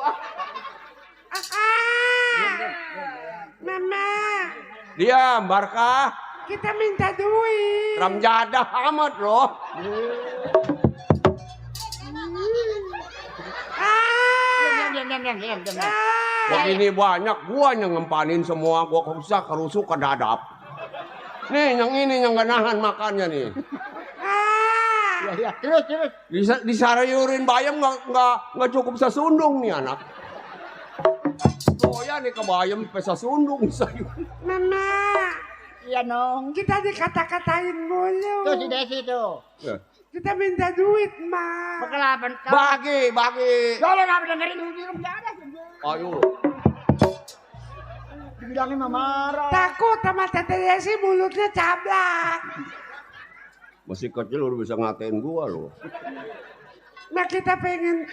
Mama, Diam, Barkah. kita minta duit. Ramjadah amat loh. Diam. Begini banyak gua yang ngempanin semua gua rusak kerusuk kedadap. Nih yang ini yang gak nahan makannya nih. Iya. Terus. Disarayurin bayam nggak cukup sesundung nih anak. Soya nih ke bayam sesundung sayur. Mama, Iya nong. kita dikata-katain mulu. Tuh si Desi tuh. Kita minta duit, Ma. Bekelapan. Bagi. Jangan apa dengerin dulu di rumah ada. Ayo. Dibilangin mah marah. Takut sama Tete Desi mulutnya cablak. Masih kecil udah bisa ngatain gua loh. Nah kita pengen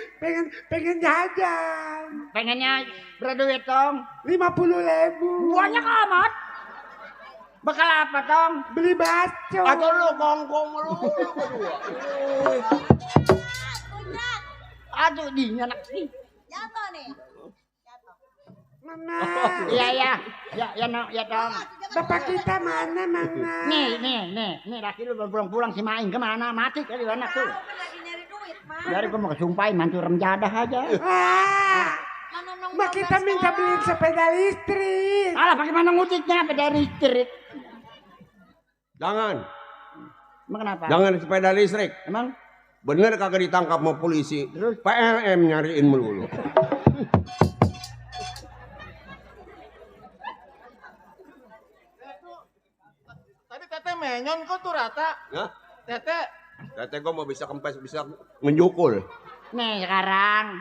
jajan. Pengennya berduit tong. 50.000. Banyak amat. Bekal apa tong? Beli baco. Atau lu kongkong lu. Aduh di anak sih. Jatuh nih. Mama, Iya. Ya nong, ya tong. bapak kita mana, Mama? Nih laki lu baru pulang si Maing kemana? Mati kali anak tuh. Kan lagi nyari duit, Ma. Dari gua mau kesumpahin mantu remjadah aja. Mana nong Ma kita minta beliin sepeda listrik. Alah pakai mana nguciknya sepeda listrik. Jangan. Emang kenapa? Jangan sepeda listrik. Emang? Bener kagak ditangkap sama polisi. Terus? PLM nyariin melulu. Tadi Tete menyon kok tuh rata. Hah? Tete. Tete gua mau bisa kempes bisa menjukul. Nih sekarang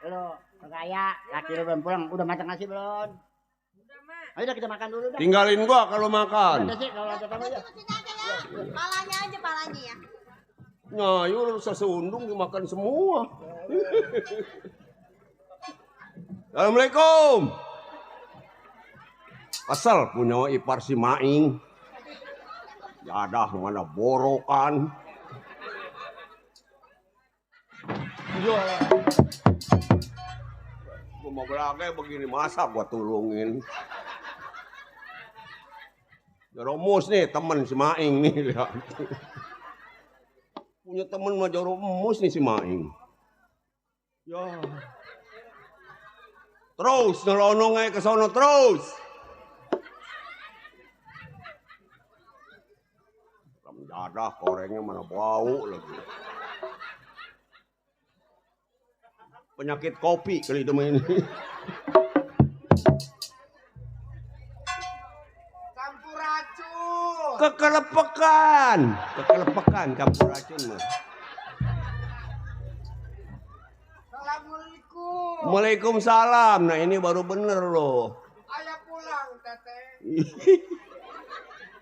lu kaya laki lu belum pulang udah makan nasi belum? Ayo dah kita makan dulu dah. Tinggalin gua kalau makan. Udah sih kalau ada tamu ya. Sini aja ya. Palanya aja ya. Nah, yuk sesundung dimakan semua. Assalamualaikum. Asal punya ipar si Maing. Jadah mana borokan. Gua mau gelagay begini masa gua tulungin. Jeromus nih temen si Maing nih lihat. Punya temen mah Jeromus nih si Maing. Ya. Terus nyelonong aja ke sono terus. Jadah korengnya mana bau lagi. Penyakit kopi kali itu ini. Campur racun. Kekelepekan campur racun mah. Assalamualaikum. Waalaikumsalam. Nah ini baru bener loh. Ayah pulang, Tete.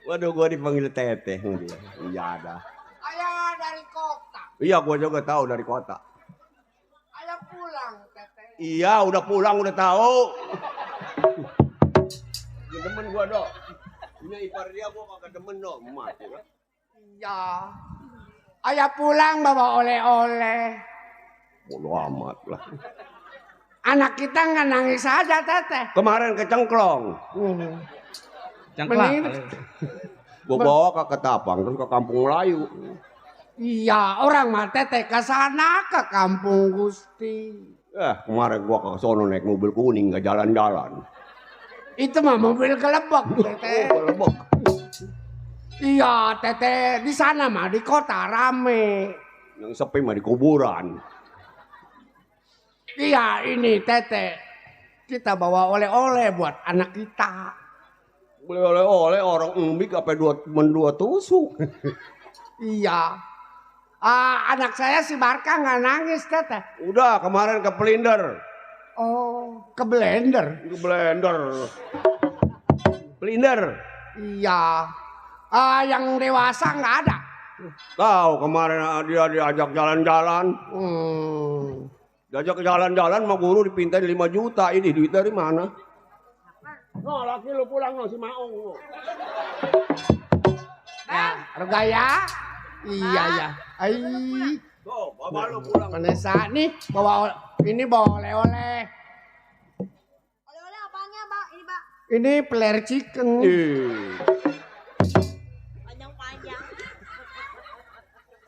Waduh gua dipanggil Teteh dia. Iya ada. Ayah dari kota. Iya gua juga tahu dari kota. Ayah Iya, udah pulang, udah tahu. Demen gua dok. Ini ipar dia gua kagak demen dok. Mati lah. Iya. Ayah pulang bawa oleh-oleh. Bodo amat lah. Anak kita nggak nangis aja teteh. Kemarin kecengklong. Cangklak. Gua bawa ke Ketapang terus ke Kampung Melayu. Iya, orang mah teteh ke sana ke Kampung Gusti. Kemarin gua ke sono naik mobil kuning nggak jalan-jalan. Itu mah mobil gelebok teteh. Gelebok. Iya, teteh di sana mah di kota rame. Yang sepi mah di kuburan. Iya, ini teteh kita bawa oleh-oleh buat anak kita. Boleh oleh-oleh orang embik apa dua tusuk. Iya. Anak saya si Barka nggak nangis teteh. Udah kemarin ke Pelinder. Oh, ke blender. Ke blender. Pelinder. Iya. Yang dewasa nggak ada. Tahu kemarin dia diajak jalan-jalan. Diajak jalan-jalan sama guru dipintain 5 juta. Ini duit dari mana? No, laki lu pulang no, si Maong no. Ya, Regaya. Iya ya. Tuh, bapak lu pulang. Vanessa nih bawa oleh-oleh. Oleh-oleh apanya, Mbak? Ini, Mbak. Ini peler chicken. Panjang-panjang.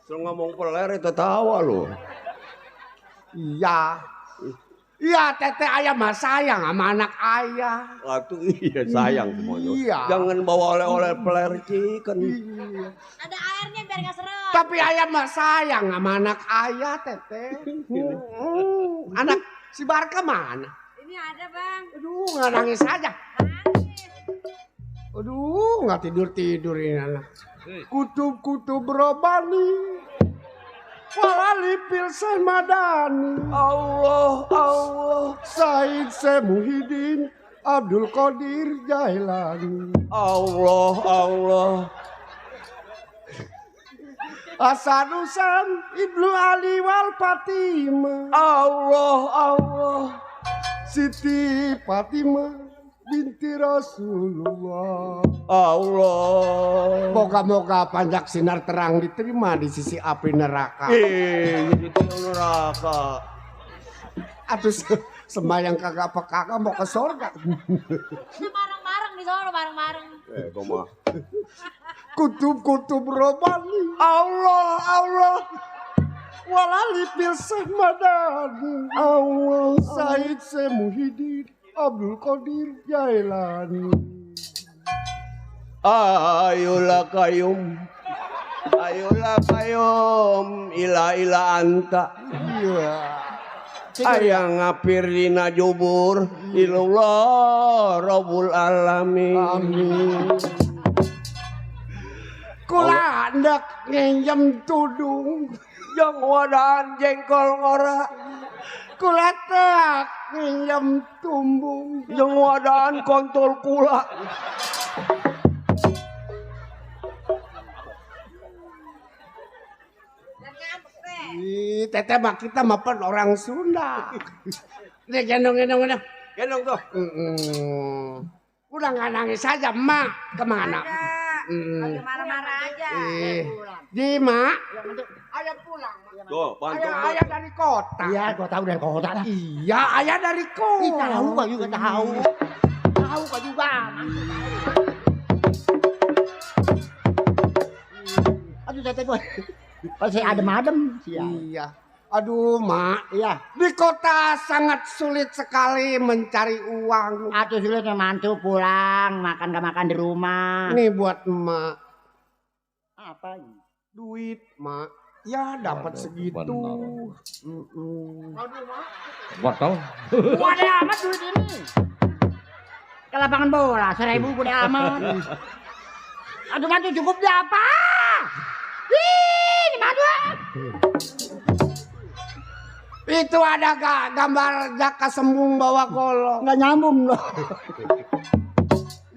Suruh ngomong peler itu tawa lu. Iya. Iya, teteh ayah mah sayang sama anak ayah. Atuh iya sayang semuanya. Iya. Jangan bawa oleh-oleh peler chicken. Ada airnya biar nggak seret. Tapi ayah mah sayang sama anak ayah, teteh. Anak si Barka mana? Ini ada, Bang. Aduh, nggak nangis aja. Nangis. Aduh, nggak tidur ini anak. Kutub-kutub robani. Walali Pilsen Madani. Allah. Said Semuhidin. Abdul Qadir Jailani. Allah. Hasanusan Ibnu Ali wal Fatimah. Allah. Siti Fatimah binti Rasulullah. Allah. Moga-moga panjang sinar terang diterima di sisi api neraka. Jadi neraka. Aduh, sembayang kagak apa mau ke surga. Kita bareng-bareng di sana, bareng-bareng. Koma. Kutub-kutub robani. Allah. Walali Pilseh Madani. Allah. Said Semuhidin. Abdul Qadir Jailani. Ayolah kayum ila anta. Iya. Ayang ngapir dina jubur ilallah rabbul alamin. Amin. Kula hendak nginjem tudung Yang wadaan jengkol ngora. kula teh nginjem tumbung. Yang wadaan kontol kula. Teteh mah kita mapan orang Sunda. Nih gendong. Gendong tuh. Udah nggak nangis aja, Mak. Kemana? Lagi marah-marah aja. Di Mak. Ayah pulang. Tuh, bantu Ayah dari kota. Iya, gua tahu dari kota lah. Iya, ayah dari kota. Ih, tahu gua juga tahu. Tahu gua juga. Aduh, teteh gua. Masih adem-adem sih ya. Iya. Aduh, Mak. Iya. Di kota sangat sulit sekali mencari uang. Atuh sulit mantu pulang, makan gak makan di rumah. Nih buat Mak. Apa ini? Duit, Mak. Ya, dapat segitu. Wortel. Gede amat duit ini. Ke lapangan bola, 1.000 gede amat. Aduh, mantu cukup berapa? Ini mantu. Itu ada gambar Jaka Sembung bawa golong. Nggak nyambung loh.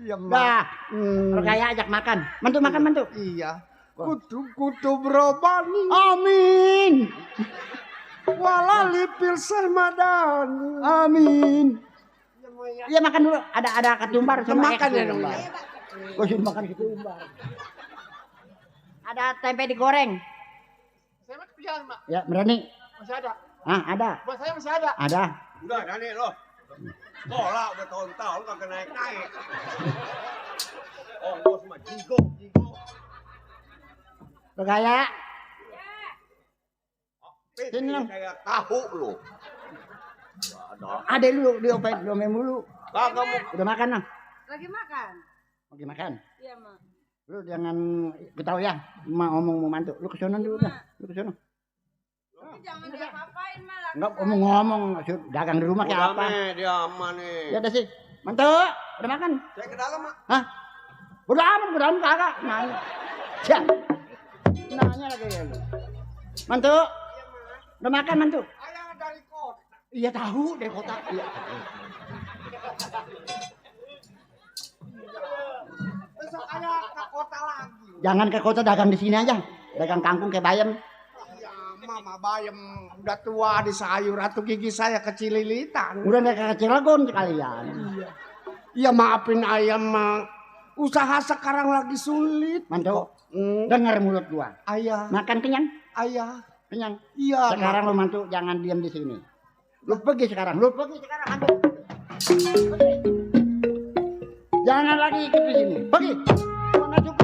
Iya, Mak. Dah, Regaya ajak makan. Mantu makan, mantu. Iya. Kutub-kutub robani. Amin. Wala lipil Madani. Amin. Iya makan dulu. Ada ketumbar sama Makan ya dong. Gue suruh makan ketumbar. Ada tempe digoreng. Saya mah kepikiran, Mak. Ya berani. Masih ada. Ah ada. Buat saya masih ada. Ada. Udah Dani lo. Bola udah tahun-tahun kagak naik-naik. Oh, bos mah jigo. Bergaya. Sini dong. Kayak tahu lo. Ada lu diomelin mulu. Kagak mau. Udah makan nah? Lagi makan. Lagi makan. Iya, Mak. Lu jangan ketahui ya. Mak ngomong mau mantu. Lu ke sono dulu dah. Lu ke sono. Tapi jangan diapa-apain malah. Enggak ngomong-ngomong, dagang di rumah kayak apa? Dia aman nih. Ya udah sih. Mantu, udah makan? Saya ke dalam, Mak. Hah? Udah aman, ke dalam kagak. Nanya. Ya. Nanya lagi ya lu. Mantu. Udah makan, Mantu? Ayah dari kota. Iya tahu dari kota. Iya. Besok ayah ke kota lagi. Jangan ke kota, dagang di sini aja. Dagang kangkung kayak bayam. Iya, Mama Bayem udah tua di sayur atau gigi saya kecililitan. Udah nggak kecelagon kalian. Iya maafin ayam mah. Usaha sekarang lagi sulit. Mantu, dengar mulut gua. Ayah, Makan kenyang? ayah. Kenyang. Iya. Sekarang lu mantu jangan diam di sini. Lu pergi sekarang. Mantu. Pergi. Jangan lagi ikut di sini. Pergi. Mana cukup.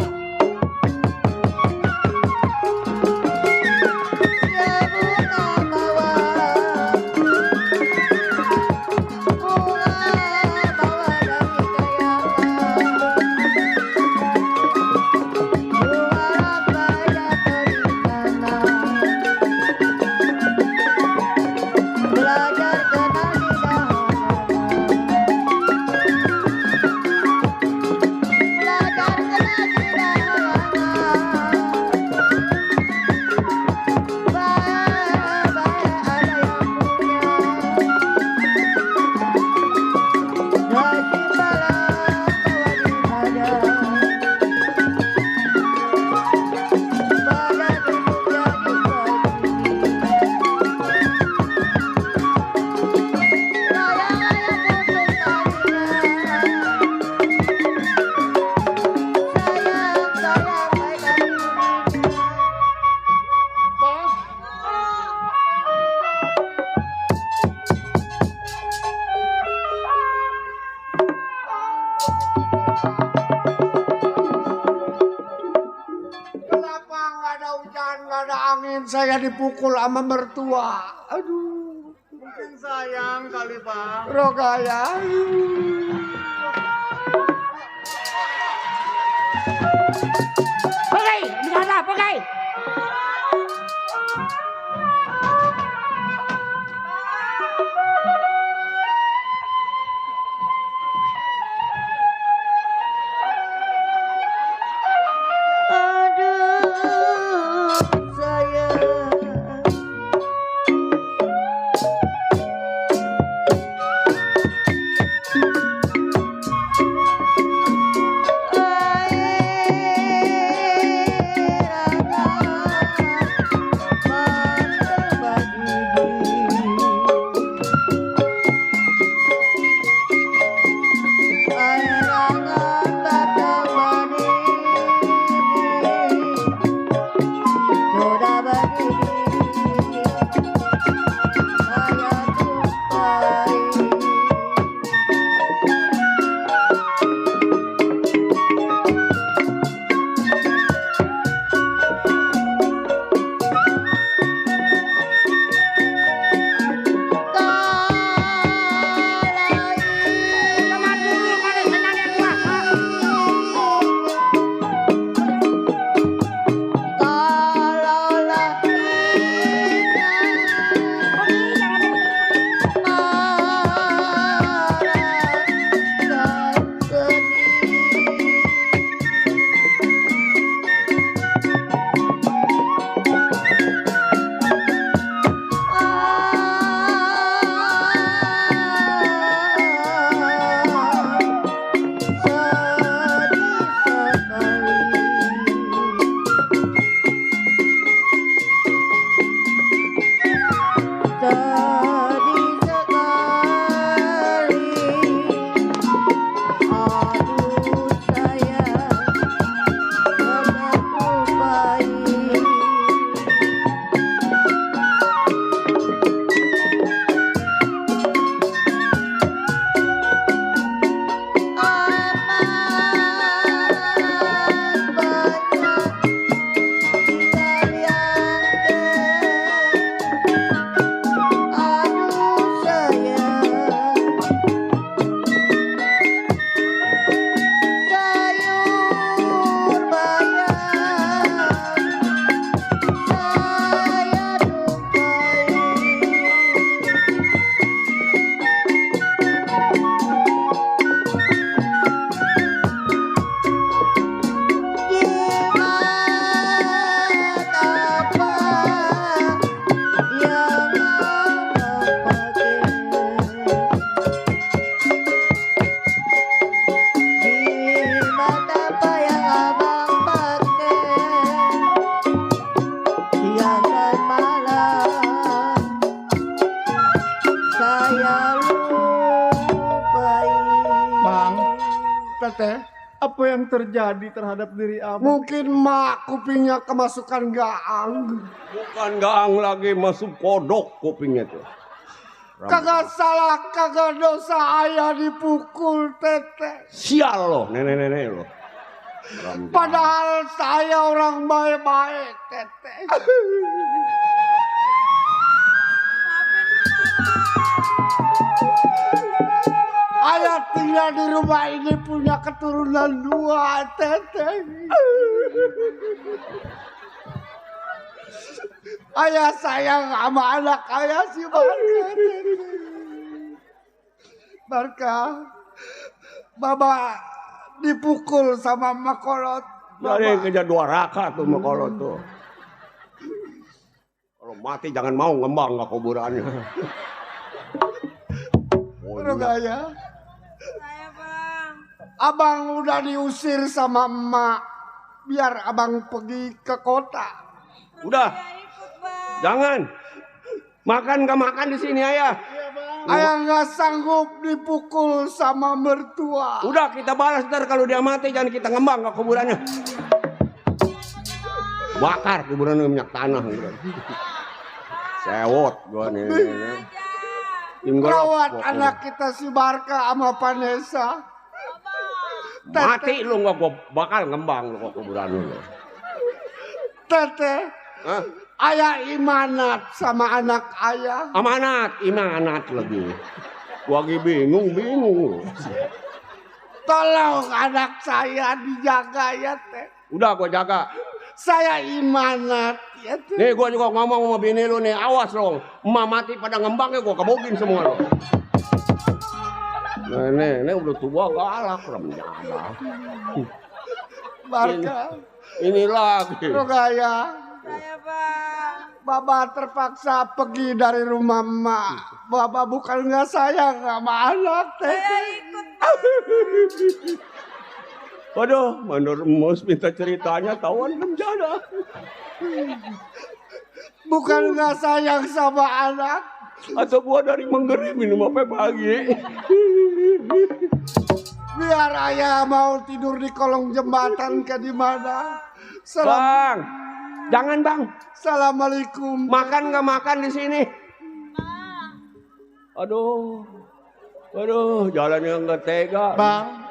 Kenapa nggak ada hujan, nggak ada angin, saya dipukul sama mertua. Aduh. Mungkin sayang kali, Bang. Rogaya. Pergi, di sana, pergi. Apa yang terjadi terhadap diri abang? Mungkin mak kupingnya kemasukan gaang. Bukan gaang lagi, masuk kodok kupingnya tuh. Kagak salah, kagak dosa ayah dipukul teteh. Sial loh, nenek-nenek loh. Padahal saya orang baik-baik teteh. Ayah tinggal di rumah ini punya keturunan 2 teteh. Ayah sayang sama anak ayah si Barka. Barka, Baba dipukul sama Makolot. Jadi kerja 2 raka tuh Makolot tuh. Kalau mati jangan mau ngembang ke kuburannya. Rogaya. Abang udah diusir sama emak. Biar abang pergi ke kota. Udah. Jangan. Makan gak makan di sini ayah. Ayah nggak sanggup dipukul sama mertua. Udah kita balas ntar kalau dia mati jangan kita ngembang ke kuburannya. Bakar kuburannya minyak tanah gitu. Sewot gua nih. Rawat anak kita si Barka sama Vanessa. Mati lu nggak gua bakal ngembang lu ke kuburan lu. Teteh. Ayah imanat sama anak ayah. Amanat, imanat lagi. Gua lagi bingung. Tolong anak saya dijaga ya teh. Udah gua jaga. Saya imanat ya teh. Nih gua juga ngomong sama bini lu nih, awas lo. Emak mati pada ngembangnya gua kebogin semua lo. Nih udah tua galak remjada. Barka. Ini lagi. Rogaya. Baba terpaksa pergi dari rumah emak. Baba bukan nggak sayang sama anak teteh. Waduh, mandor emus minta ceritanya tawan remjada. Bukan nggak sayang sama anak. Atau gua dari menggerim minum sampai pagi. Biar ayah mau tidur di kolong jembatan ke di mana. Bang, jangan bang. Assalamualaikum. Makan nggak makan di sini? Aduh, jalannya nggak tega. Bang,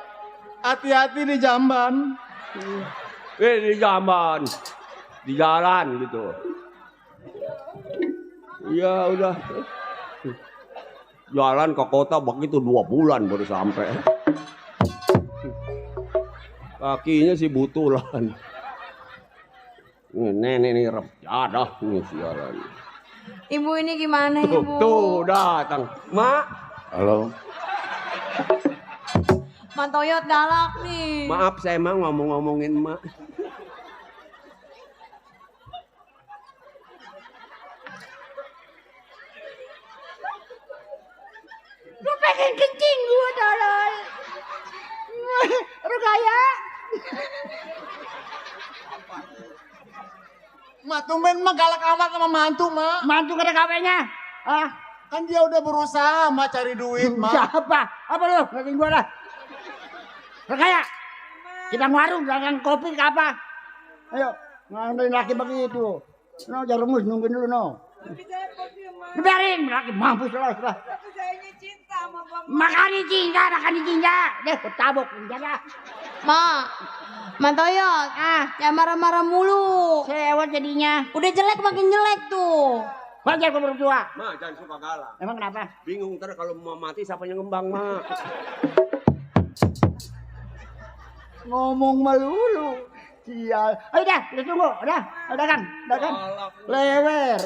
hati-hati di jamban. Di jamban, di jalan gitu. Iya udah. Jalan ke kota begitu 2 bulan baru sampai. Kakinya sih butulan. Nenek nih remjadah nih siaran. Ibu ini gimana Tuh, ibu? tuh datang. Mak. Halo. Mantoyot galak nih. Maaf saya emang ngomongin mak. Lu pengen kencing gua tolol. Rugaya. Mak tumben mah galak amat sama mantu mak. Mantu kada kawenya. Kan dia udah berusaha mak cari duit mak. Siapa? Apa lu? Ngeliatin gua dah. Rugaya. Kita warung dagang kopi ke apa? Ayo, ngandelin laki begitu. No, jangan remus, nungguin dulu no. Biarin, laki mampus lah. Makan cinta. Deh, ketabok jaga. Ma, Mantoyot, jangan marah-marah mulu. Sewot jadinya. Udah jelek makin jelek tuh. Wajar kau berdua. Mak jangan suka galak. Emang kenapa? Bingung ntar kalau mau mati siapa yang ngembang mak. Ngomong melulu. Sial. Ayo dah, udah tunggu. Udah kan. Lewer.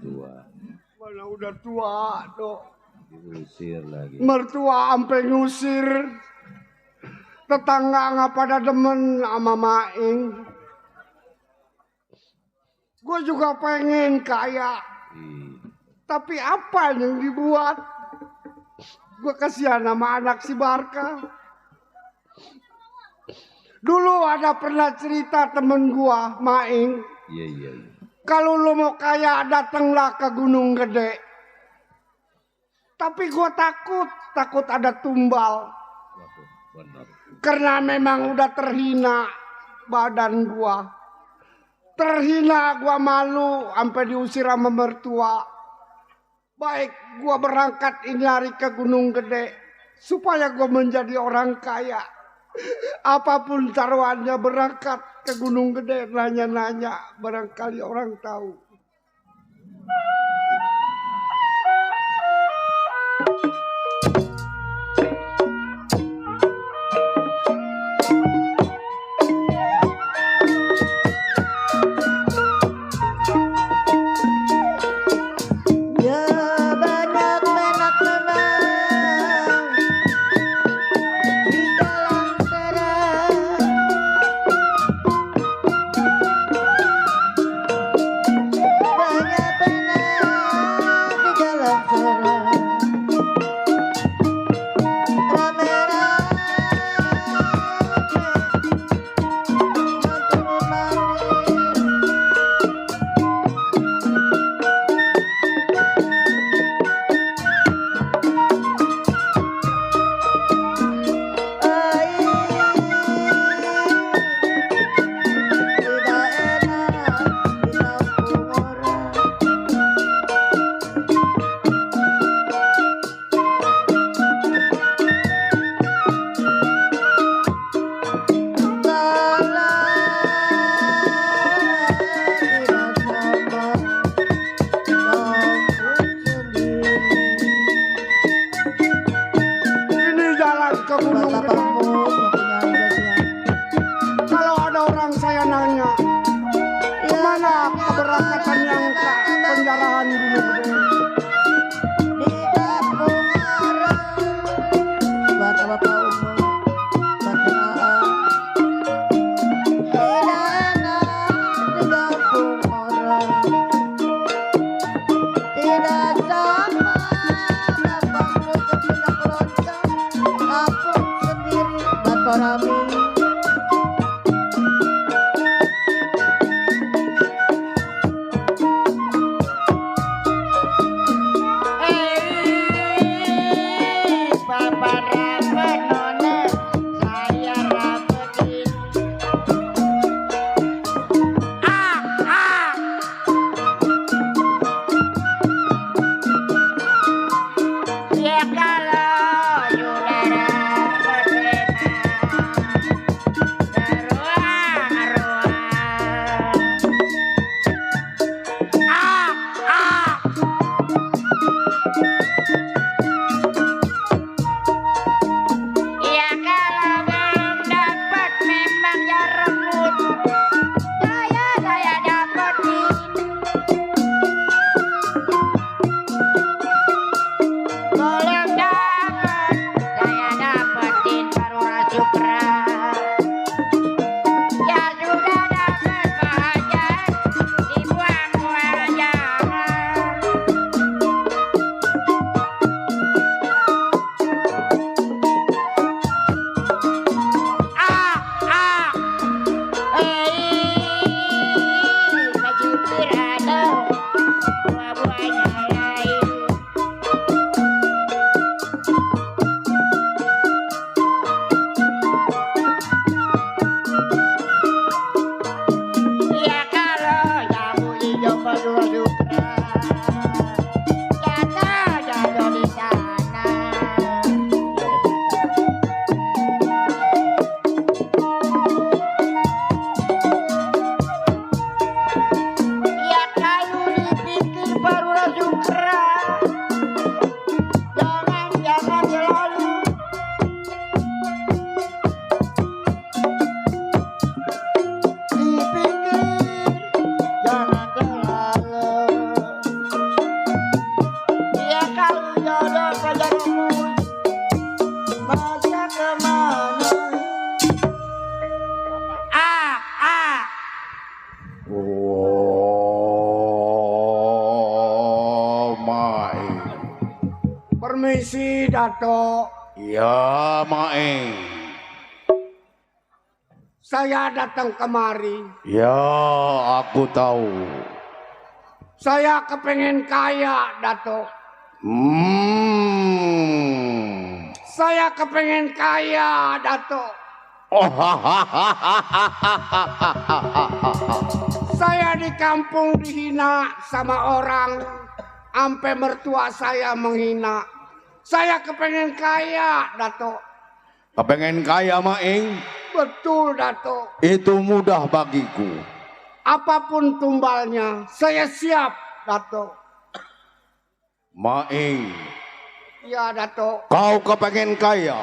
tua. Mana udah tua, Dok. Diusir lagi. Mertua ampe ngusir. Tetangga nggak pada demen sama Maing. Gue juga pengen kaya. Tapi apa yang dibuat? Gue kasihan sama anak si Barka. Dulu ada pernah cerita temen gue, Maing. Iya. Kalau lo mau kaya datanglah ke Gunung Gede. Tapi gue takut ada tumbal. Benar. Karena memang udah terhina badan gue. Terhina gue malu sampai diusir sama mertua. Baik gue berangkat ini hari ke Gunung Gede. Supaya gue menjadi orang kaya. Apapun taruhannya berangkat ke Gunung Gede nanya-nanya barangkali orang tahu. Permisi, Dato. Ya, Maeng. Saya datang kemari. Ya, aku tahu. Saya kepengen kaya, Dato. Saya kepengen kaya, Dato. Saya di kampung dihina sama orang, sampai mertua saya menghina. Saya kepengen kaya, Dato. Kepengen kaya, Maeng? Betul, Dato. Itu mudah bagiku. Apapun tumbalnya, saya siap, Dato. Maeng, Ya, Dato. kau kepengen kaya?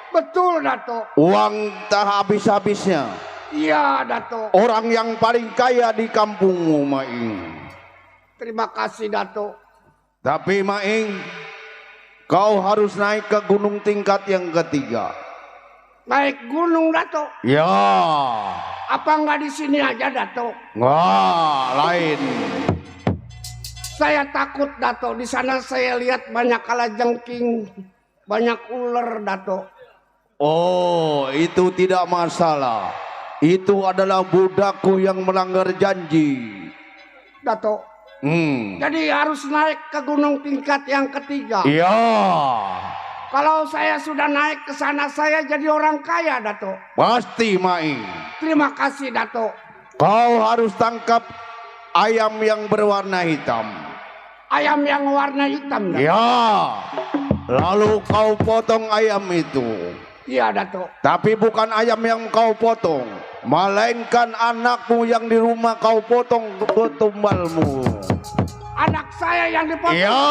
Betul, Dato. Uang tak habis-habisnya. Iya, Dato. Orang yang paling kaya di kampungmu, Maeng. Terima kasih, Dato. Tapi Maeng, kau harus naik ke gunung tingkat yang ketiga. Naik gunung, Dato. Ya. Apa nggak di sini aja, Dato? Wah, lain. Saya takut, Dato. Di sana saya lihat banyak kalajengking, banyak ular, Dato. Oh, itu tidak masalah. Itu adalah budakku yang melanggar janji. Dato. Jadi harus naik ke gunung tingkat yang ketiga. Iya. Kalau saya sudah naik ke sana, saya jadi orang kaya, Dato. Pasti, Maeng. Terima kasih, Dato. Kau harus tangkap ayam yang berwarna hitam. Ayam yang warna hitam, Dato. Ya. Lalu kau potong ayam itu. Iya, Dato. Tapi bukan ayam yang kau potong, melainkan anakmu yang di rumah kau potong ke tumbalmu. Anak saya yang dipotong? Iya.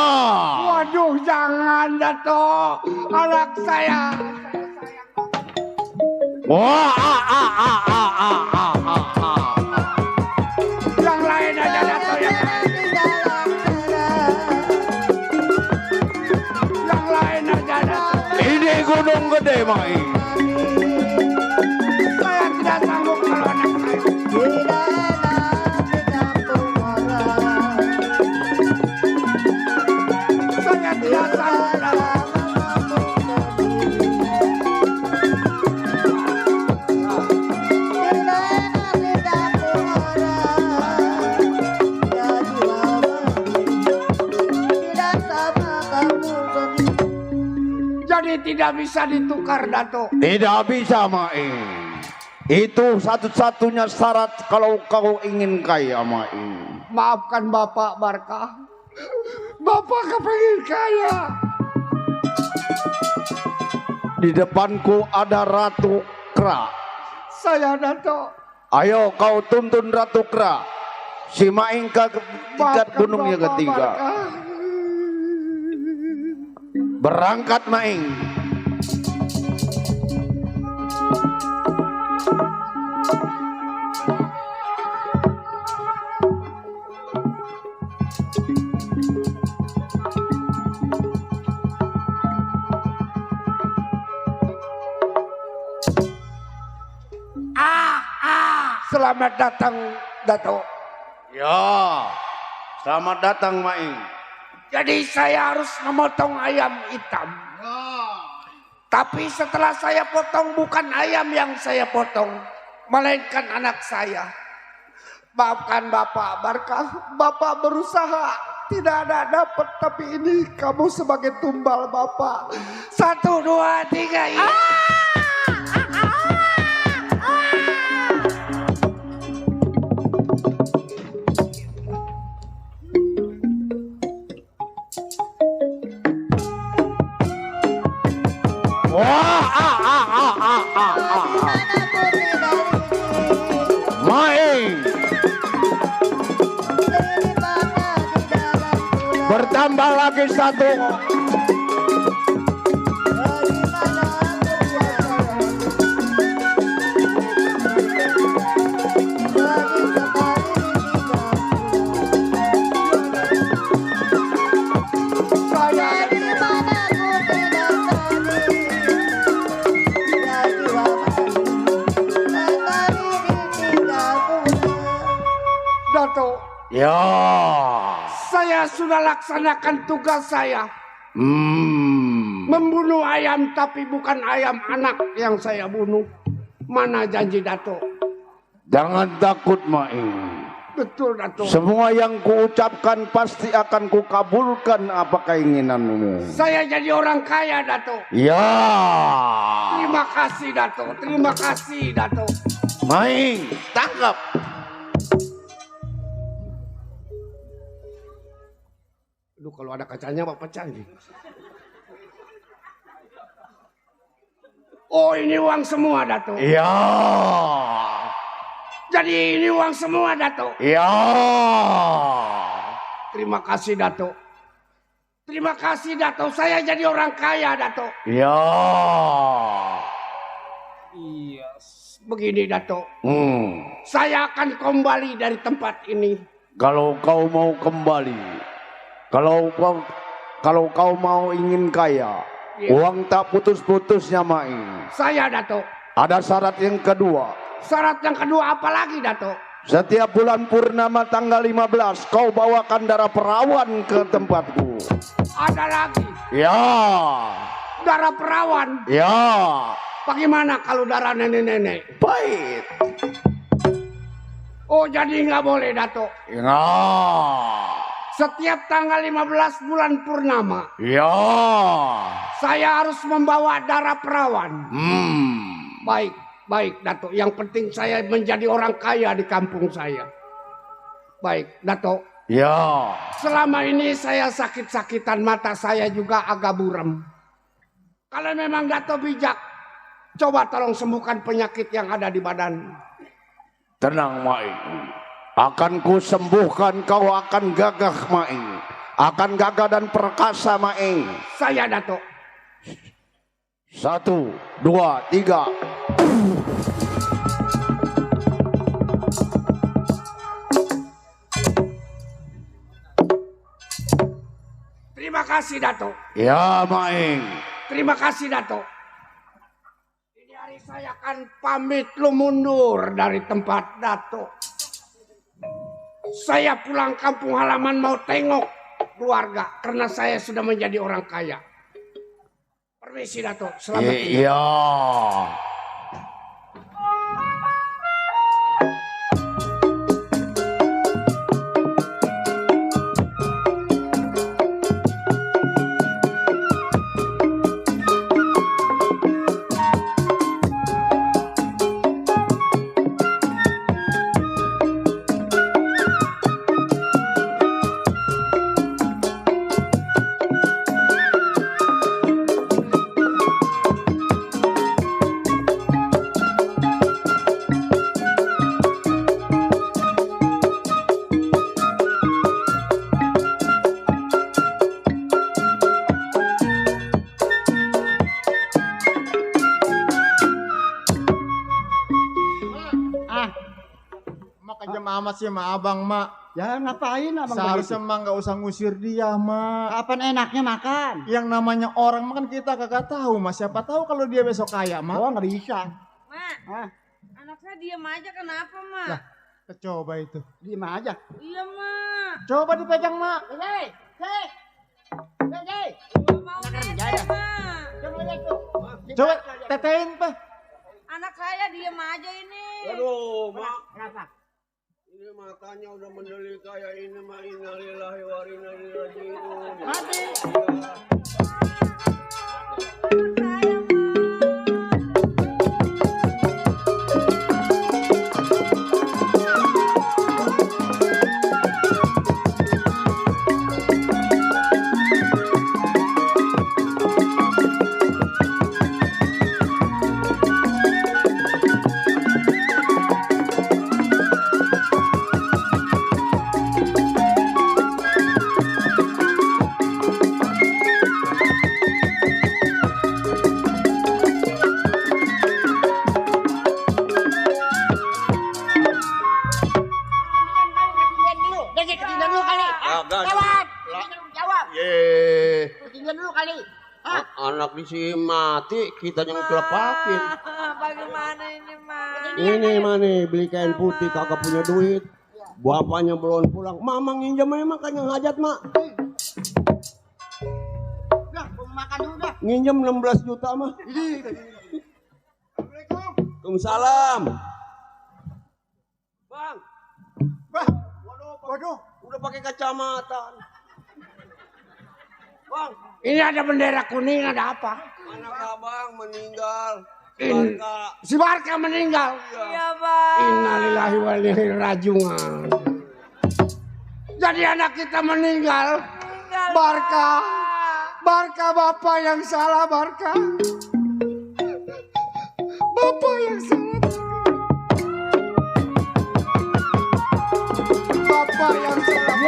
Waduh, jangan, Dato. Anak saya. Wah, Yang lain aja, Dato. Yang lain aja, Dato. Ini gunung gede, Maeng. Saya tidak sanggup kalau anak saya. Saya tidak sanggup, Dato. Jadi tidak bisa ditukar, Dato. Tidak bisa, Maeng. Itu satu-satunya syarat kalau kau ingin kaya, Maeng. Maafkan Bapak Barkah. Bapak kepengen kaya. Di depanku ada Ratu Kera. Saya, Dato. Ayo kau tuntun Ratu Kera. Si Maeng ke tingkat gunung yang ketiga. Berangkat, Maeng. Selamat datang, Dato. Ya, selamat datang, Maeng. Jadi saya harus memotong ayam hitam. Tapi setelah saya potong, bukan ayam yang saya potong, melainkan anak saya. Maafkan Bapak Barkah. Bapak berusaha, tidak ada dapat, tapi ini kamu sebagai tumbal Bapak. 1, 2, 3, iya. Maeng. Bertambah lagi 1. Dato. Ya. Saya sudah laksanakan tugas saya. Membunuh ayam tapi bukan ayam anak yang saya bunuh. Mana janji Dato? Jangan takut Maing. Betul Dato. Semua yang kuucapkan pasti akan kukabulkan apa keinginanmu. Saya jadi orang kaya Dato. Ya. Terima kasih Dato. Terima kasih Dato. Maing, tangkap. Aduh kalau ada kacanya apa pecah nih. Oh ini uang semua Dato. Ya. Jadi ini uang semua Dato. Ya. Terima kasih Dato. Terima kasih Dato. Saya jadi orang kaya Dato. Ya. Iya. Begini Dato. Saya akan kembali dari tempat ini. Kalau kau mau kembali. Kalau kau mau ingin kaya, uang tak putus-putusnya Maing. Saya Dato. Ada syarat yang kedua. Syarat yang kedua apa lagi Dato? Setiap bulan purnama tanggal 15 kau bawakan darah perawan ke tempatku. Ada lagi? Ya. Darah perawan? Ya. Bagaimana kalau darah nenek-nenek? Baik. Oh jadi nggak boleh Dato? Ya. Setiap tanggal 15 bulan purnama. Ya. Saya harus membawa darah perawan. Baik, baik Dato. Yang penting saya menjadi orang kaya di kampung saya. Baik Dato. Ya. Selama ini saya sakit-sakitan, mata saya juga agak buram. Kalau memang Dato bijak, coba tolong sembuhkan penyakit yang ada di badan. Tenang Maing. Akan ku sembuhkan, kau akan gagah Maing. Akan gagah dan perkasa Maing. Saya Dato. 1, 2, 3. Terima kasih Dato. Ya Maing. Terima kasih Dato. Ini hari saya akan pamit mundur dari tempat Dato. Saya pulang kampung halaman mau tengok keluarga karena saya sudah menjadi orang kaya. Permisi Dato, selamat tinggal. Iya. Amat sih sama abang mak. Ya ngapain abang? Seharusnya mak nggak usah ngusir dia mak. Kapan enaknya makan? Yang namanya orang makan kita kagak tahu mas. Siapa tahu kalau dia besok kaya mak. Oh nggak bisa. Mak, anak saya diam aja kenapa mak? Lah, coba itu. Diam aja. Iya mak. Coba dipegang mak. Hei. Mau kerja mak. Coba tetein pak. Anak saya diam aja ini. Aduh mak. Kenapa? Ini matanya udah mendelik kayak ini mah innalillahi wa inna ilaihi raji'un. Mati. Anak di sini mati, kita yang kelepakin. Bagaimana ini mak? Ini mana beli kain putih kagak punya duit. Bapaknya belum pulang. Mama nginjam aja makanya hajat mak. Udah, mau makan Nginjem 16 juta mah. Waalaikumsalam. Bang. Waduh, udah pakai kacamata. Bang, Ini ada bendera kuning, ada apa? anak abang meninggal. Si Barka meninggal. Iya, Bang. Innalillahi wa inna ilaihi rajiun. Jadi anak kita meninggal. Barka. Barka bapak yang salah, Barka. Bapak yang salah. Bapak yang salah.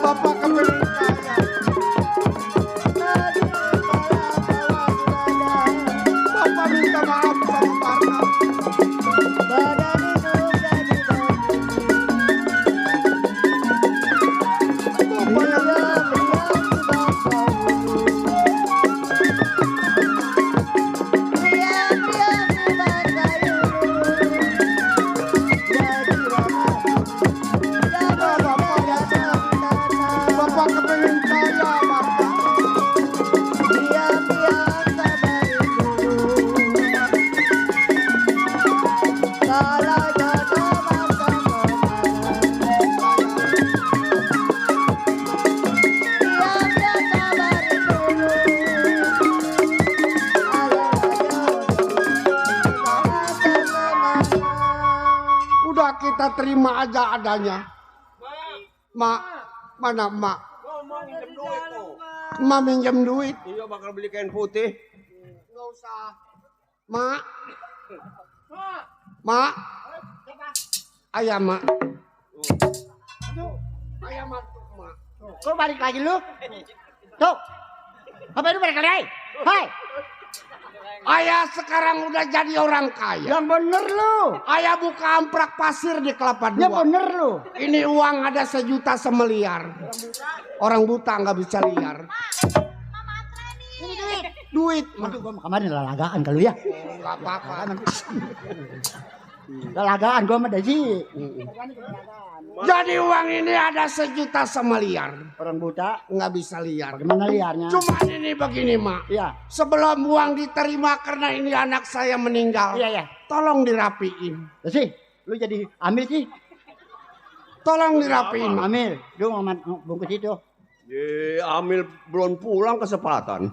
Bapak kepengen kaya. Bapak minta maaf sama Barka. Bapak kepengen kaya, Barka. Udah kita terima aja adanya. Mak, mana mak? Mak minjem duit. Iya bakal beli kain putih. Enggak usah. Mak. Mak. Ayam, Mak. Ayam, Mak. Kok balik lagi lu? Tuh. Apa itu balik lagi? Hai. Ayah sekarang udah jadi orang kaya. Yang bener lu. Ayah buka amprak pasir di Kelapa Dua. Yang bener lu. Ini uang ada 1 juta semeliar. Orang buta nggak bisa liar. Ini duit. Duit. Aduh, gua kemarin lalagaan kalau ya. Nggak apa-apa. Lalagaan gua mah daji. Jadi uang ini ada 1 juta semeliar. Orang buta nggak bisa liar. Gimana liarnya? Cuma ini begini, Mak. Iya. Sebelum uang diterima karena ini anak saya meninggal. Iya, iya. Tolong dirapiin. Sih, lu jadi ambil sih. Tolong dirapiin, Mak. Ambil. Lu bungkus itu. Amil belum pulang kesempatan.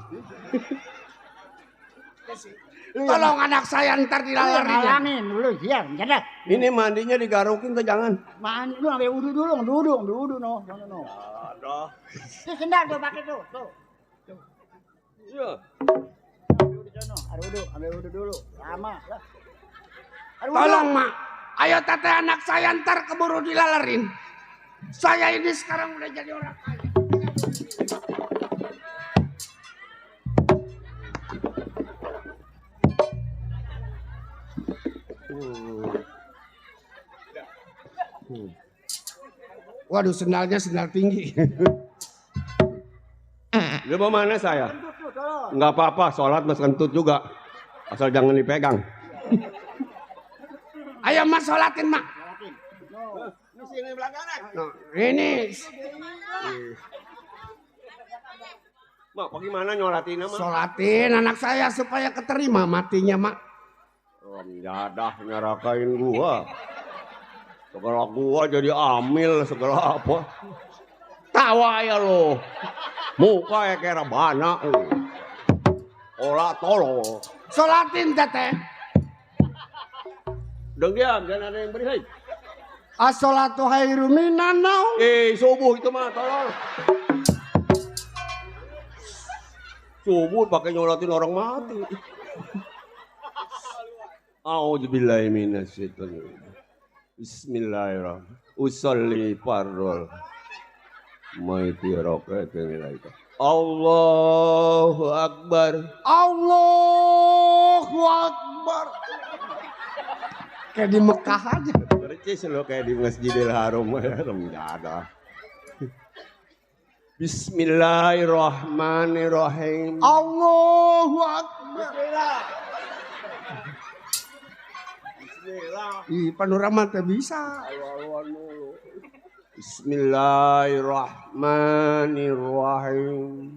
Tolong anak saya ntar dilalarin. Ngalangin dulu, siap. Jadi, Ini mandinya digarukin tuh jangan. man, lu ambil wudu dulu, wudu no. Ada. Itu sendal tuh pakai tuh. Iya. Ambil wudu dulu. Lama. Tolong, Mak. Ayo tete anak saya ntar keburu dilalerin. Saya ini sekarang udah jadi orang kaya. Waduh, sendalnya sendal tinggi. Lu mau mana saya? Enggak apa-apa, sholat mas kentut juga. Asal jangan dipegang. Ayo, Mak, sholatin, Mak. Ini. Mak, bagaimana nyolatin Mak? Sholatin anak saya supaya keterima matinya, Mak. Jadah nyarakain gua. Segala gua jadi amil segala apa. Tawa ya lo. Muka ya kayak rebana. Olah tolo. Sholatin teteh. Dengian, jangan ada yang beri hai. As-sholatu khairum minan naum. Subuh itu mah tolong. Subuh pakai nyolatin orang mati. A'udzubillahi minasyaitonir. Bismillahirrahmanirrahim. Usolli fardol. Maiti rokat ilaika. Allahu Akbar. Allahu Akbar. Kayak di Mekah aja. Percis lo kayak di Masjidil Haram. Ada. Bismillahirrahmanirrahim. Allahu Akbar. Bismillah. Ih, panorama teh bisa. Bismillahirrahmanirrahim.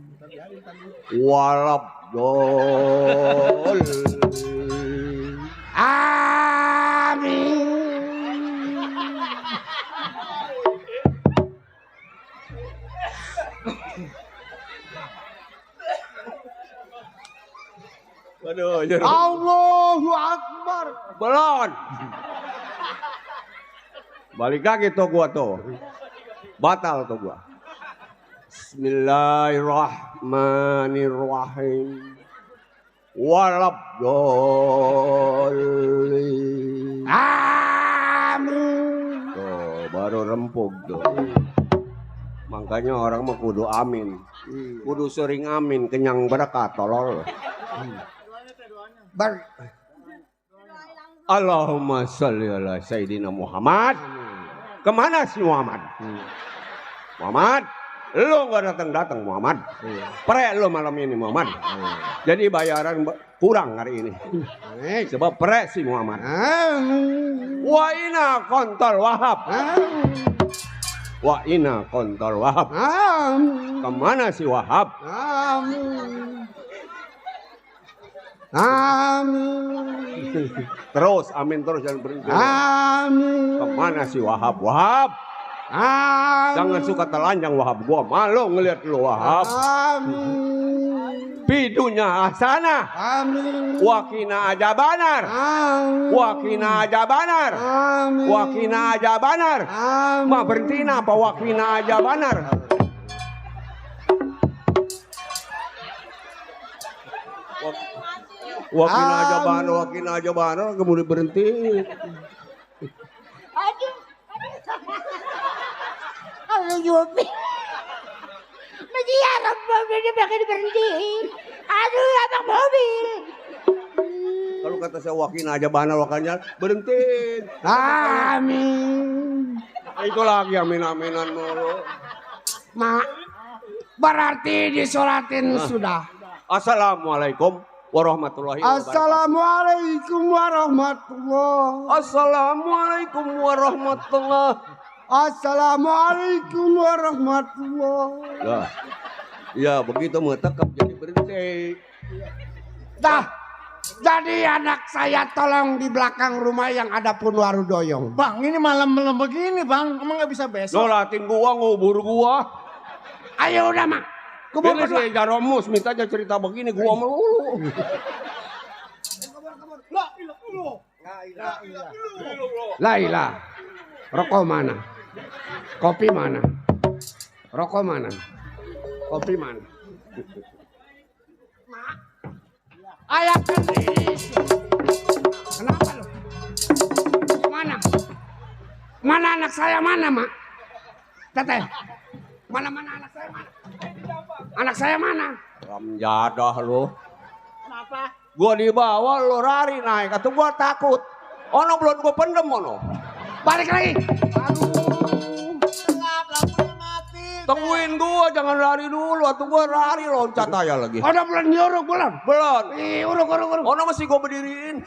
walab dol. Amin. Aduh, Allahu Akbar. belon. Balik lagi tuh gua tuh. Batal tuh gua. Bismillahirrahmanirrahim. Walab dolin. Amin. Tuh, baru rempuk tuh. Makanya orang mah kudu amin. Kudu sering amin, kenyang berkah tolol. Allahumma sholli ala Sayyidina Muhammad. Kemana si Muhammad? Muhammad, lu gak datang Muhammad. Pre lu malam ini Muhammad. Jadi bayaran kurang hari ini. Sebab pre si Muhammad. Wa ina kontol wahab. Wa ina kontol wahab. Kemana si Wahab? Amin. Terus amin terus jangan berhenti. Amin. Kemana si Wahab? Wahab. Amin. Jangan suka telanjang Wahab, gua malu ngeliat lu Wahab. Amin. Pidunya asana. Amin. Wakina aja banar. Amin. Wakina aja banar. Amin. Wakina aja banar. Amin. Ma berhenti apa wakina aja banar? Wakina aja banar, kemudian berhenti. Aduh, Yopi. Masih harap mobilnya pakai diberhentiin. Aduh, abang mobil. Kalau kata saya wakina aja banar, wakanya berhenti. Amin. Itu lagi amin-aminan mulu. Mak, berarti disolatin sudah. Assalamualaikum warahmatullahi wabarakatuh. Assalamualaikum warahmatullahi. Assalamualaikum warahmatullahi. Assalamualaikum warahmatullahi. Ya begitu metekap jadi berhenti. Dah, jadi anak saya tolong di belakang rumah yang ada Punwaru Doyong. Bang, ini malam-malam begini bang, emang gak bisa besok? Nolatin gua, ngubur gua. Ayo udah mak. Ini si Jaromus minta aja cerita begini, gua melulu. Laila, rokok mana? Kopi mana? Rokok mana? Kopi mana? Mak, ayah kenapa lu? Mana? Mana anak saya mana, Mak? Teteh, mana anak saya mana? Anak saya mana? Ramjadah lu. Kenapa? Gua dibawa lu lari naik, atau gua takut. Ono belum gua pendem ono. Balik lagi. Tungguin gua, jangan lari dulu, atau gua lari loncat aja lagi. Ono belum diuruk belum? Belum. Uruk. Ono masih gua berdiriin.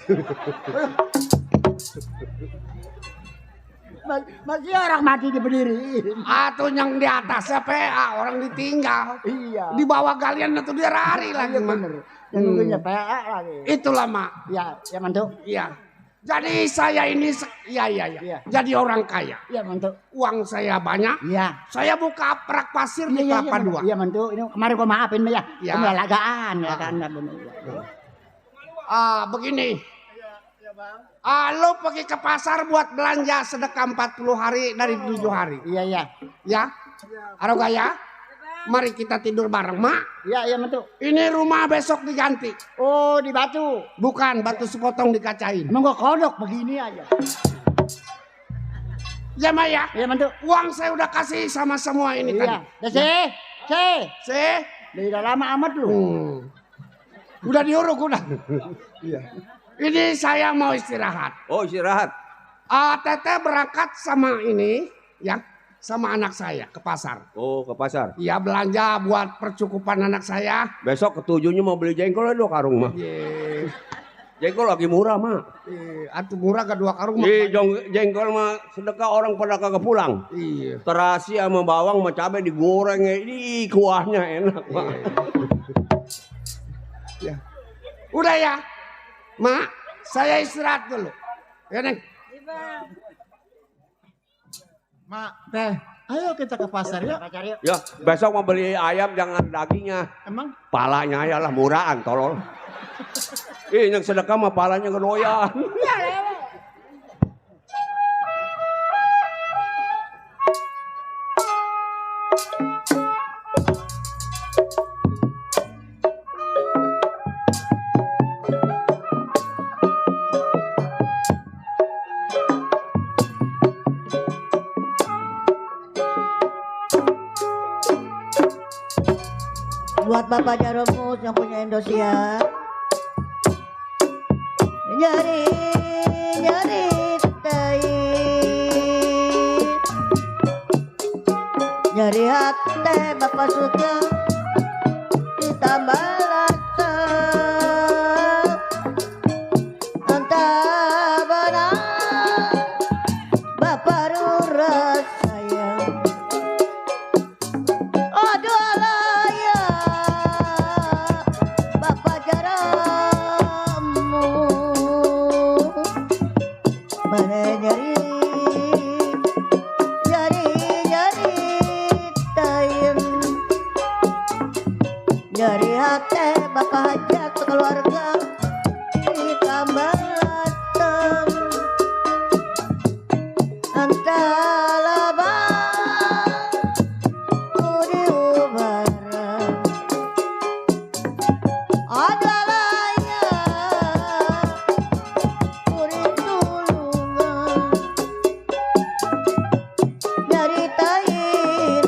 Masih orang mati diberdiriin. Atau yang di atasnya PA, orang ditinggal. Iya. Di bawah kalian itu dia lari lagi. Bener. Yang nunggunya PA lagi. Itulah mak. Iya, ya mantu. Iya. Jadi saya ini, iya. Jadi orang kaya. Iya mantu. Uang saya banyak. Iya. Saya buka perak pasir di Kelapa Dua. Iya mantu. Ini kemarin gua maafin ya. Iya. Pemelagaan ya kan. Begini. Lo pergi ke pasar buat belanja sedekah 40 hari dari 7 hari. Iya. Ya? Aroga ya? Mari kita tidur bareng, Mak. Iya, betul. Ini rumah besok diganti. Oh, di batu? Bukan, batu sepotong dikacain. Emang gua kodok begini aja. Ya, Mak ya? Iya, betul. Uang saya udah kasih sama semua ini tadi. Udah lama amat lu. Udah diuruk, udah. Iya. Ini saya mau istirahat. Oh, istirahat. Teteh berangkat sama ini, ya, sama anak saya ke pasar. Oh, ke pasar. Iya, belanja buat percukupan anak saya. Besok ketujuhnya mau beli jengkol 2 karung mah. Jengkol lagi murah mah. Atuh murah ke 2 karung mah. Jengkol mah sedekah orang pada kagak pulang. Iya. Terasi sama bawang sama cabai digoreng, ini kuahnya enak mah. Ya. Udah ya, Mak, saya istirahat dulu. Ya Neng. Mak, teh, ayo kita ke pasar yuk. Ya, besok mau beli ayam jangan dagingnya. Emang? Palanya ya lah murahan tolol. Yang sedekah mah palanya kedoyan. Buat Bapak Jaromus yang punya Indosiar. Nyari tai, nyari hati Bapak Sutya ditambah rasa entah benar Bapak Rura sayang. Aduh alaya Bapak Jaromus mana nyari tayin, nyari hati Bapak hajat keluarga ditambah latang antara labang kudi ubaran adalah ya kudi tulungan nyari tayin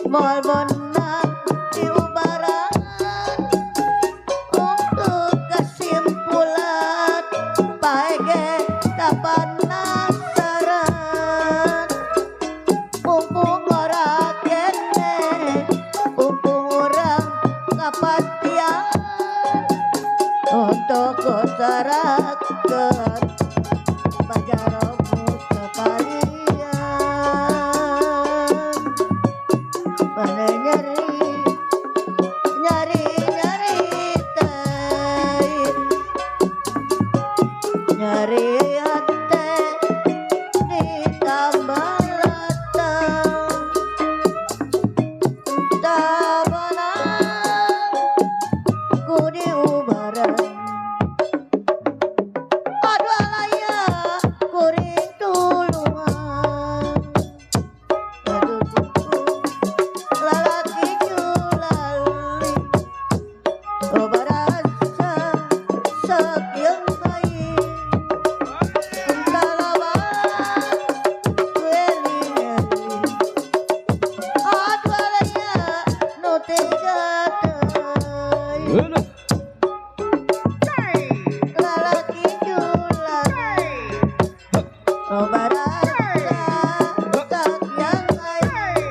mal benang di ubaran untuk kesimpulan paege kapan nasaran mumpung orang kene mumpung orang kepastian untuk masyarakat Pajaromus sekalian mana nyari tai, nyari hati ditambah latang tak benar kudi ubaran aduh alaya kuring tulungan aduh lalaki julali obarasa sakyang bayi entalawan kueli-eli aduh alaya no tega lalaki julali obarasa sakyang bayi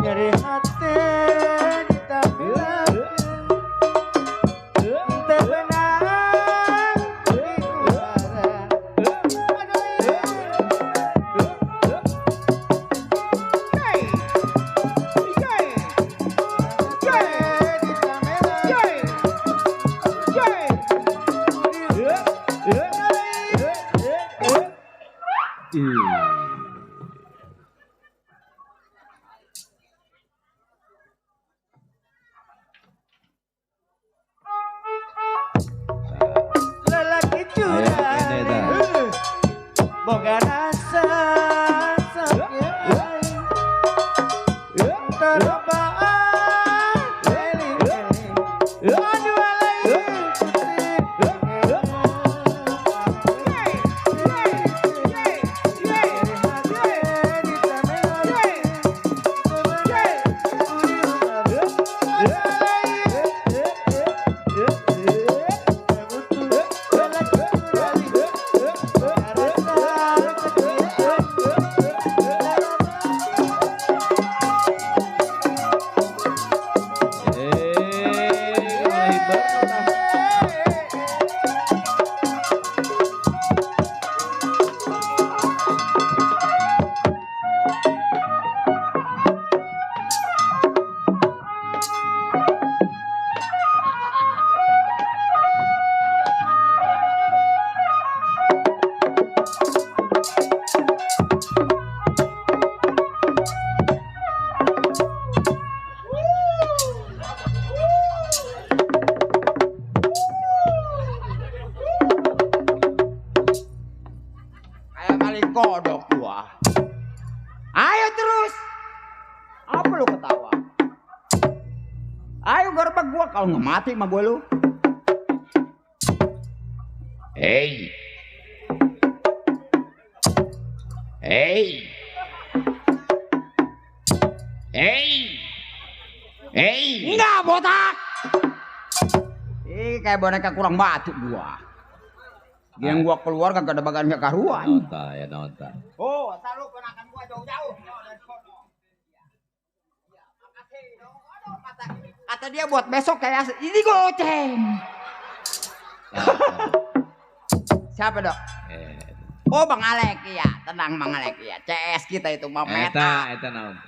nyari hati ditambah teh benang di ubaran lelaki curang boga rasa sakyang terobaan eling-eling aduh alaya putih kodok gua. Ayo terus. Apa lu ketawa? Ayo gerbek gua, kalau nggak mati mah gua lu. Hei. Hei. Hei. Hei. Enggak botak. Kayak boneka kurang batu gua. Yang gua keluar kagak ada bagannya karuan. Nonta ya nonta. Oh, asal lu kenakan gua jauh-jauh. Kata dia buat besok kayak ini goceng. Siapa dok? Oh Bang Alek ya, tenang Bang Alek ya. CS kita itu Bang Meta. Eta naon?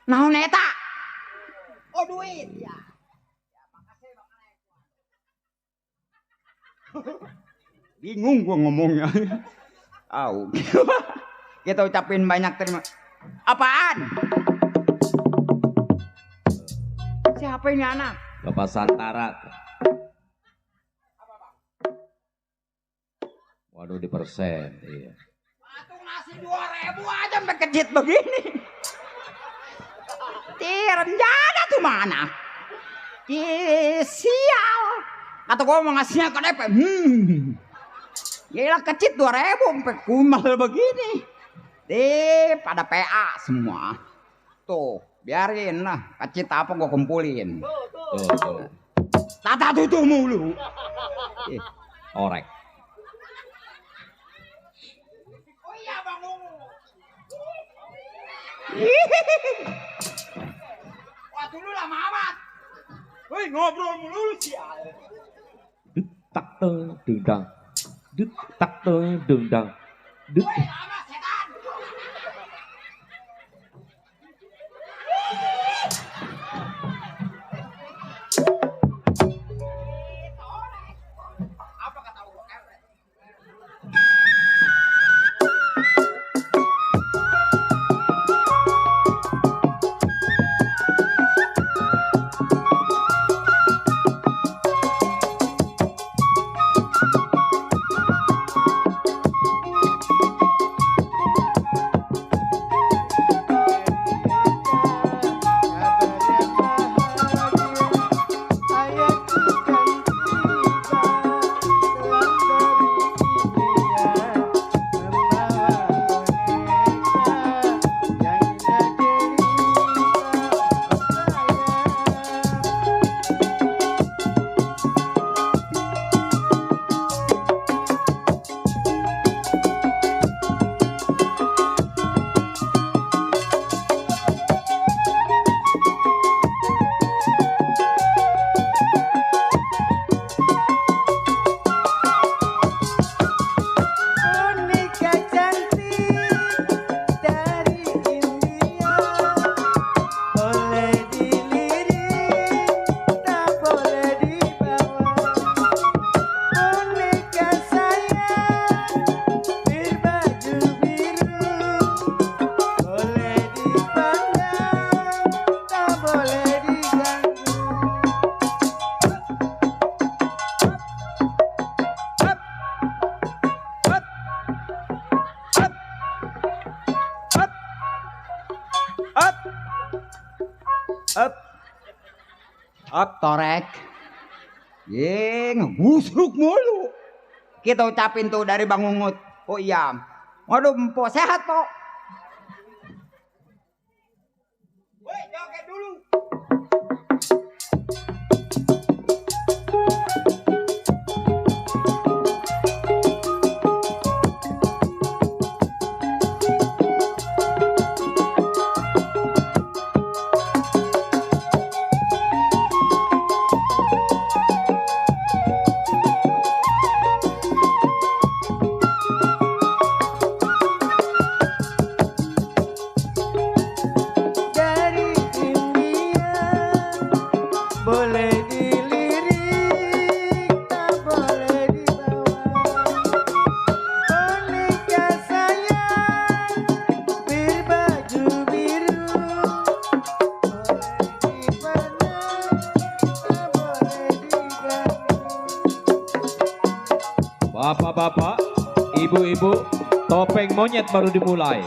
Naon eta? Oh duit ya. Makasih Bang Alek. Bingung gua ngomongnya. Au. Kita ucapin banyak terima. Apaan? Siapa ini anak? Bapak Santara. Waduh di persen, iya. Patung nasi 2.000 aja sampai kejit begini. Renjana tuh mana? Sial. Kata gua mau ngasihnya ke DP. Gila kecit 2.000 sampai kumal begini. Pada PA semua. Tuh, biarin lah. Kecit apa gua kumpulin. Tuh. Tata tutup mulu. Orek. Oh iya Bang Ungu. Wah dulu lama amat. Woi ngobrol mulu sih. Tak dendang. Tak dendang. Woi lama setan. Apa kata lu? Up torek. Ngegusruk mulu. Kita ucapin tuh dari Bang Ungut. Oh iya. Waduh, Mpo sehat, Po. Woi, joget dulu. Bapak-bapak, ibu-ibu, Topeng monyet baru dimulai.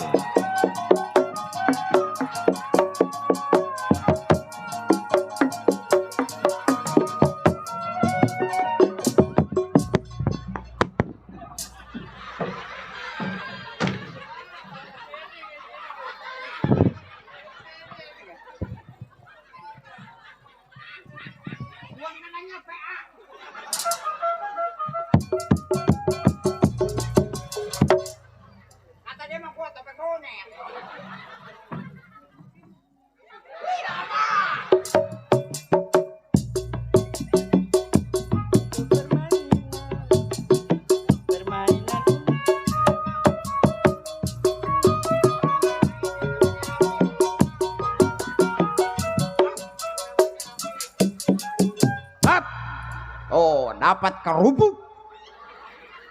Oh, dapat kerupuk.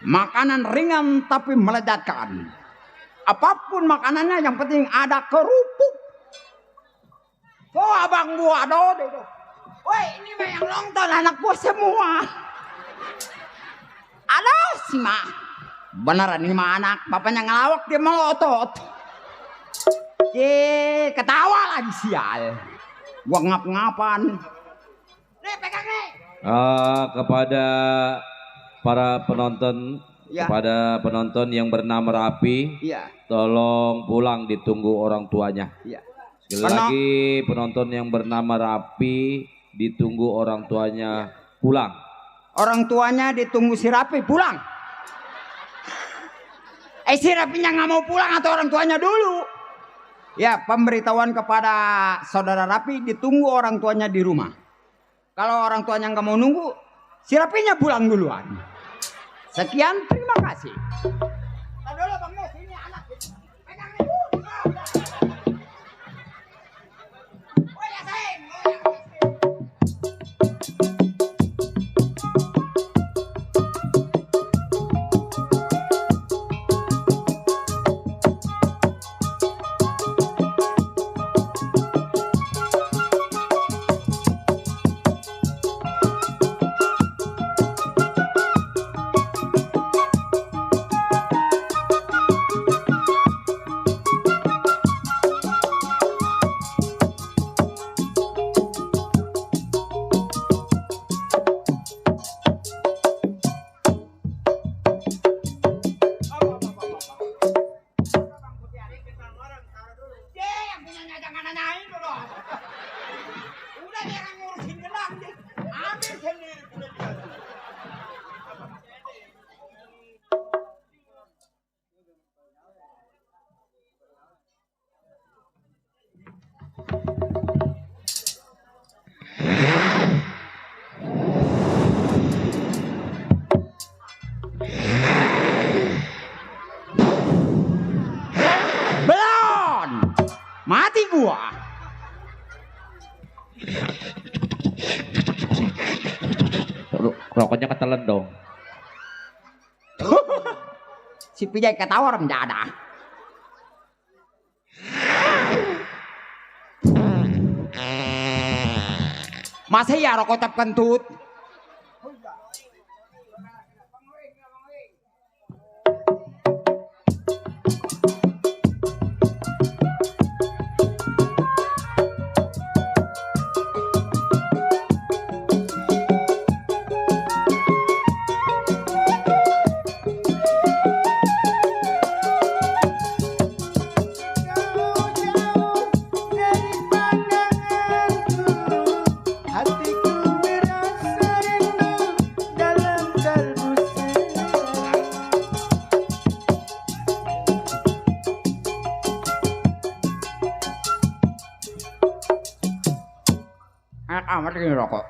Makanan ringan tapi meledatkan. Apapun makanannya yang penting ada kerupuk. Oh, abang gua dode. Woi, ini mah yang nonton anak gua semua. Aduh, si mah. Beneran ini mah anak. Bapaknya ngelawak dia melotot. Ketawa lagi sial. Gua ngap-ngapan. Nih, pegang nih. Kepada para penonton, ya. Kepada penonton yang bernama Rapi, ya. Tolong pulang ditunggu orang tuanya. Ya. Sekali lagi penonton yang bernama Rapi ditunggu orang tuanya pulang. Orang tuanya ditunggu si Rapi pulang. Si Rapinya nggak mau pulang atau orang tuanya dulu? Ya, pemberitahuan kepada saudara Rapi ditunggu orang tuanya di rumah. Kalau orang tuanya nggak mau nunggu, si Rapinya pulang duluan. Sekian, terima kasih. Mati gua. Rokoknya ketelan dong. Si Pijay ketawa orang dada. Masa ya rokok tap kentut? Enak amat ini rokok.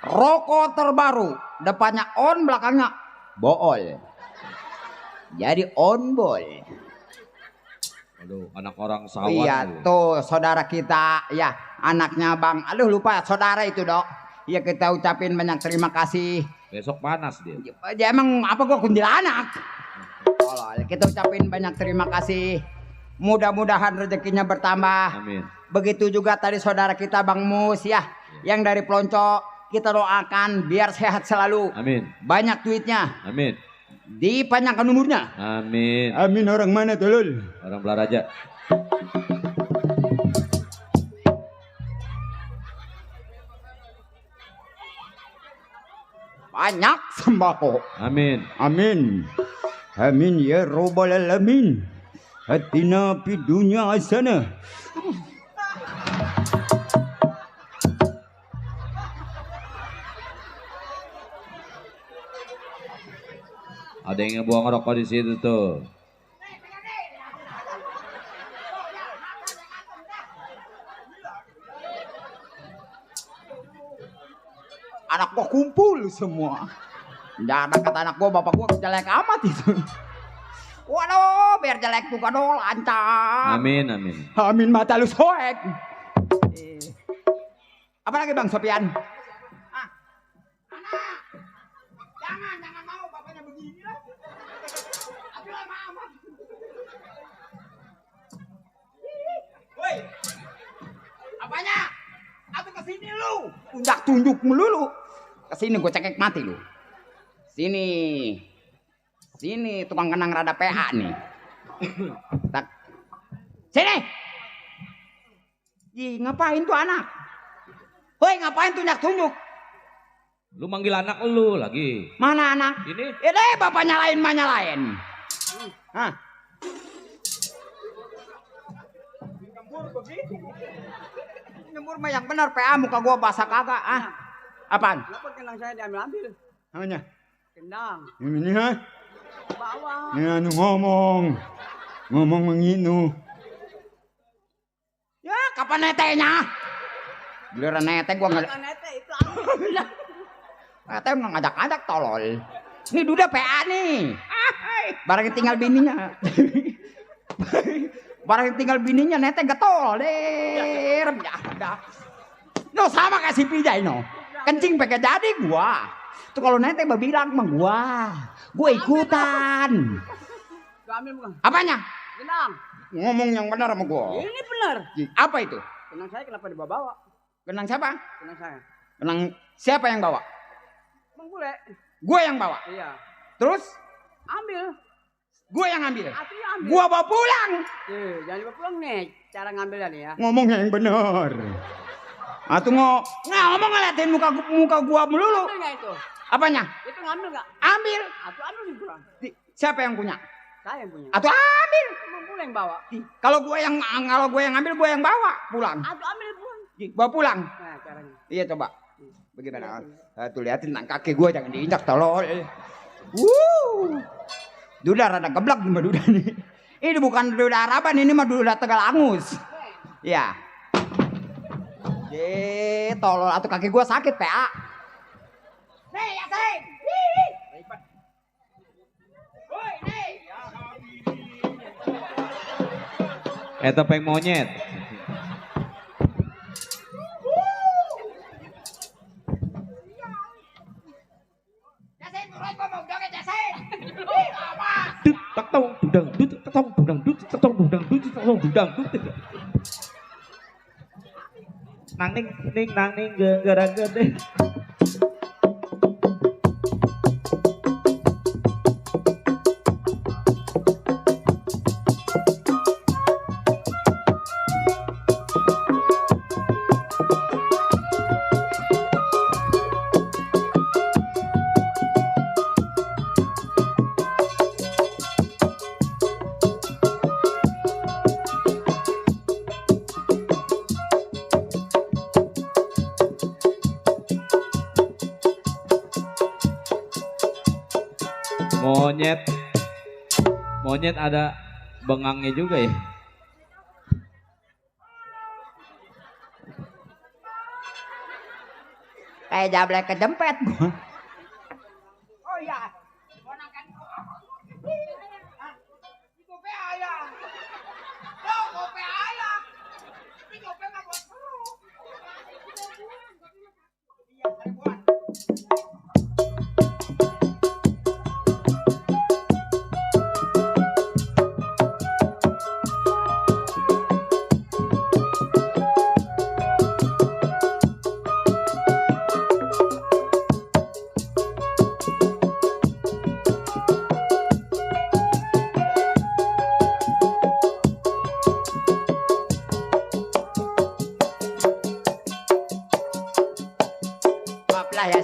Rokok terbaru, depannya on, belakangnya bool. Jadi on bol. Aduh, anak orang sawan. Iya tuh, saudara kita, ya anaknya Bang. Aduh lupa saudara itu dok. Ya kita ucapin banyak terima kasih. Besok panas dia. Ya emang apa gua kuntilanak? Tolol. Kita ucapin banyak terima kasih. Mudah-mudahan rezekinya bertambah. Amin. Begitu juga tadi saudara kita Bang Mus ya, yang dari Pelonco, kita doakan biar sehat selalu. Amin. Banyak duitnya. Amin. Dipanjangkan umurnya. Amin. Amin. Orang mana Tolol? Orang Belaraja. Banyak sembako. Amin. Amin. Amin ya robbal alamin. Hatina fi dunya hasanah. Ada yang buang rokok di situ tuh. Anak gua kumpul semua. Jangan kata anak gua, bapak gua jelek amat itu. Waduh, biar jelek juga dong lancar. Amin, amin. Amin mata lu soek. Apa lagi Bang Sopian? Jangan mau bapaknya begini lah. Woi, apanya? Aku kesini lu. Tunjuk melulu. Kesini gue cekek mati lu. Sini tukang kenang rada PA nih. Tak. Sini. Ngapain tuh anak? Woi, ngapain tunjuk? Lu manggil anak lu lagi. Mana anak? Ini. Ini bapak nyalain. Hah? Nyembur mah yang benar PA, muka gua basah kagak. Apaan? Kenapa kenang saya diambil-ambil? Namanya? Kendang. Ini ha? Bawa. Ini anu ngomong menginu. Ya kapan netenya? Giliran nete gua nggak. Nete itu ambil. Nete nggak ngajak tolol. Ini duda PA nih. Barang tinggal bininya. Barang tinggal bininya nete getol deh. Dah. No sama kayak si Pijay no. Kencing pakai jadi gua. Tuh kalau nete bilang sama gua ikutan. Gua ambil bukan? Apanya? Kendang. Ngomong yang benar sama gua. Ini benar. Apa itu? Kendang saya kenapa dibawa? Kenang siapa? Kendang saya. Kenang siapa yang bawa? Bang Bule. Gua yang bawa. Iya. Terus? Ambil. Gua yang ambil. Aku yang ambil. Gua bawa pulang. Jangan dibawa pulang nih. Cara ngambilnya nih ya. Ngomong yang benar. Atau ngomong ngeliatin muka gua melulu. Ambil nggak itu? Apanya? Itu ngambil nggak? Ambil. Aku ambil di pulang. Siapa yang punya? Saya yang punya. Atau ambil. Bang Bule yang bawa. Kalau gua yang ambil, gua yang bawa pulang. Aku ambil pulang. Bawa pulang. Nah, caranya. Iya coba. Bagaimana? Tuh liatin kaki gua jangan diinjak tolol. Duda rada geblak nih duda nih. Ini bukan duda Araban, ini mah duda Tegal Angus. Ya. Tolol atau kaki gua sakit PA. Nih, ya say. Woi, nih. Topeng monyet. Nang ning gara-gara. Monyet ada bengangnya juga ya. Kayak jablek kejempet gua. Oh iya. Kopi ayam. Kopi ayam. Tapi kopi nggak buat perut. Iya, saya buat.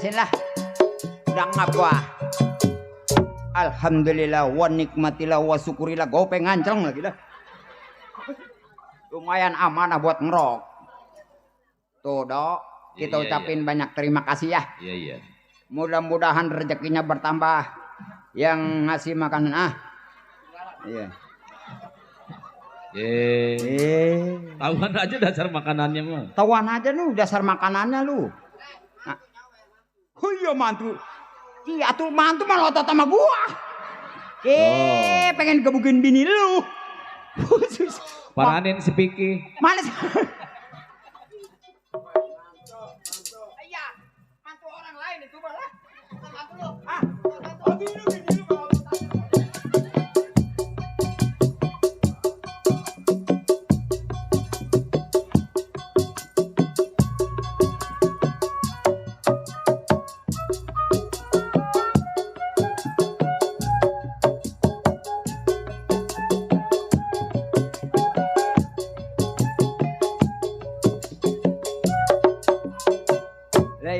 sinilah. Udah ngap gua. Alhamdulillah wa nikmatillah wa syukurillah. Gopeng nganceng lagi dah. Lumayan amanah buat ngerok. Tuh, Dok. Kita ucapin banyak terima kasih ya. Iya. Mudah-mudahan rezekinya bertambah. Yang ngasih makanan Iya. Tahuan aja dasar makanannya mah. Tahuan aja lu dasar makanannya lu. Nah. Oh iya mantu. Iya tuh mantu malah otot sama gua. Pengen gebukin bini lu. Paranin si Piki. Mana sih? Iya, mantu orang lain itu malah. Mantu lu. Bini lu.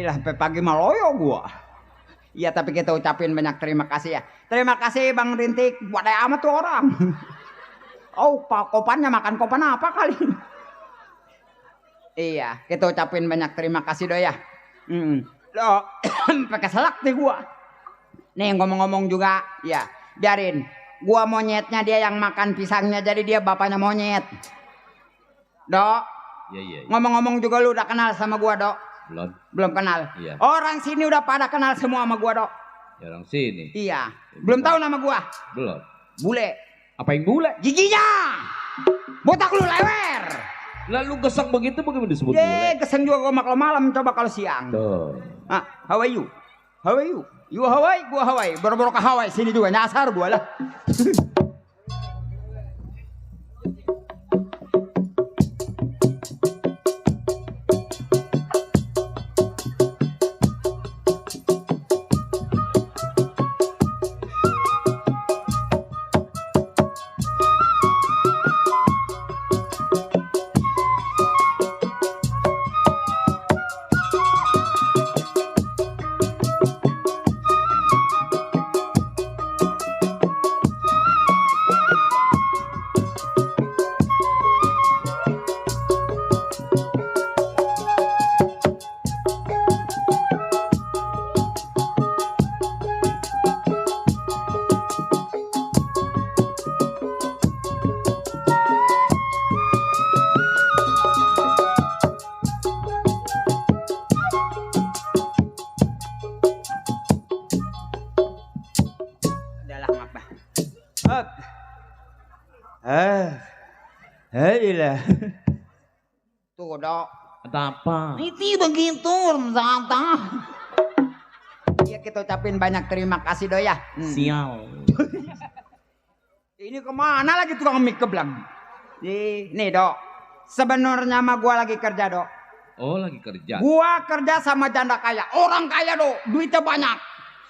Sampai pagi maloyo gua. Iya tapi kita ucapin banyak terima kasih ya. Terima kasih Bang Rintik. Buat amat tuh orang. Oh pak kopannya makan kopan apa kali? Iya kita ucapin banyak terima kasih doy ya. Loh pakai selak nih gua. Nih ngomong-ngomong juga ya. Biarin. Gua monyetnya dia yang makan pisangnya jadi dia bapaknya monyet. Dok. Iya. Ngomong-ngomong juga lu udah kenal sama gua Dok. Belum kenal. Iya. Orang sini udah pada kenal semua sama gua, Dok. Ya, orang sini. Iya. Belum tahu nama gua. Belum. Bule. Apa yang bule? Giginya. Botak lu lewer. Lalu gesek begitu bagaimana disebut bule? Keseng juga gua malam coba kalau siang. Tuh. How are you? How are you? You Hawaii, gua Hawaii. Boro-boro ke Hawaii sini juga nyasar gua lah. Hailah. Tuh, Dok. Ada apa? Itu begitu, santai. Iya, kita ucapin banyak terima kasih, Dok ya. Sial. Ini kemana lagi tukang mie keblang? Nih, Dok. Sebenarnya mah gua lagi kerja, Dok. Oh, lagi kerja. Gua kerja sama janda kaya. Orang kaya, Dok. Duitnya banyak.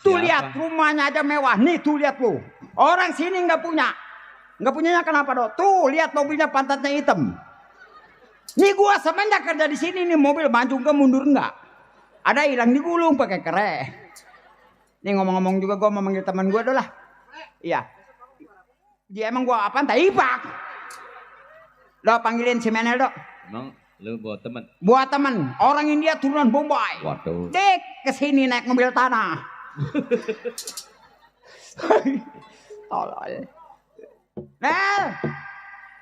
Tuh lihat, rumahnya aja mewah. Nih, tuh lihat lu. Orang sini nggak punya. Nggak punyanya kenapa, Dok? Tuh, lihat mobilnya pantatnya hitam. Nih gua semenjak kerja di sini nih mobil maju ke mundur enggak. Ada hilang digulung pakai kere. Nih ngomong-ngomong juga gua mau manggil teman gua dulu lah. Iya. Dia emang gua apaan? Taipak. Dok, panggilin si Menel, Dok. Emang lu buat teman? Buat teman. Orang India turunan Bombay. Waduh. Dek kesini naik mobil tanah. Tolol.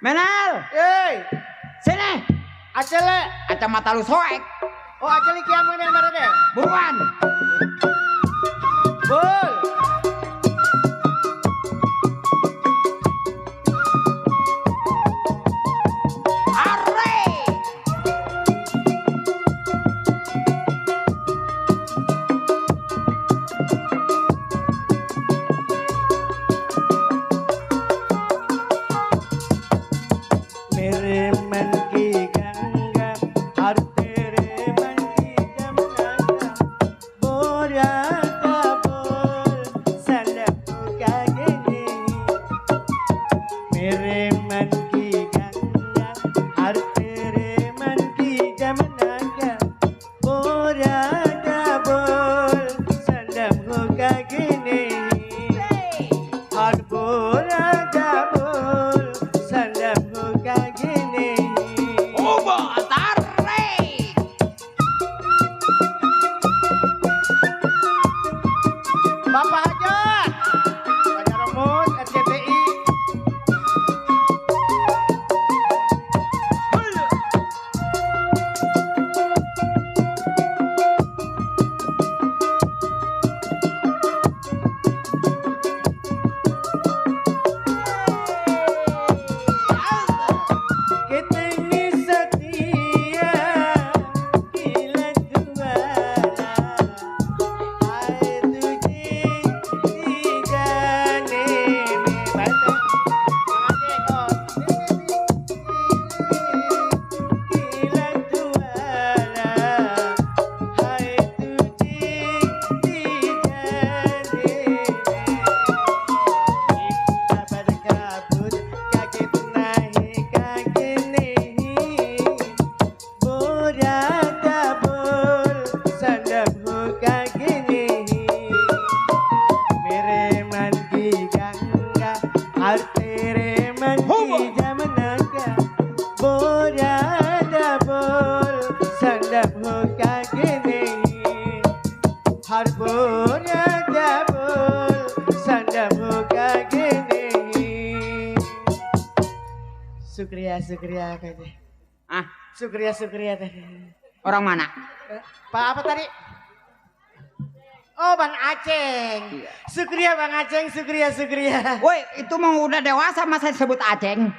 Menel. Sini. Acele. Kacamata lu soek. Oh, acele kiamu ini mana deh? Buruan. Bul. Bora dabul sandam hoka gini. Ubo tare. Bapak Hajat, Banyak Remut, RCTI. Ketemu setia bila juara air tuji dijane mata bila juara air tuji dijane dapat kabut kaget naik kaget nehi borak kabul sandap hoka gini mereman ki gangga artere man ki jamanaga borak kabul sandap hoka gini har borak kabul sandap hoka gini. Sukriya tadi. Ah, Sukriya tadi. orang mana? Pak apa tadi? Oh Bang Aceng. Sukriya Bang Aceng, Sukriya. Woi, itu mau udah dewasa masa disebut Aceng?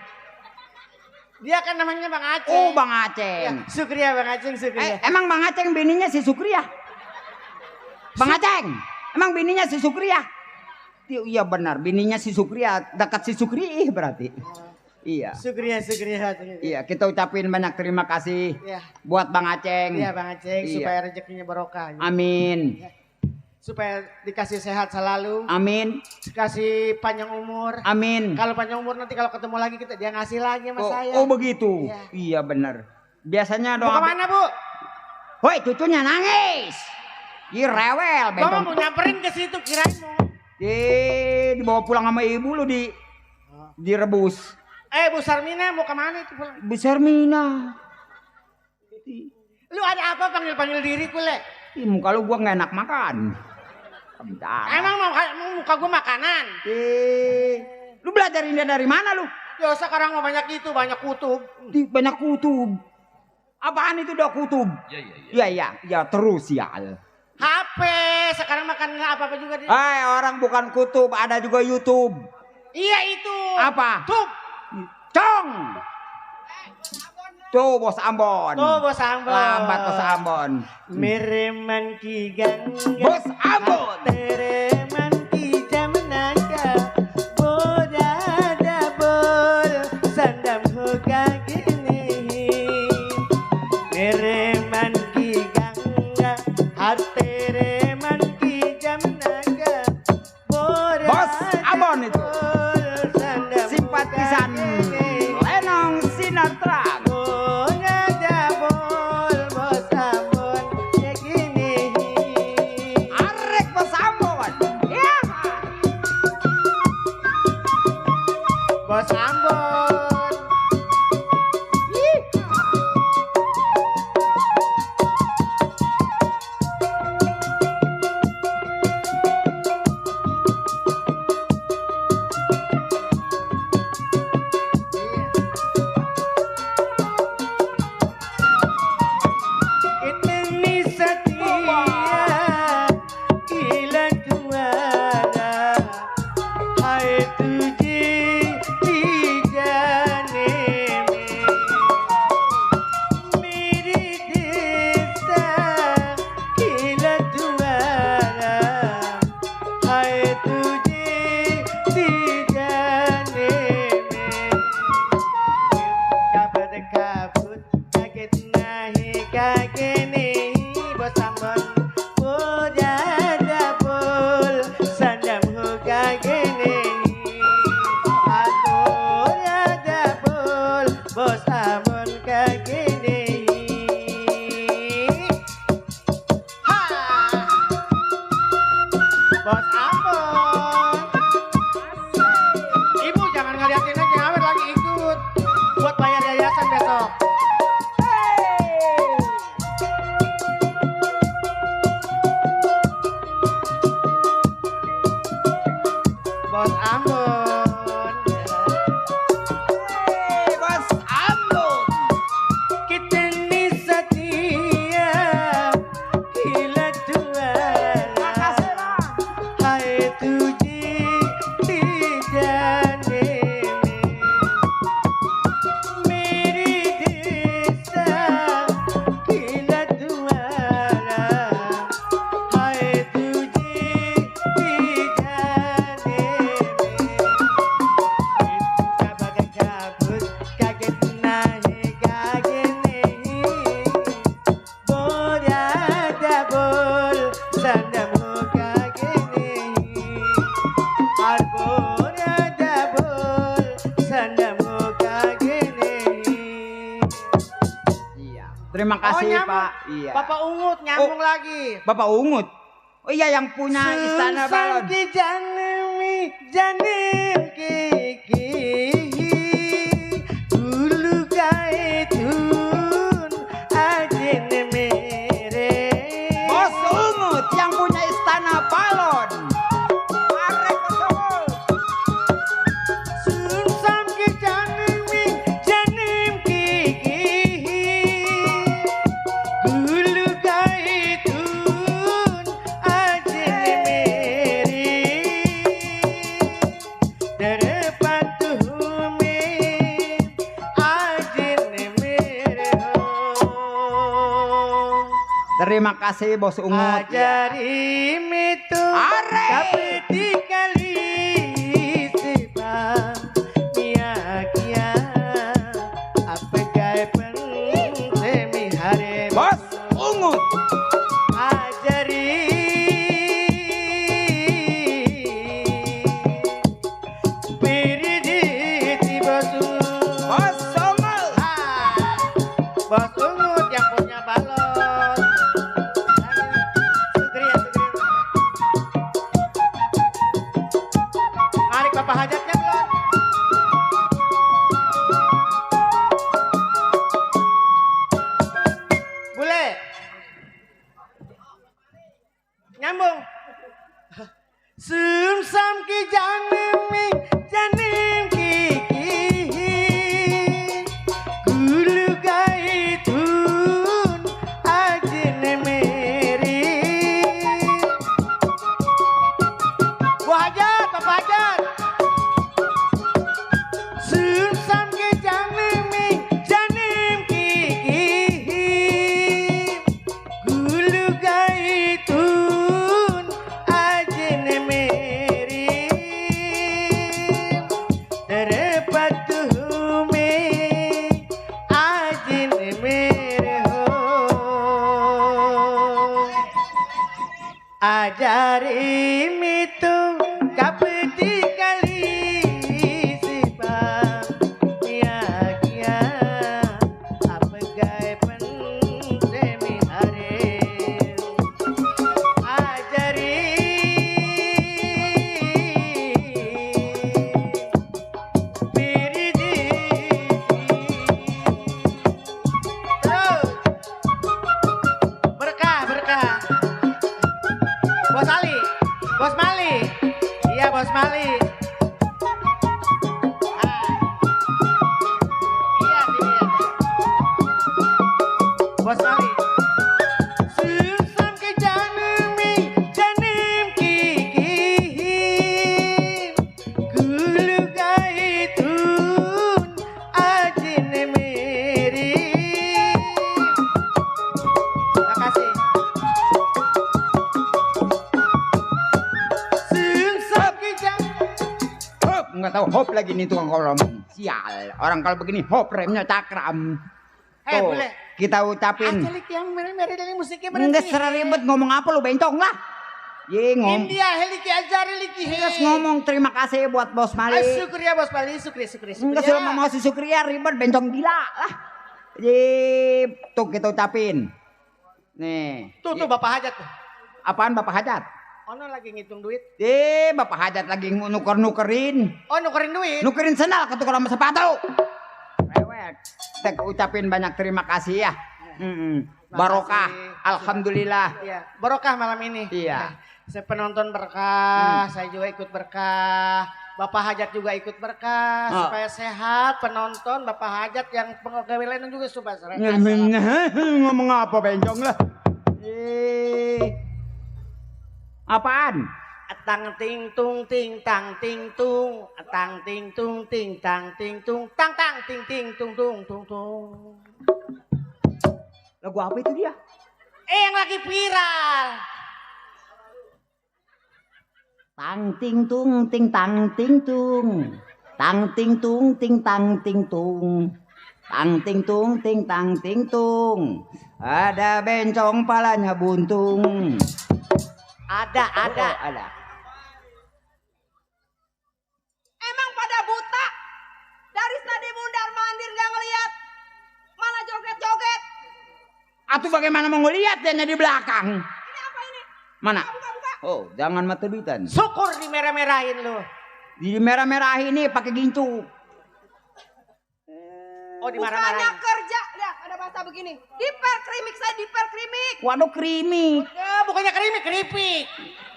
Dia kan namanya Bang Aceng. Oh, Bang Ya, Aceng. Sukriya Bang Aceng, Sukriya. Emang Bang Aceng bininya si Sukriya? Bang Aceng, emang bininya si Sukriya? Iya benar, bininya si Sukriya, dekat si Sukri berarti. Iya. Sukriya. Iya, kita ucapin banyak terima kasih Ya. buat Bang Aceng. Iya Bang Aceng, Iya. supaya rezekinya barokah. Amin. Supaya dikasih sehat selalu. Amin. Dikasih panjang umur. Amin. Kalau panjang umur nanti kalau ketemu lagi dia ngasih lagi sama saya. Oh begitu. Iya. Iya benar. Biasanya Mau doa. kemana Bu? Woi, cucunya nangis. Ih rewel, Gua bentong. mau nyamperin ke situ kirain mau. Dibawa pulang sama ibu lu direbus. Bu Sarmina mau kemana itu pulang? Besar Mina. Lu ada apa panggil diri kule? Ih, muka lu gua nggak enak makan. Bentar. Emang mau muka gua makanan? Lu belajarin dia dari mana lu? Ya sekarang mau banyak banyak kutub. Banyak kutub. Apaan itu dah kutub? Iya, terus ya. HP, sekarang makan apa juga dia. Orang bukan kutub, ada juga YouTube. Iya itu. Apa? Tuh. Cong. Tuh Bos Ambon. Lambat Bos Ambon. Mereman ki gangga. Bos Ambon. Tereman ki jamanaga. Boda dabol sandam hoka gini. Mereman ki gangga. Tereman ki jamanaga. Boda Bos Ambon itu. sandam Simpatisan Lenong Sinatra. Arek Bos Ambon. Ya. Bos Ambon. Ketemu setia gila juara. Hai tuji Terima kasih nyambung. Pak. Iya. Bapak Ungut nyambung lagi. Bapak Ungut. Oh iya yang punya istana balon. Ki janemi janim kiki dulu kaitun ajene mere. Bos Ungut yang punya istana balon. Arek betul. Sunsam ki janemi janim kiki dulu kaitun ajene mere. Derepan tuhumi ajene mere ho. Terima kasih Bos Ungut. Ajari mitu tapi dikali sebab kia apa gaya semi hari Bos Ungut. ajari piriditi bosu Bos Ungut. Bos Ungut yang punya balon. Sugria. Ngarik bapak hajatnya belum? Bule. Nyambung. Sumsam ki janemi janim kiki gulu gaitun ajene meri. Bu Hajat, Bapak Hajat. Sumsam ki janemi janim kiki gulu gaitun ajene meri. Derepat tuhumi ajene mere ho. Ajari mitu kapeti kali sibang kia apa gaya pen semi hari. Ajari piridi terus berkah. Bos Ali, Bos Mali, iya Bos Mali. Iya sini ya. Bos Mali. Susan ke janim kiki gulu gaitun ajine meri. Makasih. Hop, nggak tahu hop lagi nih tukang kolom. Sial, orang kalau begini hop remnya cakram. Tuh, Boleh. kita ucapin. Ajelik yang mere-mere dari musiknya Nggak serah ribet ngomong apa lu bencong lah. Ye ngomong. India heliki ajari liki he. Terus ngomong terima kasih buat Bos Mali. Syukur ya Bos Mali, syukur. Enggak selama mau si Sukria ribet bencong gila lah. Jadi tuh kita ucapin. Nih. Tuh Bapak Hajat tuh. Apaan Bapak Hajat? Ono lagi ngitung duit. Bapak Hajat lagi nuker-nukerin. Oh nukerin duit. Nukerin sendal ketukar sama sepatu. Rewek. Kita ucapin banyak terima kasih ya. Barokah. Alhamdulillah. Iya, barokah malam ini. Iya. Saya penonton berkah, saya juga ikut berkah. Bapak Hajat juga ikut berkah supaya sehat. Penonton Bapak Hajat yang pegawai lain juga supaya sehat. Ngomong apa bencong lah. Apaan? Tang ting tung ting tang ting tung, tang ting tung ting tang ting tung, tang ting ting tung tung tung tung. Lagu apa itu dia? Yang lagi viral. Tang ting tung ting tang ting tung. Tang ting tung ting tang ting tung. Tang ting tung ting tang ting tung. Ada bencong palanya buntung. Ada. Emang pada buta? Dari tadi mundar mandir gak ngeliat? Malah joget-joget. Atuh bagaimana mau ngeliat dia di belakang? Ini apa ini? Mana? Buka. Oh, jangan mata duitan. Syukur dimerah-merahin lu. Di merah-merah ini pakai gincu. Oh, Bukannya dimarah-marahin. kerja. Lihat, ada bahasa begini. Diper krimik, saya diper krimik. Waduh krimik. Ya, bukannya keripik.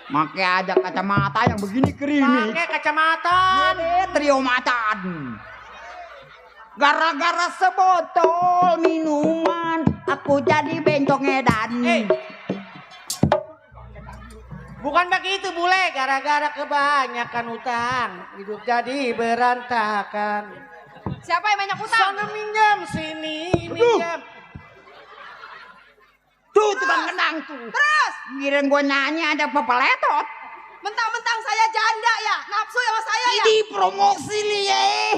Make aja kacamata yang begini krimik. Pakai kacamata. Trio matan. Gara-gara sebotol minuman, aku jadi bencong edan. Bukan begitu bule, gara-gara kebanyakan utang, hidup jadi berantakan. Siapa yang banyak utang? Sana minjam, sini minjam. Tuh tukang kendang tuh. Terus? Kirain gua nyanyi ada pepeletot. Mentang-mentang saya janda ya, nafsu sama saya ya. Ini promosi nih.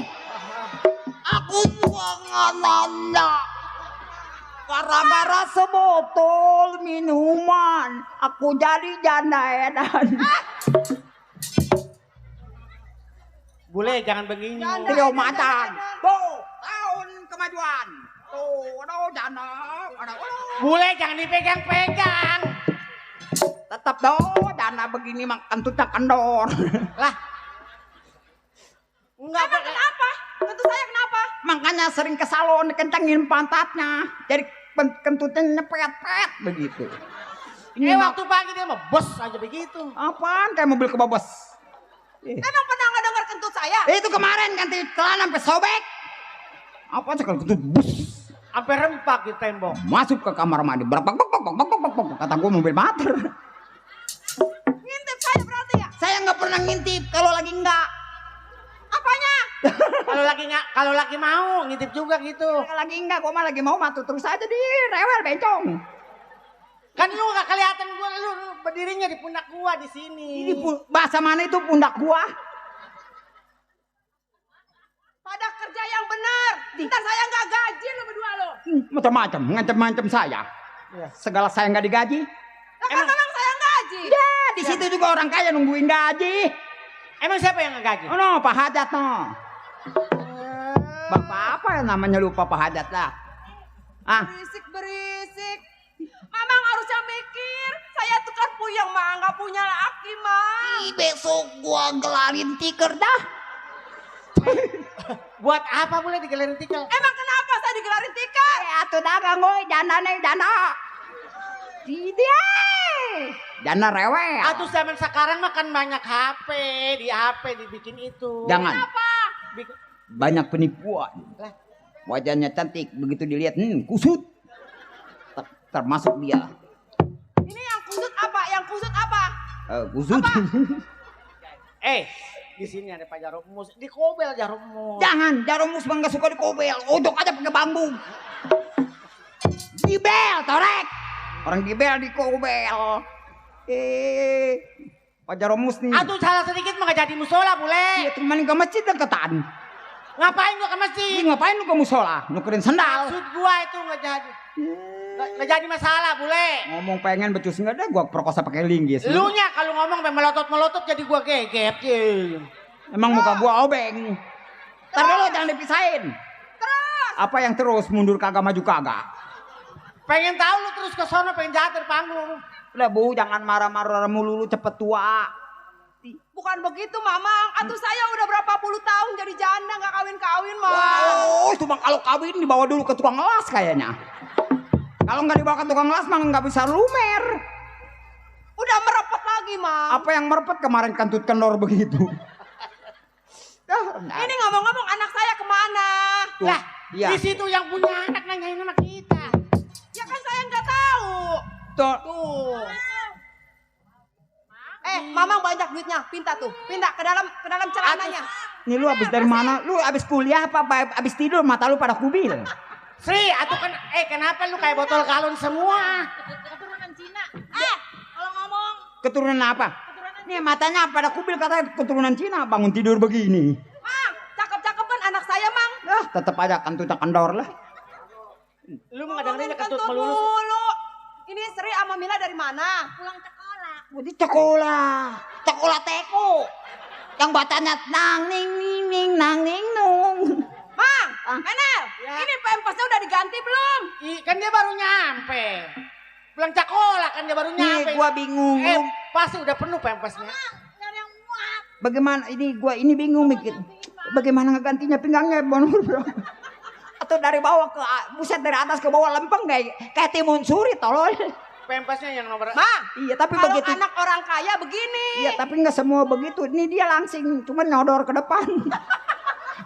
Aku juga nggak nanya. Gara-gara sebotol minuman, aku jadi janda edan. Bule jangan begini. Trio macan. Tuh, tahun kemajuan. Tuh, aduh janda. Bule jangan dipegang-pegang. Tetap dong, janda begini mak kentutnya kendor. Lah. Enggak Emang kenapa? Tentu saya kenapa? Makanya sering ke salon dikencengin pantatnya. Jadi kentutnya nyepet-pet begitu. Waktu pagi dia mah bos aja begitu. Apaan kayak mobil kebabas. Emang pernah nggak dengar kentut saya? Itu kemarin ganti celana sampai sobek. Apaan sih kalau kentut bus. Sampai rempak di tembok. Masuk ke kamar mandi. Kata gue mobil mater. Ngintip saya berarti ya? Saya nggak pernah ngintip kalau lagi enggak. Apanya? Kalau lagi mau ngintip juga gitu. Kalau lagi enggak, gue mah lagi mau matu terus aja di rewel bencong. Kan lu gak kelihatan gua, lu berdirinya di pundak gua di sini. Ini bahasa mana itu pundak gua? Pada kerja yang benar. Ntar saya nggak gaji lo berdua lo. Macam-macam, ngancam-ngancam saya. Segala saya nggak digaji. Lah kan memang saya gaji. Ya, di situ juga orang kaya nungguin gaji. Emang siapa yang ngegaji? Oh no, Pak Hajat no. Bapak apa ya namanya lupa Pak Hajat lah. Ah, Berisik. Mamang harusnya mikir. Saya tuh kan puyeng mah, nggak punya laki mah. besok gua gelarin tiker dah. Buat apa boleh digelarin tikel? Emang kenapa saya digelarin tiker? Atuh dagang goy, janda nih janda. Dia. Janda rewel. Atuh zaman sekarang mah kan banyak HP, di HP dibikin itu. Jangan. Kenapa? Banyak penipuan. Wajahnya cantik, begitu dilihat, kusut. Termasuk dia. Ini yang kusut apa? Yang kusut apa? Kusut. Di sini ada Pak Jarummus, dikobel Jarummus. Jangan, Jarummus mah nggak suka dikobel. Odok aja pakai bambu. Dibel, torek. Orang dibel dikobel. Pak Jarummus nih. Atuh salah sedikit mah gak jadi musola boleh. Iya, teman ke masjid deketan. Ngapain gua ke masjid? Ngapain lu ke musola? Nukerin sendal. Maksud gua itu gak jadi. Gak jadi masalah boleh. Ngomong pengen becus nggak ada, gua perkosa pakai linggis. Lu nya kalau ngomong melotot-melotot jadi gua gegep. Emang muka gua obeng. Ntar dulu jangan dipisahin. Terus. Apa yang terus mundur kagak maju kagak? Pengen tahu lu terus ke sono pengen jatuh di panggung. Udah Bu, jangan marah-marah mulu lu cepet tua. Bukan begitu Mamang. Atuh saya udah berapa puluh tahun jadi janda nggak kawin-kawin mah. Oh, itu bang kalau kawin dibawa dulu ke tukang las kayaknya. Kalau nggak dibawa ke tukang las mah nggak bisa lumer. Udah merepet lagi Mang. Apa yang merepet kemarin kentut kendor begitu? Ini ngomong-ngomong anak saya kemana? Lah, iya. di situ yang punya anak nanyain sama kita. Ya kan saya nggak tahu. Tuh. Mamang banyak duitnya, pinta tuh, pinta ke dalam celananya. Nih lu abis dari mana? Lu abis kuliah apa abis tidur mata lu pada kubil? Sri, atuh kan, kenapa lu kayak botol galon semua? Keturunan Cina. Kalau ngomong. Keturunan apa? Nih matanya pada kubil katanya keturunan Cina, bangun tidur begini. Mang, cakep-cakepan anak saya Mang. Tetep aja kentutnya kendor lah. Lu mau ngedengerinnya kentut Kentut melulus. mulu. Ini Sri sama Mila dari mana? Pulang sekolah. Di sekolah teko. Yang bacanya nang ning ning ning nang ning nung. Mang, Menel, ini pempesnya udah diganti belum? Kan dia baru nyampe. Pulang sekolah kan dia baru nyampe. Nih gua bingung. Pasti udah penuh pempesnya. Bagaimana ini bingung mikir. Bagaimana ngegantinya pinggangnya Bonur bro? Atau dari bawah ke buset dari atas ke bawah lempeng kayak timun suri tolol. Pempesnya yang nomor. Iya tapi kalau begitu. anak orang kaya begini. Iya tapi nggak semua begitu. Ini dia langsing cuma nyodor ke depan.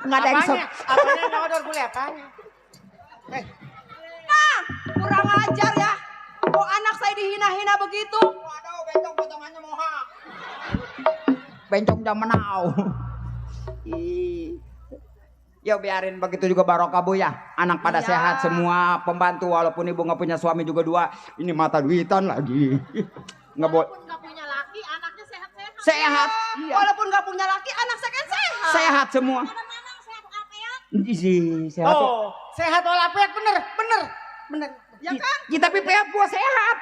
Nggak ada yang apanya nyodor boleh apanya? Nah, kurang ajar ya. Kok anak saya dihina-hina begitu? Waduh, bencong potongannya moha. Bencong zaman now. Ya biarin begitu juga barokah Bu ya. Anak pada sehat semua, pembantu walaupun ibu nggak punya suami juga 2. Ini mata duitan lagi. Nggak boleh. Walaupun nggak punya laki, anaknya sehat-sehat. Sehat. Iya. Walaupun nggak punya laki, anak saya kan sehat. Sehat semua. Sehat. Oh, sehat walafiat bener. Ya kan? Ya, tapi peot gua sehat.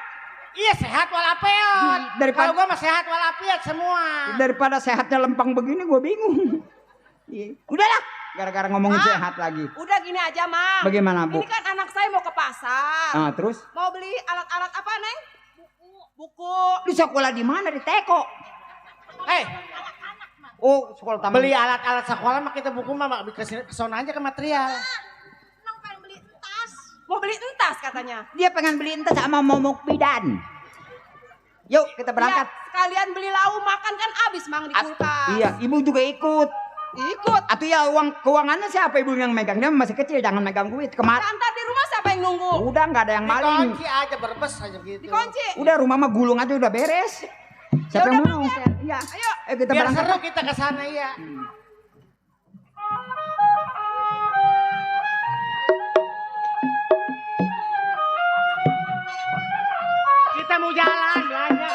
Iya sehat walafiat. Daripada kalau gua mah sehat walafiat semua. Daripada sehatnya lempeng begini gua bingung. Udahlah, gara-gara ngomongin sehat lagi. Udah gini aja, Mang. Bagaimana, Bu? Ini kan anak saya mau ke pasar. Terus? Mau beli alat-alat apa, Neng? Buku. Di sekolah di mana? Di Teko. Oh, sekolah taman. Beli alat-alat sekolah mah kita buku mah kesana aja ke material. Neng pengen beli tas. Mau beli entas katanya. Dia pengen beli entas sama momok bidan. Yuk kita berangkat. Ya, sekalian beli lauk makan kan habis Mang di kulkas. Iya, ibu juga ikut. Ikut. Atau ya keuangannya siapa ibu yang megang? Dia masih kecil, jangan megang duit. Kemarin. Ntar di rumah siapa yang nunggu? Udah nggak ada yang maling. Dikunci aja berbes aja gitu. Dikunci. Udah rumah mah gulung aja udah beres. Siapa yang mau? Iya. Ayo. Kita biar berangkat. seru kita ke sana ya. Kita mau jalan belanja.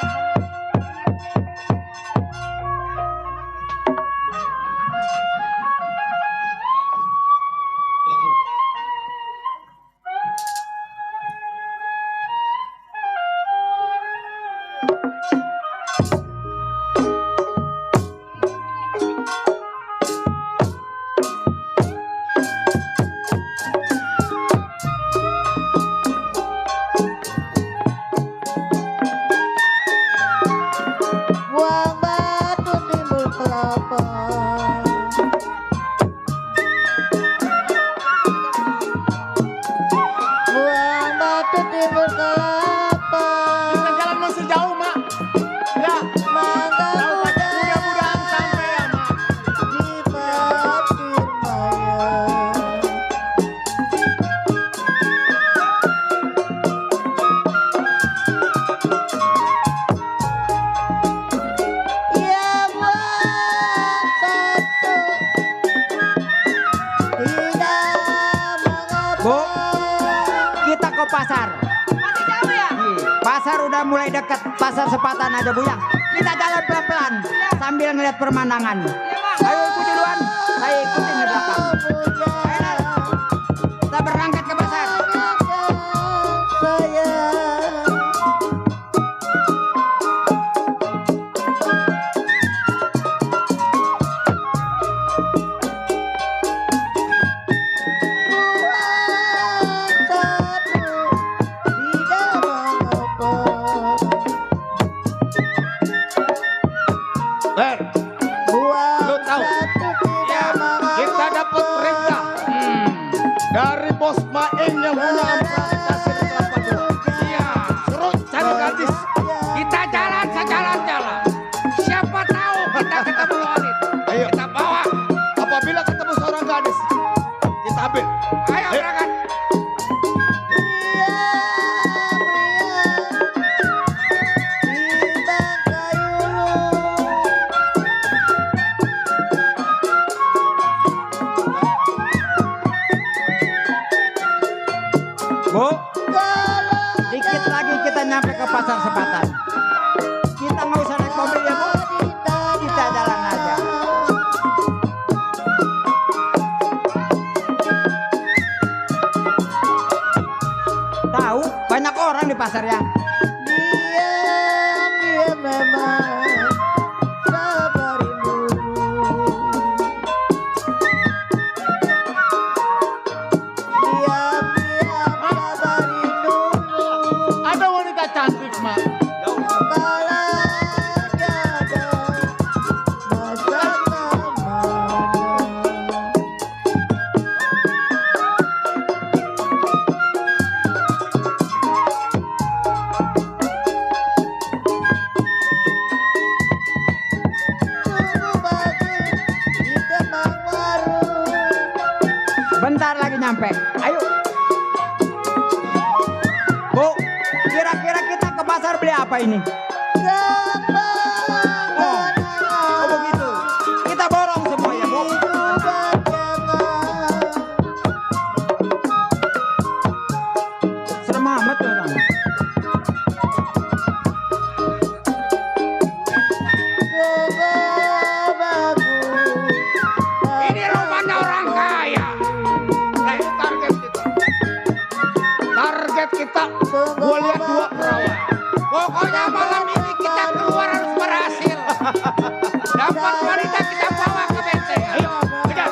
Pasar. Masih jauh ya? Pasar udah mulai dekat, pasar Sepatan aja Bu ya. Kita jalan pelan-pelan sambil ngeliat pemandangan. Ayo ikut duluan, saya ikutin di belakang. Kita berangkat ke pasar. Dari bos Maeng yang punya amplantasi di Kelapa Dua. Iya, suruh cari gadis. Kita jalan. Siapa tahu kita ketemu wanita. Ayo Kita bawa. apabila ketemu seorang gadis, kita ambil. Ayo berangkat. Bu, dikit lagi kita nyampe ke pasar Sepatan. Kita nggak usah naik mobil ya Bu, kita jalan aja. Tahu banyak orang di pasar ya. Dia memang sabar dulu. Diam sabar. Bentar lagi nyampe. Ayo. Bu, kira-kira kita ke pasar beli apa ini? Oh begitu. Kita borong semua ya, Bu. Serem amat orang. Ini rumahnya orang kaya. Nah, ini target kita. Target kita, gue lihat 2 perawan. Pokoknya malam ini kita keluar harus berhasil. Dapat wanita kita bawa ke benteng. Ayo, kejar.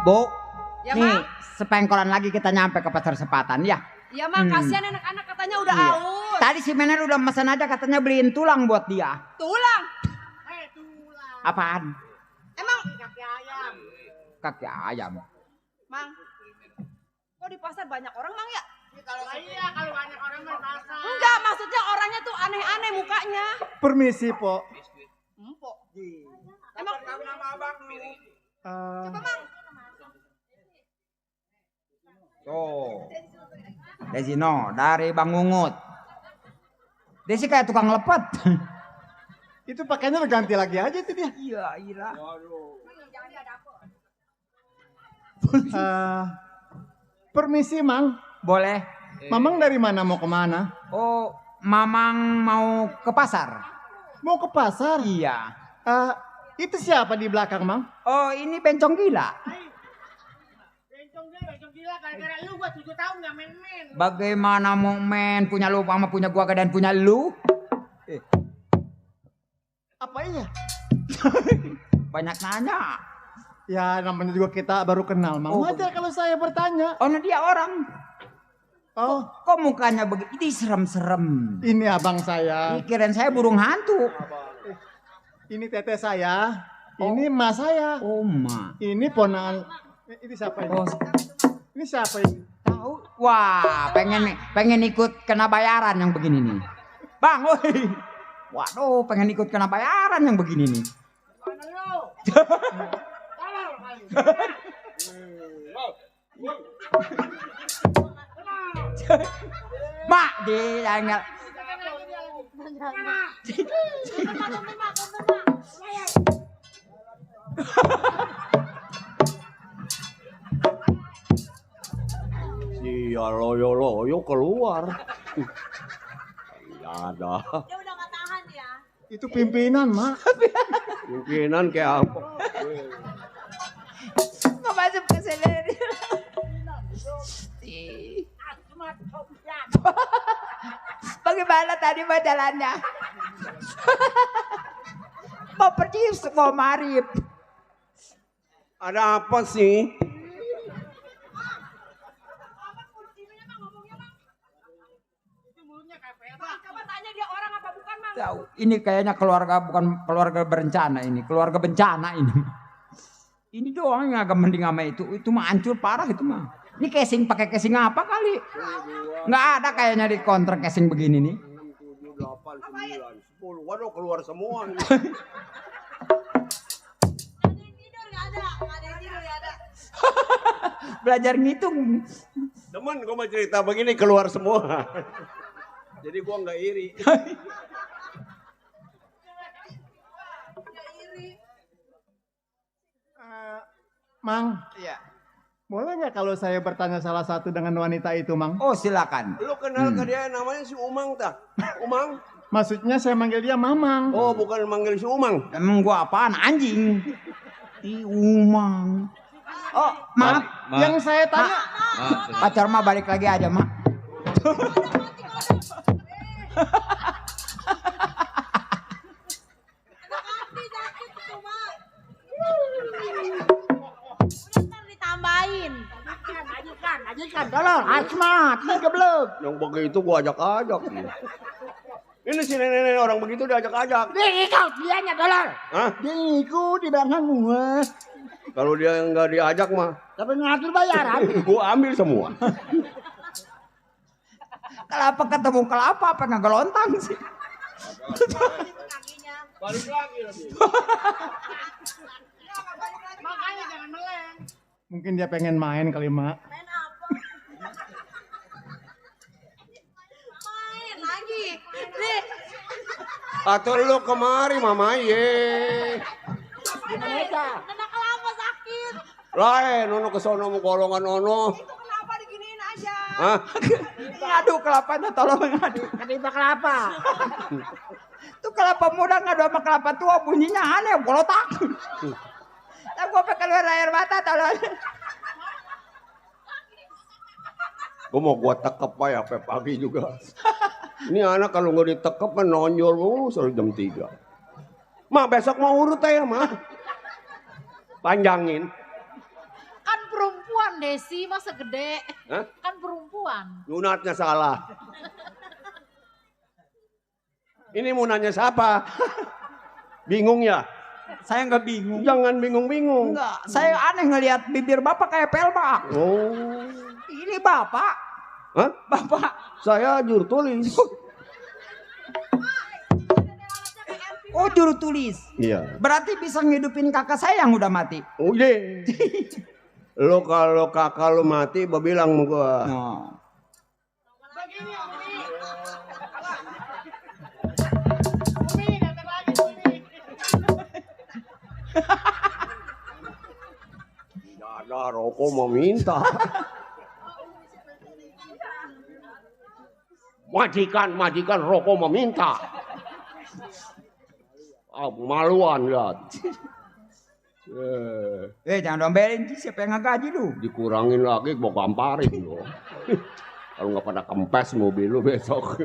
Bu, Ya, nih Mang. sepengkolan lagi kita nyampe ke pasar Sepatan ya. Ya Mang, kasihan anak-anak katanya udah Iya. aus. Tadi si Mener udah pesan aja katanya beliin tulang buat dia. Tulang. Apaan? Emang Kaki ayam. Mang, kok di pasar banyak orang Mang ya? Kalau banyak orang di pasar. Enggak, maksudnya orangnya tuh aneh-aneh mukanya. Permisi, Po. Empok. Emang Nama abang lu. coba Mang. Tuh. Desino dari Bang Ungut. Desi kayak tukang lepet. Itu pakainya udah ganti lagi aja itu dia. Iya, iya. Permisi, Mang. Boleh. Mamang dari mana mau kemana? Oh, Mamang mau ke pasar. Mau ke pasar? Iya. Itu siapa di belakang, Mang? Oh, ini bencong gila. Bencong gila gara-gara lu gua 7 tahun gak main-main. Bagaimana mau main punya lu sama punya gua dan punya lu? Apa iya? Banyak nanya. Ya namanya juga kita baru kenal, Mang. Oh, Wajar kalau saya bertanya. Oh, nah dia orang. Oh, Kok mukanya begitu? Ini serem-serem. ini abang saya. Kirain saya burung hantu. Ini teteh saya. Ini emak saya. Oh, ma. Ini ponakan. Ini siapa ini? Oh, Ini siapa ini? tahu. Wah, pengen ikut kena bayaran yang begini nih. Bang, woi. Waduh, pengen ikut kena bayaran yang begini nih. Mak, dia enggak. Iya loyo keluar. Iya ada. Dia udah gak tahan ya. Itu pimpinan, Mak. Pimpinan kayak apa? Nggak masuk ke sini. Bagaimana tadi mau jalannya? Mau pergi mau marip. Ada apa sih? Coba tanya dia orang apa bukan, Mang? Tahu, ini kayaknya keluarga bukan keluarga berencana ini, keluarga bencana ini. Ini doang yang agak mending sama itu mah hancur parah itu mah. Ini casing pakai casing apa kali? Nggak ada kayaknya di kontrak casing begini nih. 6, 7, 8, 9, 10. Waduh keluar semua. Ada yang tidur gak ada. Ada yang tidur gak ada. Belajar ngitung. Temen gue mau cerita begini keluar semua. Jadi gue nggak iri. Mang, Iya. boleh nggak kalau saya bertanya salah satu dengan wanita itu, Mang? Oh, silakan. Lu kenal ke dia namanya si Umang tak? Umang? Maksudnya saya manggil dia Mamang. Oh bukan manggil si Umang. Emang gua apaan? Anjing. Umang. Oh, maaf. Yang saya tanya, Pacar mah balik lagi aja, Mak. Ntar ditambahin. Ajikan, dolor, asmat, ini geblek. Yang begitu gua ajak-ajak. Ini si nenek orang begitu diajak-ajak. Dia ikut, dianya dolor. Hah? Dia ikut di belakang gua. Kalau dia nggak diajak mah, Tapi ngatur bayaran. gua ambil semua. Kelapa ketemu kelapa apa nggak gelontang sih? Balik lagi lagi. Makanya jangan meleng. mungkin dia pengen main kali, Mak. Main apa? Main lagi. Nih. Atau lu kemari mama ye. Kena kelapa sakit. Lain, ono kesono mau golongan ono. Itu kenapa diginiin aja? Hah? Ngadu kelapanya, tolong ngadu. Ketimpa kelapa. Tuh kelapa muda ngadu sama kelapa tua bunyinya aneh, bolotak. Nah, gua pakai keluar air mata, tolong. Gua mau gua tekep ya sampai pagi juga. Ini anak kalau nggak ditekep menonjol selalu jam 3. Ma besok mau urut ya, Ma. Panjangin. Kan perempuan Desi masa gede. Hah? Kan perempuan. Yunatnya salah. Ini mau nanya siapa? Bingung ya? Saya nggak bingung. Jangan bingung-bingung. Enggak, saya aneh ngelihat bibir bapak kayak pelbak. Oh. Ini bapak. Hah? Bapak. Saya juru tulis. Oh, juru tulis. Iya. Berarti bisa ngidupin kakak saya yang udah mati. Oh iya. Lo kalau kakak lo mati, bilang sama gua. Oh. Tidak ada rokok mau minta. Majikan rokok mau minta. Ah, maluan lihat. Jangan dombelin, siapa yang ngagaji lu? Dikurangin lagi, gua gamparin lo. Kalau nggak pada kempes mobil lu besok.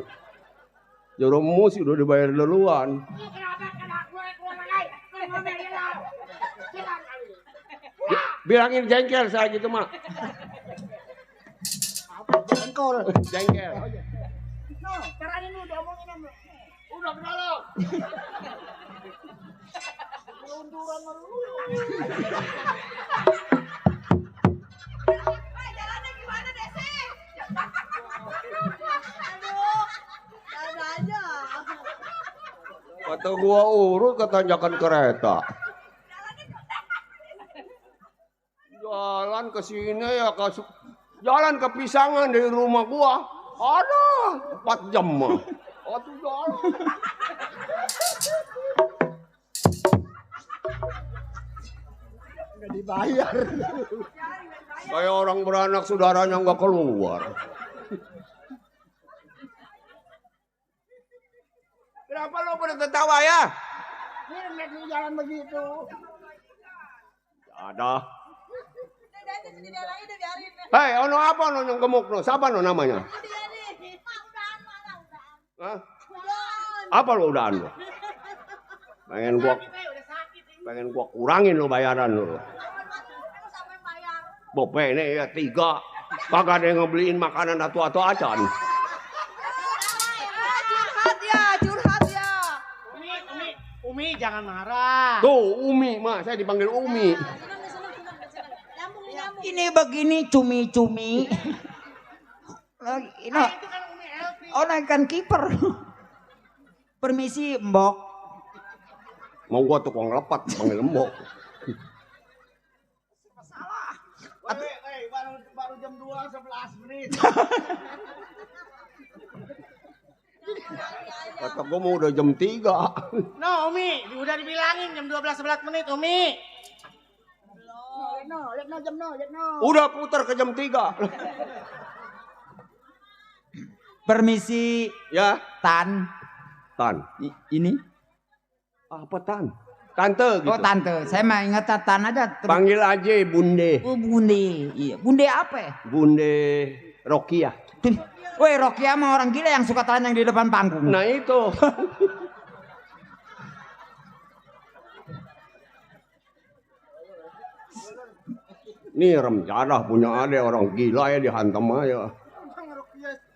Jeromus udah dibayar duluan. Bilangin jengkel saya gitu mah. Jengkol. Jengkel. No, caranya lu diomongin sama. Udah kedalam. Lunduran lu. Jalannya gimana Desi? Aduh, jalan aja. Kata gua urut ke tanjakan kereta. Jalan ke sini ya jalan ke Pisangan dari rumah gua. Ada 4 jam mah. Aduh jalan. Nggak dibayar. Kayak orang beranak saudaranya nggak keluar. Kenapa lo pada tertawa ya? Ini lihat lu jalan begitu. Ada. Hei, ono apa ono yang gemuk no? Siapa no namanya? Hah? Apa lo udahan lo? Pengen gua kurangin lo bayaran lo. Bope ini ya 3. Kagak ada yang ngebeliin makanan atau acan. Curhat ya. Umi jangan marah. Tuh Umi mah, saya dipanggil Umi. Ini begini cumi-cumi. Ini kan kiper. Permisi Mbok. Mau gua tukang lepat panggil Mbok. Baru jam 2 11 menit. Kata gua mau udah jam 3. No, Umi, udah dibilangin jam 12 11 menit, Umi. Udah putar ke jam 3. Permisi. Ya. Tan. Ini? Apa Tan? Tante gitu. Oh tante, saya mah ingat Tan aja. Panggil aja Bunde. Oh Bunde, iya. Bunde apa? Bunde Rokia. Woi Rokia mah orang gila yang suka telanjang di depan panggung. Nah itu. Nih remjarah punya ada orang gila ya dihantam aja.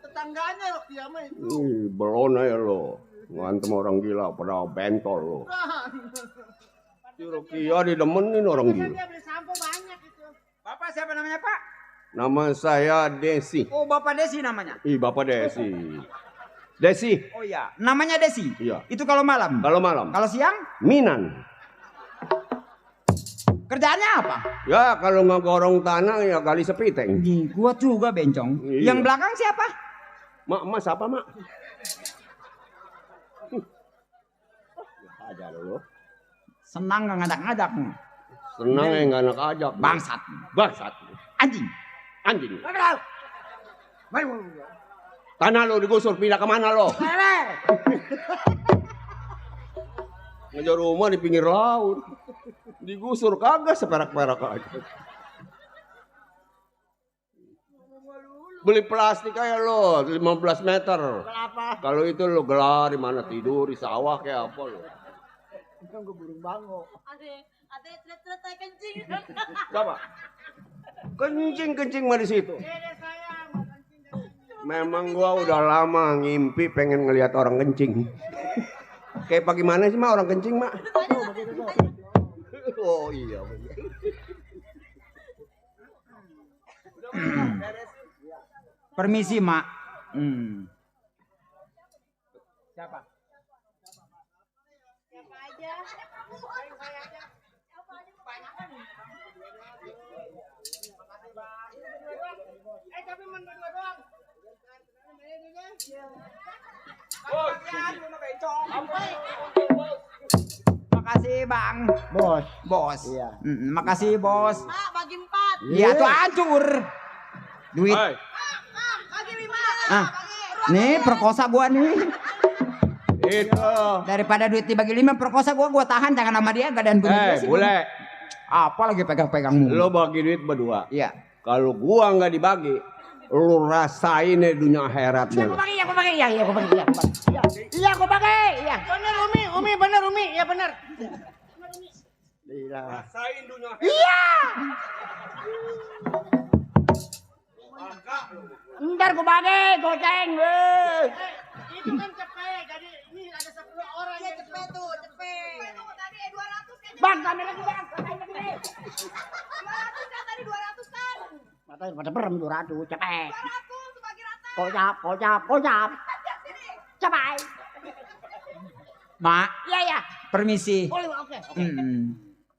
Tetangganya Rokia mah itu. Belon aja lo. Ngantem orang gila pada bentol lo. Si Rokia didemenin orang gila. Dia beli sampo banyak itu. Bapak siapa namanya Pak? Nama saya Desi. Oh Bapak Desi namanya? Bapak Desi. Desi. Oh iya, namanya Desi? Iya. Itu kalau malam? Kalau malam. Kalau siang? Minan. Kerjaannya apa? Ya kalau ngegorong tanah ya gali sepiteng. Gua juga bencong. Iya. Yang belakang siapa? Mak siapa mak? Aja lo. Senang nggak ngajak-ngajak. Senang ya nggak anak ajak. Bangsat. Anjing. Tanah lo digusur pindah kemana lo? Ngejar rumah di pinggir laut. Digusur kagak seperak-perak aja. Beli plastik aja lo 15 meter. Kenapa? Kalau itu lo gelar di mana tidur di sawah kayak apa lo? Itu gue burung bango. Ada celet-celet kencing. Siapa? Kencing mah di situ. Memang gua udah lama ngimpi pengen ngelihat orang kencing. Kayak bagaimana sih mak orang kencing mak? Oh iya. Permisi mak. Siapa? Siapa aja? Tapi berdua doang. Makasih bang. Bos. Iya. Makasih bos. Mak bagi 4. Iya tuh hancur. Duit. Bagi 5. Ah. Nih perkosa gua nih. Itu. Daripada duit dibagi 5 perkosa gua tahan jangan sama dia gak dan bunyi sih. Boleh. Apa lagi pegang-pegang mulu. Lo bagi duit berdua. Iya. Kalau gua nggak dibagi, lu rasain deh dunia akhiratnya. Aku bagi. Iya, aku bagi. Iya. Bener Umi, bener Umi. Iya bener. Rasain dunia. Iya. Ntar gue bagi, goceng. Itu kan cepet, jadi ini ada 10 orang yang Cepet tuh, cepet. Tadi 200 kan. Bang, kami lagi bang. 200 kan tadi 200 kan. Matanya pada berem 200, cepet. 200 bagi rata. Kocap. Cepet. Mak, Iya, iya. permisi. Boleh, oke.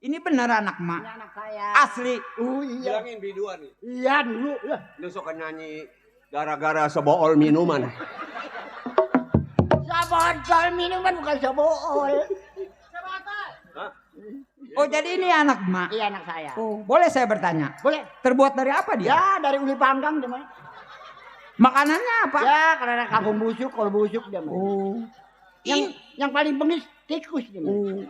Ini benar anak mak. Ini anak saya. Asli. Iya. Bilangin biduan nih. Iya dulu. Ya. Lu suka nyanyi gara-gara sebool minuman. Sabotol minuman bukan sabotol. Oh jadi ini anak mak. Iya anak saya. Oh, boleh saya bertanya? Boleh. Terbuat dari apa dia? Ya dari uli panggang dia mah. Makanannya apa? Ya karena kangkung busuk, kalau busuk dia mah. Oh. Yang paling bengis tikus dia mah.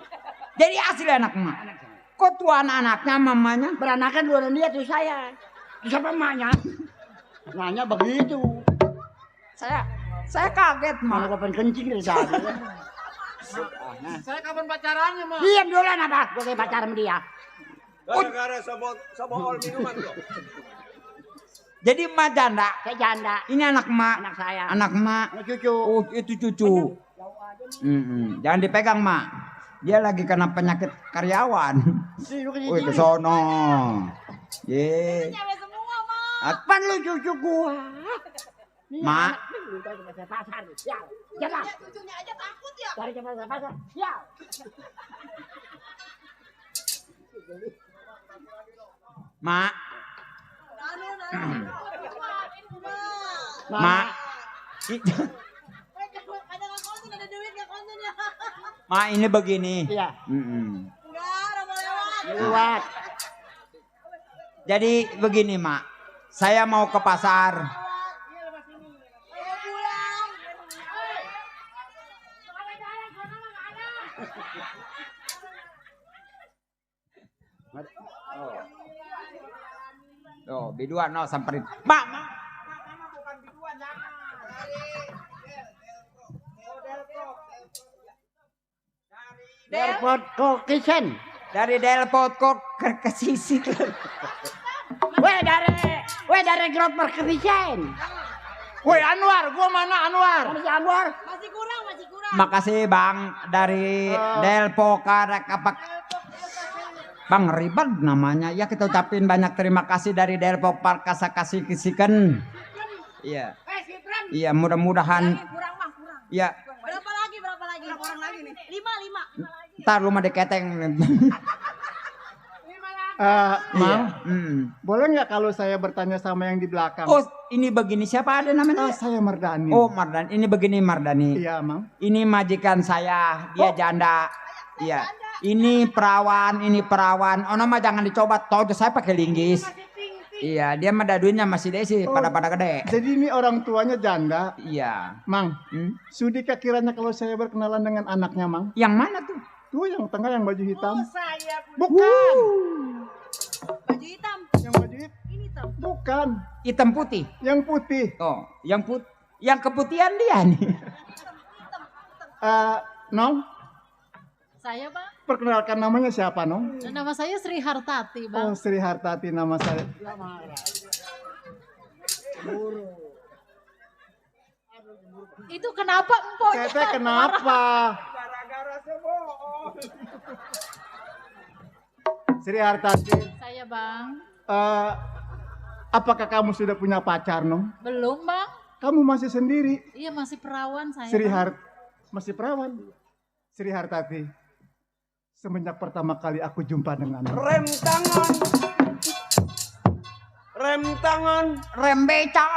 Jadi asli anak mak. Kok tuan anaknya mamanya? Beranakan dua dia tuh saya. Siapa emaknya? Nanya begitu. Saya kaget Mana mak. kapan kencing dari tadi. Saya kapan pacarannya, Mak? Diam dulu apa? Gue kayak pacaran sama dia. Gara-gara sebool minuman tuh. Jadi emak janda. Saya janda. Ini anak emak. Anak saya. Anak emak. Anak cucu. Oh itu cucu. Jangan dipegang mak. Dia lagi kena penyakit karyawan. Wih ke sono. Ye. Cewek semua, Mak. Apaan lu cucu gua? Mak. Pasar. Ya. Jalan. Ya, cucunya aja takut ya. Cari ke pasar. Ya. Mak. Nah. Mak. Ada nggak konten, ada duit nggak konten ya? Mak ini begini. Iya. Enggak, udah mau lewat. Lewat. Jadi begini mak. Saya mau ke pasar. Ayo pulang. Oh, biduan no samperin. Mak. Bukan biduan jangan. Airport Kokisen. Dari Delport kok ke sisi. Weh dari Grot Kokisen. Woi Anwar, gua mana Anwar? Mana si Anwar? Masih kurang. Makasih Bang dari Delpo Karek apa Bang ribet namanya. Ya kita ucapin banyak terima kasih dari Delpo Parkasa kasih kisikan. Iya. Iya mudah-mudahan. Kurang. Iya. Berapa lagi? Berapa orang lagi nih? 5. Ntar lu mah deketeng. Mang, boleh nggak kalau saya bertanya sama yang di belakang? Oh ini begini siapa ada namanya? Saya Mardani. Oh Mardani. Ini begini Mardani. Iya Mang. Ini majikan saya. Dia janda. Iya. Ini perawan. Oh nama jangan dicoba. Tahu saya pakai linggis. Iya, dia mah daduinnya masih desi, pada gede. Jadi ini orang tuanya janda. Iya. Mang, sudikah kiranya kalau saya berkenalan dengan anaknya, Mang? Yang mana tuh? Tuh yang tengah yang baju hitam. Saya Bukan. Baju hitam. Yang baju hitam. Ini hitam. Bukan. Hitam putih. Yang putih. Oh, yang keputihan dia nih. Nong, Saya, Bang. perkenalkan namanya siapa, Nong? Nama saya Sri Hartati, Bang. Oh, Sri Hartati nama saya. Itu kenapa empoknya? Teteh kenapa? Sri Hartati, Saya, Bang. apakah kamu sudah punya pacar, Nong? Belum, Bang. Kamu masih sendiri. Iya, masih perawan saya. Sri Bang. masih perawan. Sri Hartati, semenjak pertama kali aku jumpa dengan Rem tangan, rem beca.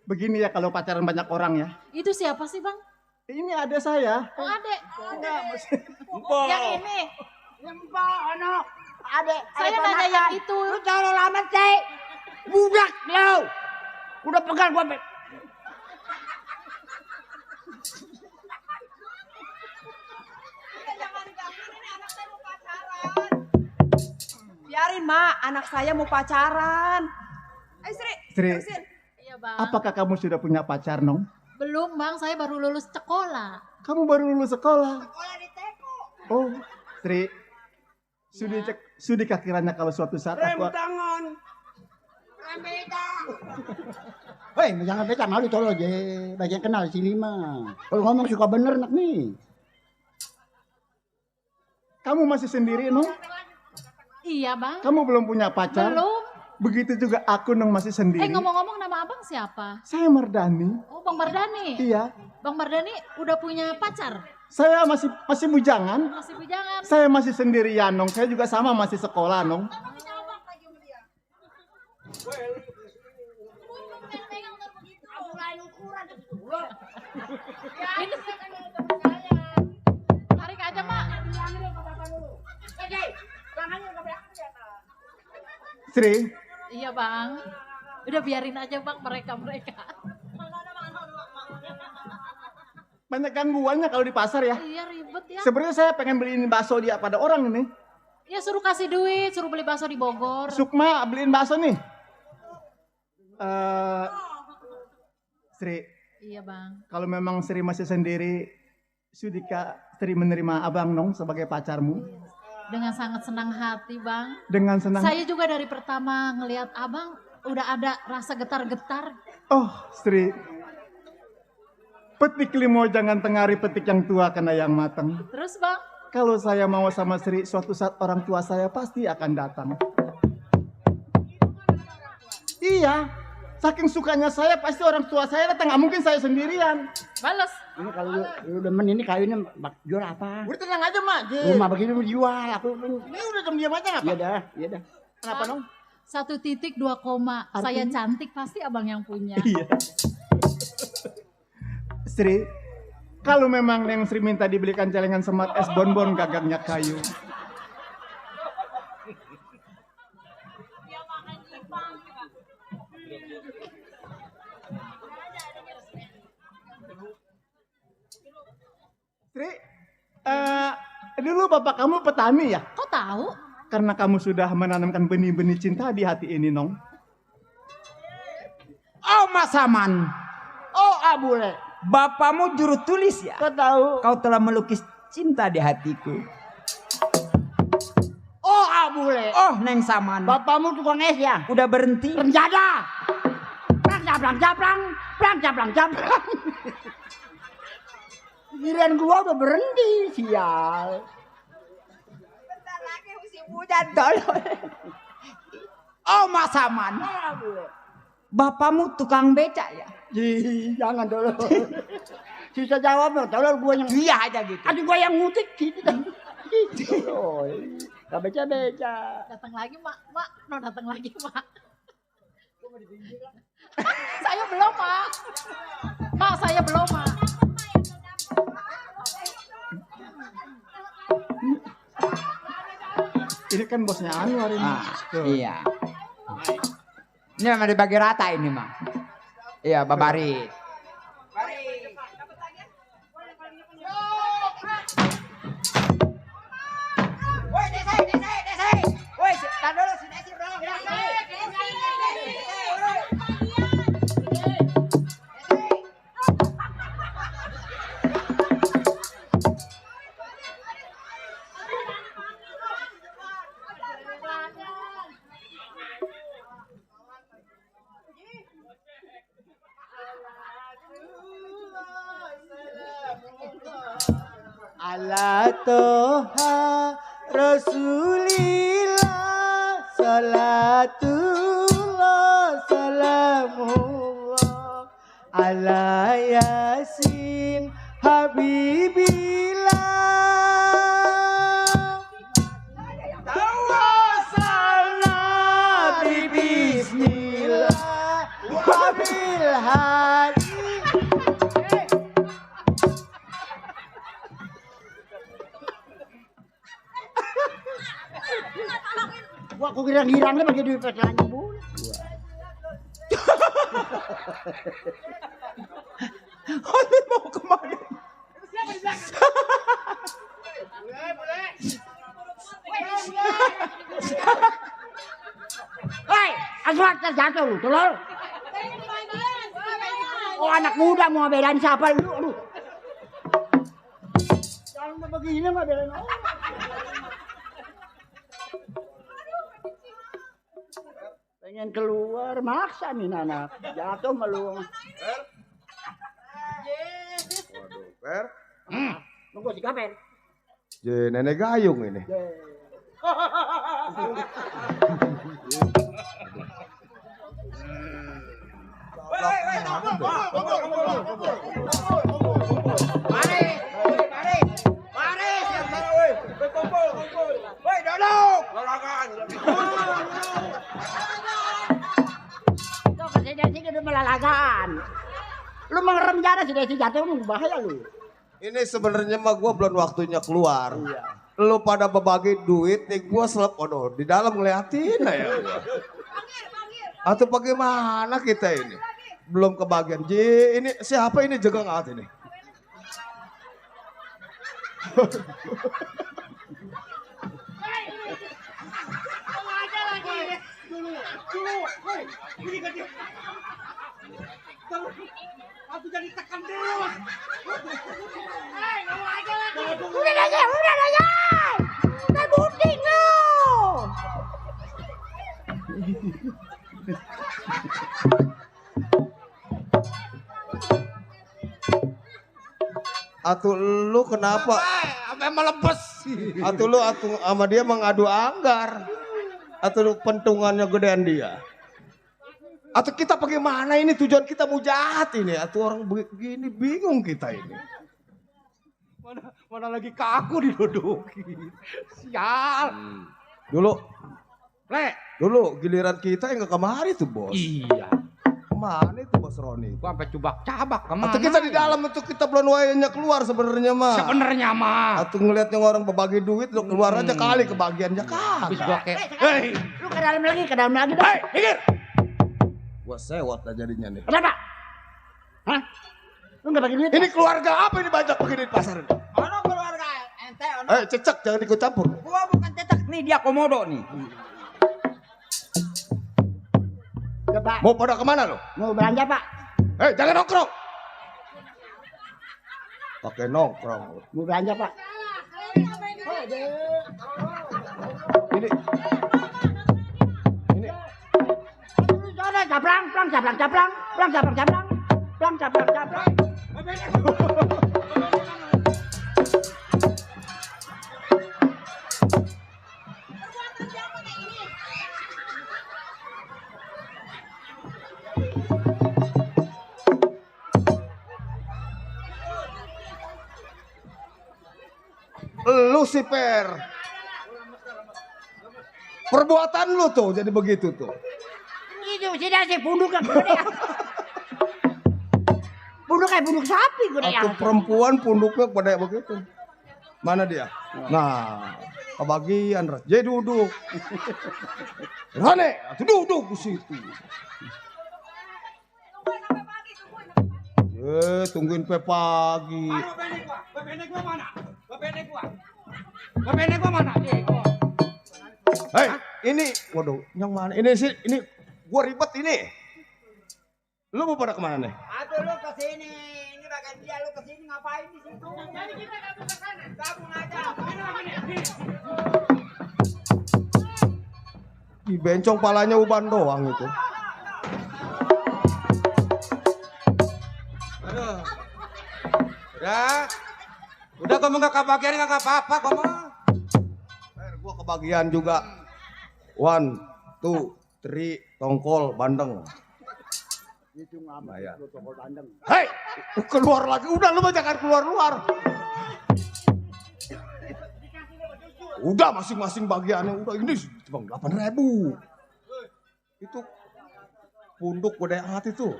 begini ya kalau pacaran banyak orang ya. Itu siapa sih, Bang? Ini ada saya. Oh, adek. empok. Yang ini. Adek. Saya nanya yang itu. Lu jangan lama sih. Budak lu. Udah pegang gua. Jangan digangguin, ini anak saya mau pacaran. Biarin, Mak, anak saya mau pacaran. Ayo, Sri. Sri, terusin. Iya, Bang. apakah kamu sudah punya pacar, Nong? Belum bang, saya baru lulus sekolah. Kamu baru lulus sekolah. Sekolah di Teko. Oh, Sri. Sudikah kiranya kalau suatu saat Rem aku... tangan. Rem beda. Hei, jangan becak malu tolong aja. Banyak kenal sini mah. Kalau ngomong suka bener nak nih. Kamu masih sendiri, Nong? Iya bang. Kamu belum punya pacar? Belum. Begitu juga aku, Nong, masih sendiri. Ngomong-ngomong nama abang siapa? Saya Mardani. Oh Bang Mardani. Iya. Bang Mardani udah punya pacar? Saya masih bujangan. Masih bujangan. Saya masih sendirian, Nong. Saya juga sama masih sekolah, Nong. Ini tarik aja mak. Sri, Iya bang. Udah biarin aja bang mereka. banyak gangguannya kalau di pasar ya. Iya ribet ya. Sebenarnya saya pengen beliin bakso dia pada orang ini. Ya suruh kasih duit, suruh beli bakso di Bogor. Sukma beliin bakso nih. Sri, Iya bang. kalau memang Sri masih sendiri, sudikah Sri menerima abang, Nong, sebagai pacarmu? Dengan sangat senang hati bang. Dengan senang. Saya juga dari pertama ngelihat abang udah ada rasa getar-getar. Oh, Sri. Petik limau jangan tengari petik yang tua kena yang matang. Terus bang? Kalau saya mau sama Sri, suatu saat orang tua saya pasti akan datang. Iya, saking sukanya saya pasti orang tua saya datang. Nggak mungkin saya sendirian. Balas. Ini kalau lu demen ini kayunya jual apa? Udah tenang aja, Mak. Rumah begini mau dijual. Ini udah diam aja nggak, Pak? Iya dah. Kenapa, Nong? 1.2 koma. Saya cantik pasti abang yang punya. Iya. Sri, kalau memang yang Sri minta dibelikan celengan semat es bonbon gagangnya kayu. Sri, dulu bapak kamu petani ya? Kok tahu? Karena kamu sudah menanamkan benih-benih cinta di hati ini, Nong. Oh Mas Saman, Oh, Abule. bapakmu juru tulis ya? Kau tahu? Kau telah melukis cinta di hatiku. Oh, Abule. Oh Neng Saman, Bapakmu tukang es ya? udah berhenti? Renjada. Plang. Giliran gua udah berhenti, sial. Bentar lagi musim hujan tolong. Oh Mas Saman, bapakmu tukang becak ya? Jangan dulu. Susah jawab dong, tolong gua yang Iya aja gitu. aduh gua yang ngutik gitu. Gak beca. Datang lagi mak. No datang lagi mak. Saya belum mak. Mak saya belum mak. Ini kan bosnya Anwar ini. Iya. Ini memang dibagi rata ini mah. Iya, babarit. Woi, Desi. Woi, tar dulu si Desi belum. Ala toha Rasulillah salatullah salamullah ala yasin habibillah tawassalna bi bismillah wabil hadi. Wah, aku girang-girangnya pakai duit pecahannya bu. Oli mau kemana? Hei, aswat terjatuh lu, tolol. Oh anak muda mau belain siapa lu? Aduh. Jangan begini mah belain orang. Pengen keluar maksa nih anak. Jatuh malu. Waduh, Per. Nunggu si Kaper. Je, nenek gayung ini. Tuh si Desi udah melalagan. Lu mengerem jalan si Desi jatuh bahaya lu. Ini sebenarnya mah gua belum waktunya keluar. Iya. Lu pada berbagi duit nih gua selep di dalam ngeliatin ya gua. Atau bagaimana kita ini? Belum kebagian. Ji, ini siapa ini jaga ngat ini? Aku jadi tekan dewa. Udah aja. Udah gunting lu. Atuh lu kenapa? Sampai melebes. Atuh lu sama dia mengadu anggar. Atuh lu pentungannya gedean dia. Atau kita bagaimana ini tujuan kita mau jahat ini? Atau orang begini bingung kita ini. Mana lagi kaku diduduki. Sial. Dulu giliran kita yang kemari tuh bos. Iya. Kemana itu Bos Roni? Gua sampai cabak kemana? Atau kita di dalam itu kita belum wayanya keluar sebenarnya mah. Sebenarnya mah. Atau ngeliatnya orang berbagi duit lu keluar aja kali kebagiannya kan. Habis gua kayak, Lu ke dalam lagi dong. Hei, minggir. Gua sewot lah jadinya nih. Kenapa? Hah? Lu nggak bagi duit? Ini keluarga apa ini banyak begini di pasar ini? Ono keluarga ente ono. Cecek jangan ikut campur. Gua bukan cetak nih, dia komodo nih. Ya, Pak. Mau pada kemana lo? Mau belanja Pak. Jangan nongkrong. Pakai nongkrong. Mau belanja Pak. Ini. Caplang. Lucifer. Perbuatan lu tuh jadi begitu tuh. Itu si punduk kan gede. Punduk kayak punduk sapi gede ya. Aku perempuan punduknya pada begitu. Mana dia? Nah, kebagian jadi duduk. Rane, duduk di situ. Tungguin pe pagi. Bebenek gua mana? Bebenek gua mana? Hei, ini, waduh, yang mana? Ini gua ribet ini. Lu mau pada kemana nih? Aduh lu ke sini. Ini bagian dia, lu ke sini ngapain di situ? Jadi kita gabung ke sana. Gabung aja. Di bencong palanya uban doang itu. Aduh. Udah kamu nggak kebagian nggak apa-apa kamu. Gua kebagian juga. 1, 2, 3, tongkol bandeng. Itu ngapa ya? Tongkol bandeng. Hei, keluar lagi. Udah lu jangan keluar. Udah masing-masing bagiannya udah ini cuma 8.000. Itu punduk gede amat itu.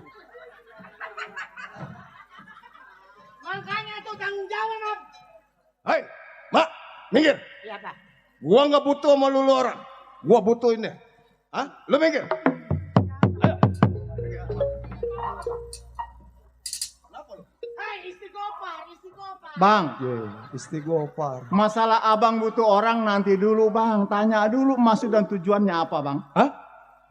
Makanya itu tanggung jawab. Hei, Mak, minggir. Iya Pak. Gua nggak butuh sama lu orang. Gua butuh ini. Hah? Lu minggir. Ayo. Bang, istighfar. Masalah abang butuh orang nanti dulu bang. Tanya dulu maksud dan tujuannya apa bang? Hah?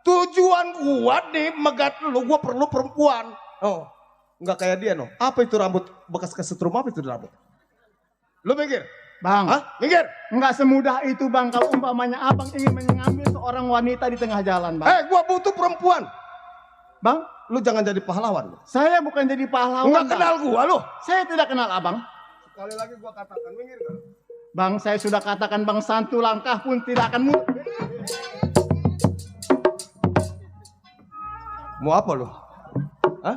Tujuan gua nih megat lu, gua perlu perempuan. Oh, Enggak kayak dia no. Apa itu rambut bekas kesetrum apa itu di rambut? Lu minggir. Bang. Hah? Minggir. Enggak semudah itu bang. Kalau umpamanya abang ingin mengambil seorang wanita di tengah jalan bang. Gua butuh perempuan. Bang. Lu jangan jadi pahlawan. Saya bukan jadi pahlawan. Enggak kenal gua lu. Saya tidak kenal abang. Sekali lagi gua katakan minggir gak? Bang, saya sudah katakan bang, satu langkah pun tidak akan mundur. Mau apa lu? Hah?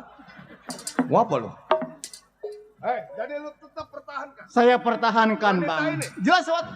Mau apa lu? Jadi lu tetap pertahankan. Saya pertahankan bang. Jelas sobat.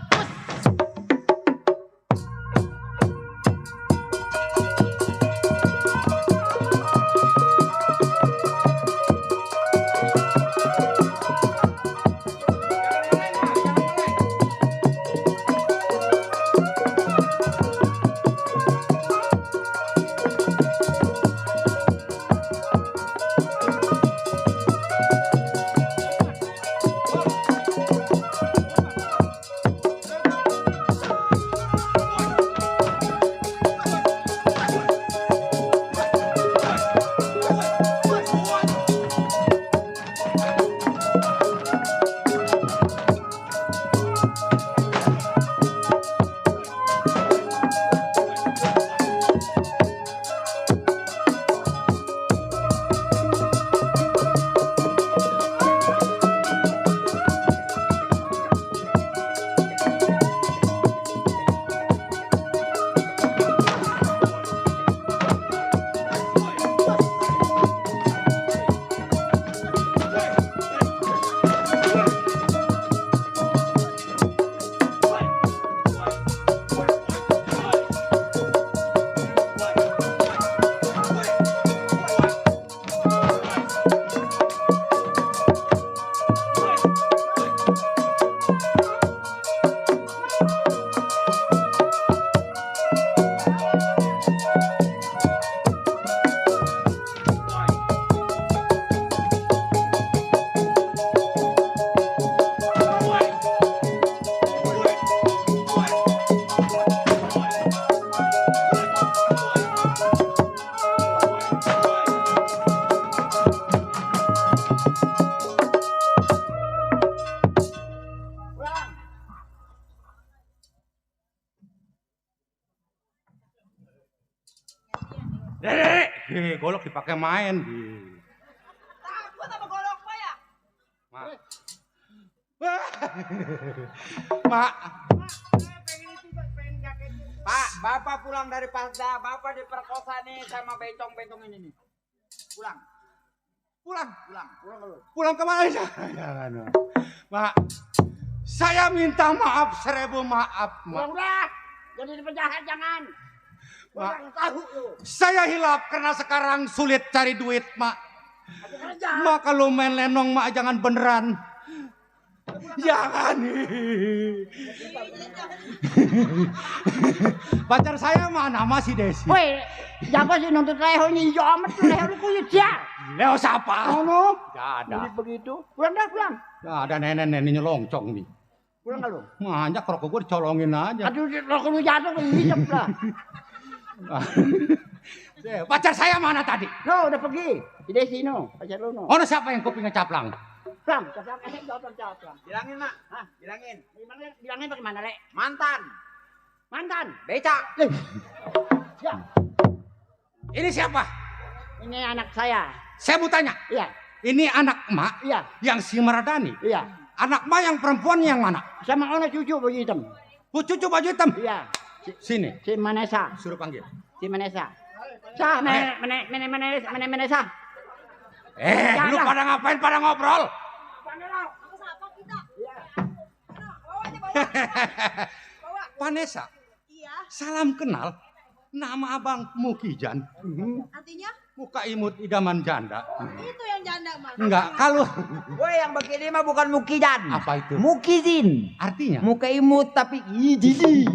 Golok dipakai main. Takut sama golok Pak ya? Mak. Pak, Bapak pulang dari pasar, Bapak diperkosa nih sama bencong-bencong ini nih. Pulang. Pulang kemana? Jangan. Mak, saya minta maaf 1000 maaf, Mak. Udah, jadi penjahat jangan. Mak, Tahu lu. saya hilap karena sekarang sulit cari duit, Mak. Mak kalau main lenong, Mak jangan beneran. Jangan. Pacar saya mana? Masih Desi. Woi, siapa sih nuntut leho ini hijau amat tuh leho lu kuyut ya. Leo siapa? Ono. Gak ada. Jadi begitu. Pulang dah pulang. Gak ada nenek-neneknya longcong nih. Pulang gak lu? Manjak rokok gue dicolongin aja. Aduh, rokok lu jatuh ke hisap lah. Pacar saya mana tadi? No, udah pergi. Di Desi no, pacar lu no. Ono siapa yang kupingnya caplang? Caplang, caplang. Bilangin, Mak. Hah? Bilangin. Bilangin bagaimana, Lek? Mantan. Beca. Ya. Ini siapa? Ini anak saya. Saya mau tanya. Iya. Ini anak emak Iya. yang si Maradani. Iya. Anak emak yang perempuan yang mana? Sama ono cucu baju hitam. Cucu baju hitam. Iya. Sini. Si Manesa. Suruh panggil. Si Manesa. Sa, Manesa. Lu pada ngapain pada ngobrol? Vanessa. Iya. Salam kenal. Nama abang Mukijan. Artinya? Muka imut idaman janda. Itu yang janda Mas. Enggak, kalau Woi, yang begini mah bukan Mukijan. apa itu? Mukizin. Artinya Muka imut tapi jijik.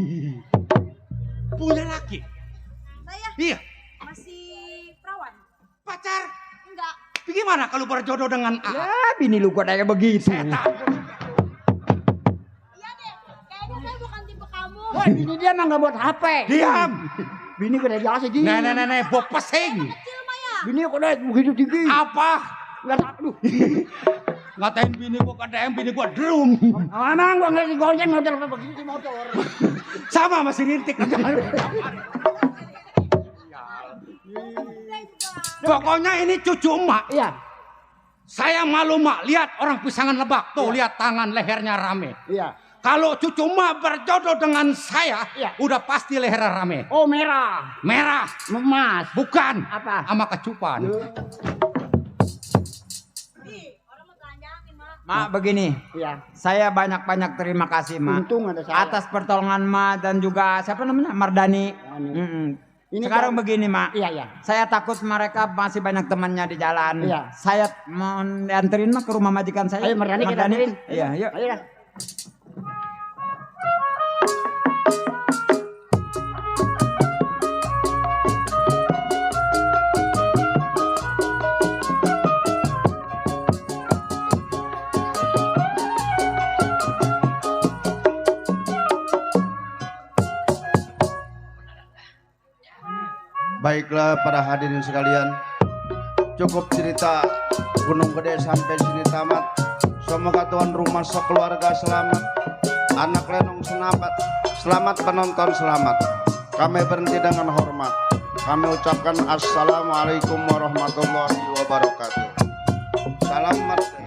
punya laki. Saya Iya. masih perawan. Pacar. Enggak. Gimana kalau berjodoh dengan A? Ya, bini lu kok kayak begitu. Iya deh. Kayaknya saya bukan tipe kamu. Wah, ini dia mah nggak buat HP. Diam. Bini kena jelas aja. Nenek-nenek bawa pesing. Kecil Maya. Bini kok udah begitu tinggi. Apa? Aduh. Ngatain bini gua kadang bini gua drum. Emang gua ngerti gonceng motor. Sama masih rintik. Pokoknya ini cucu emak. Iya. Saya malu mak, lihat orang pisangan lebak. Tuh lihat tangan lehernya rame. Iya. Kalau cucu emak berjodoh dengan saya, udah pasti lehernya rame. Oh merah. Merah. Emas. Bukan. Apa? Sama kecupan. Mak begini, Iya. saya banyak-banyak terima kasih Mak Untung ada saya. atas pertolongan Mak dan juga siapa namanya Mardani. Ini Sekarang kan- begini Mak, Iya, iya. saya takut mereka masih banyak temannya di jalan. Iya. Saya mau dianterin Mak ke rumah majikan saya. Ayo Mardani kita anterin. Iya, yuk. Ayo dah. Baiklah para hadirin sekalian, cukup cerita Gunung Gede sampai sini tamat. Semoga tuan rumah sekeluarga selamat, anak lenong selamat, penonton selamat. Kami berhenti dengan hormat. Kami ucapkan assalamualaikum warahmatullahi wabarakatuh. Salam merdeka.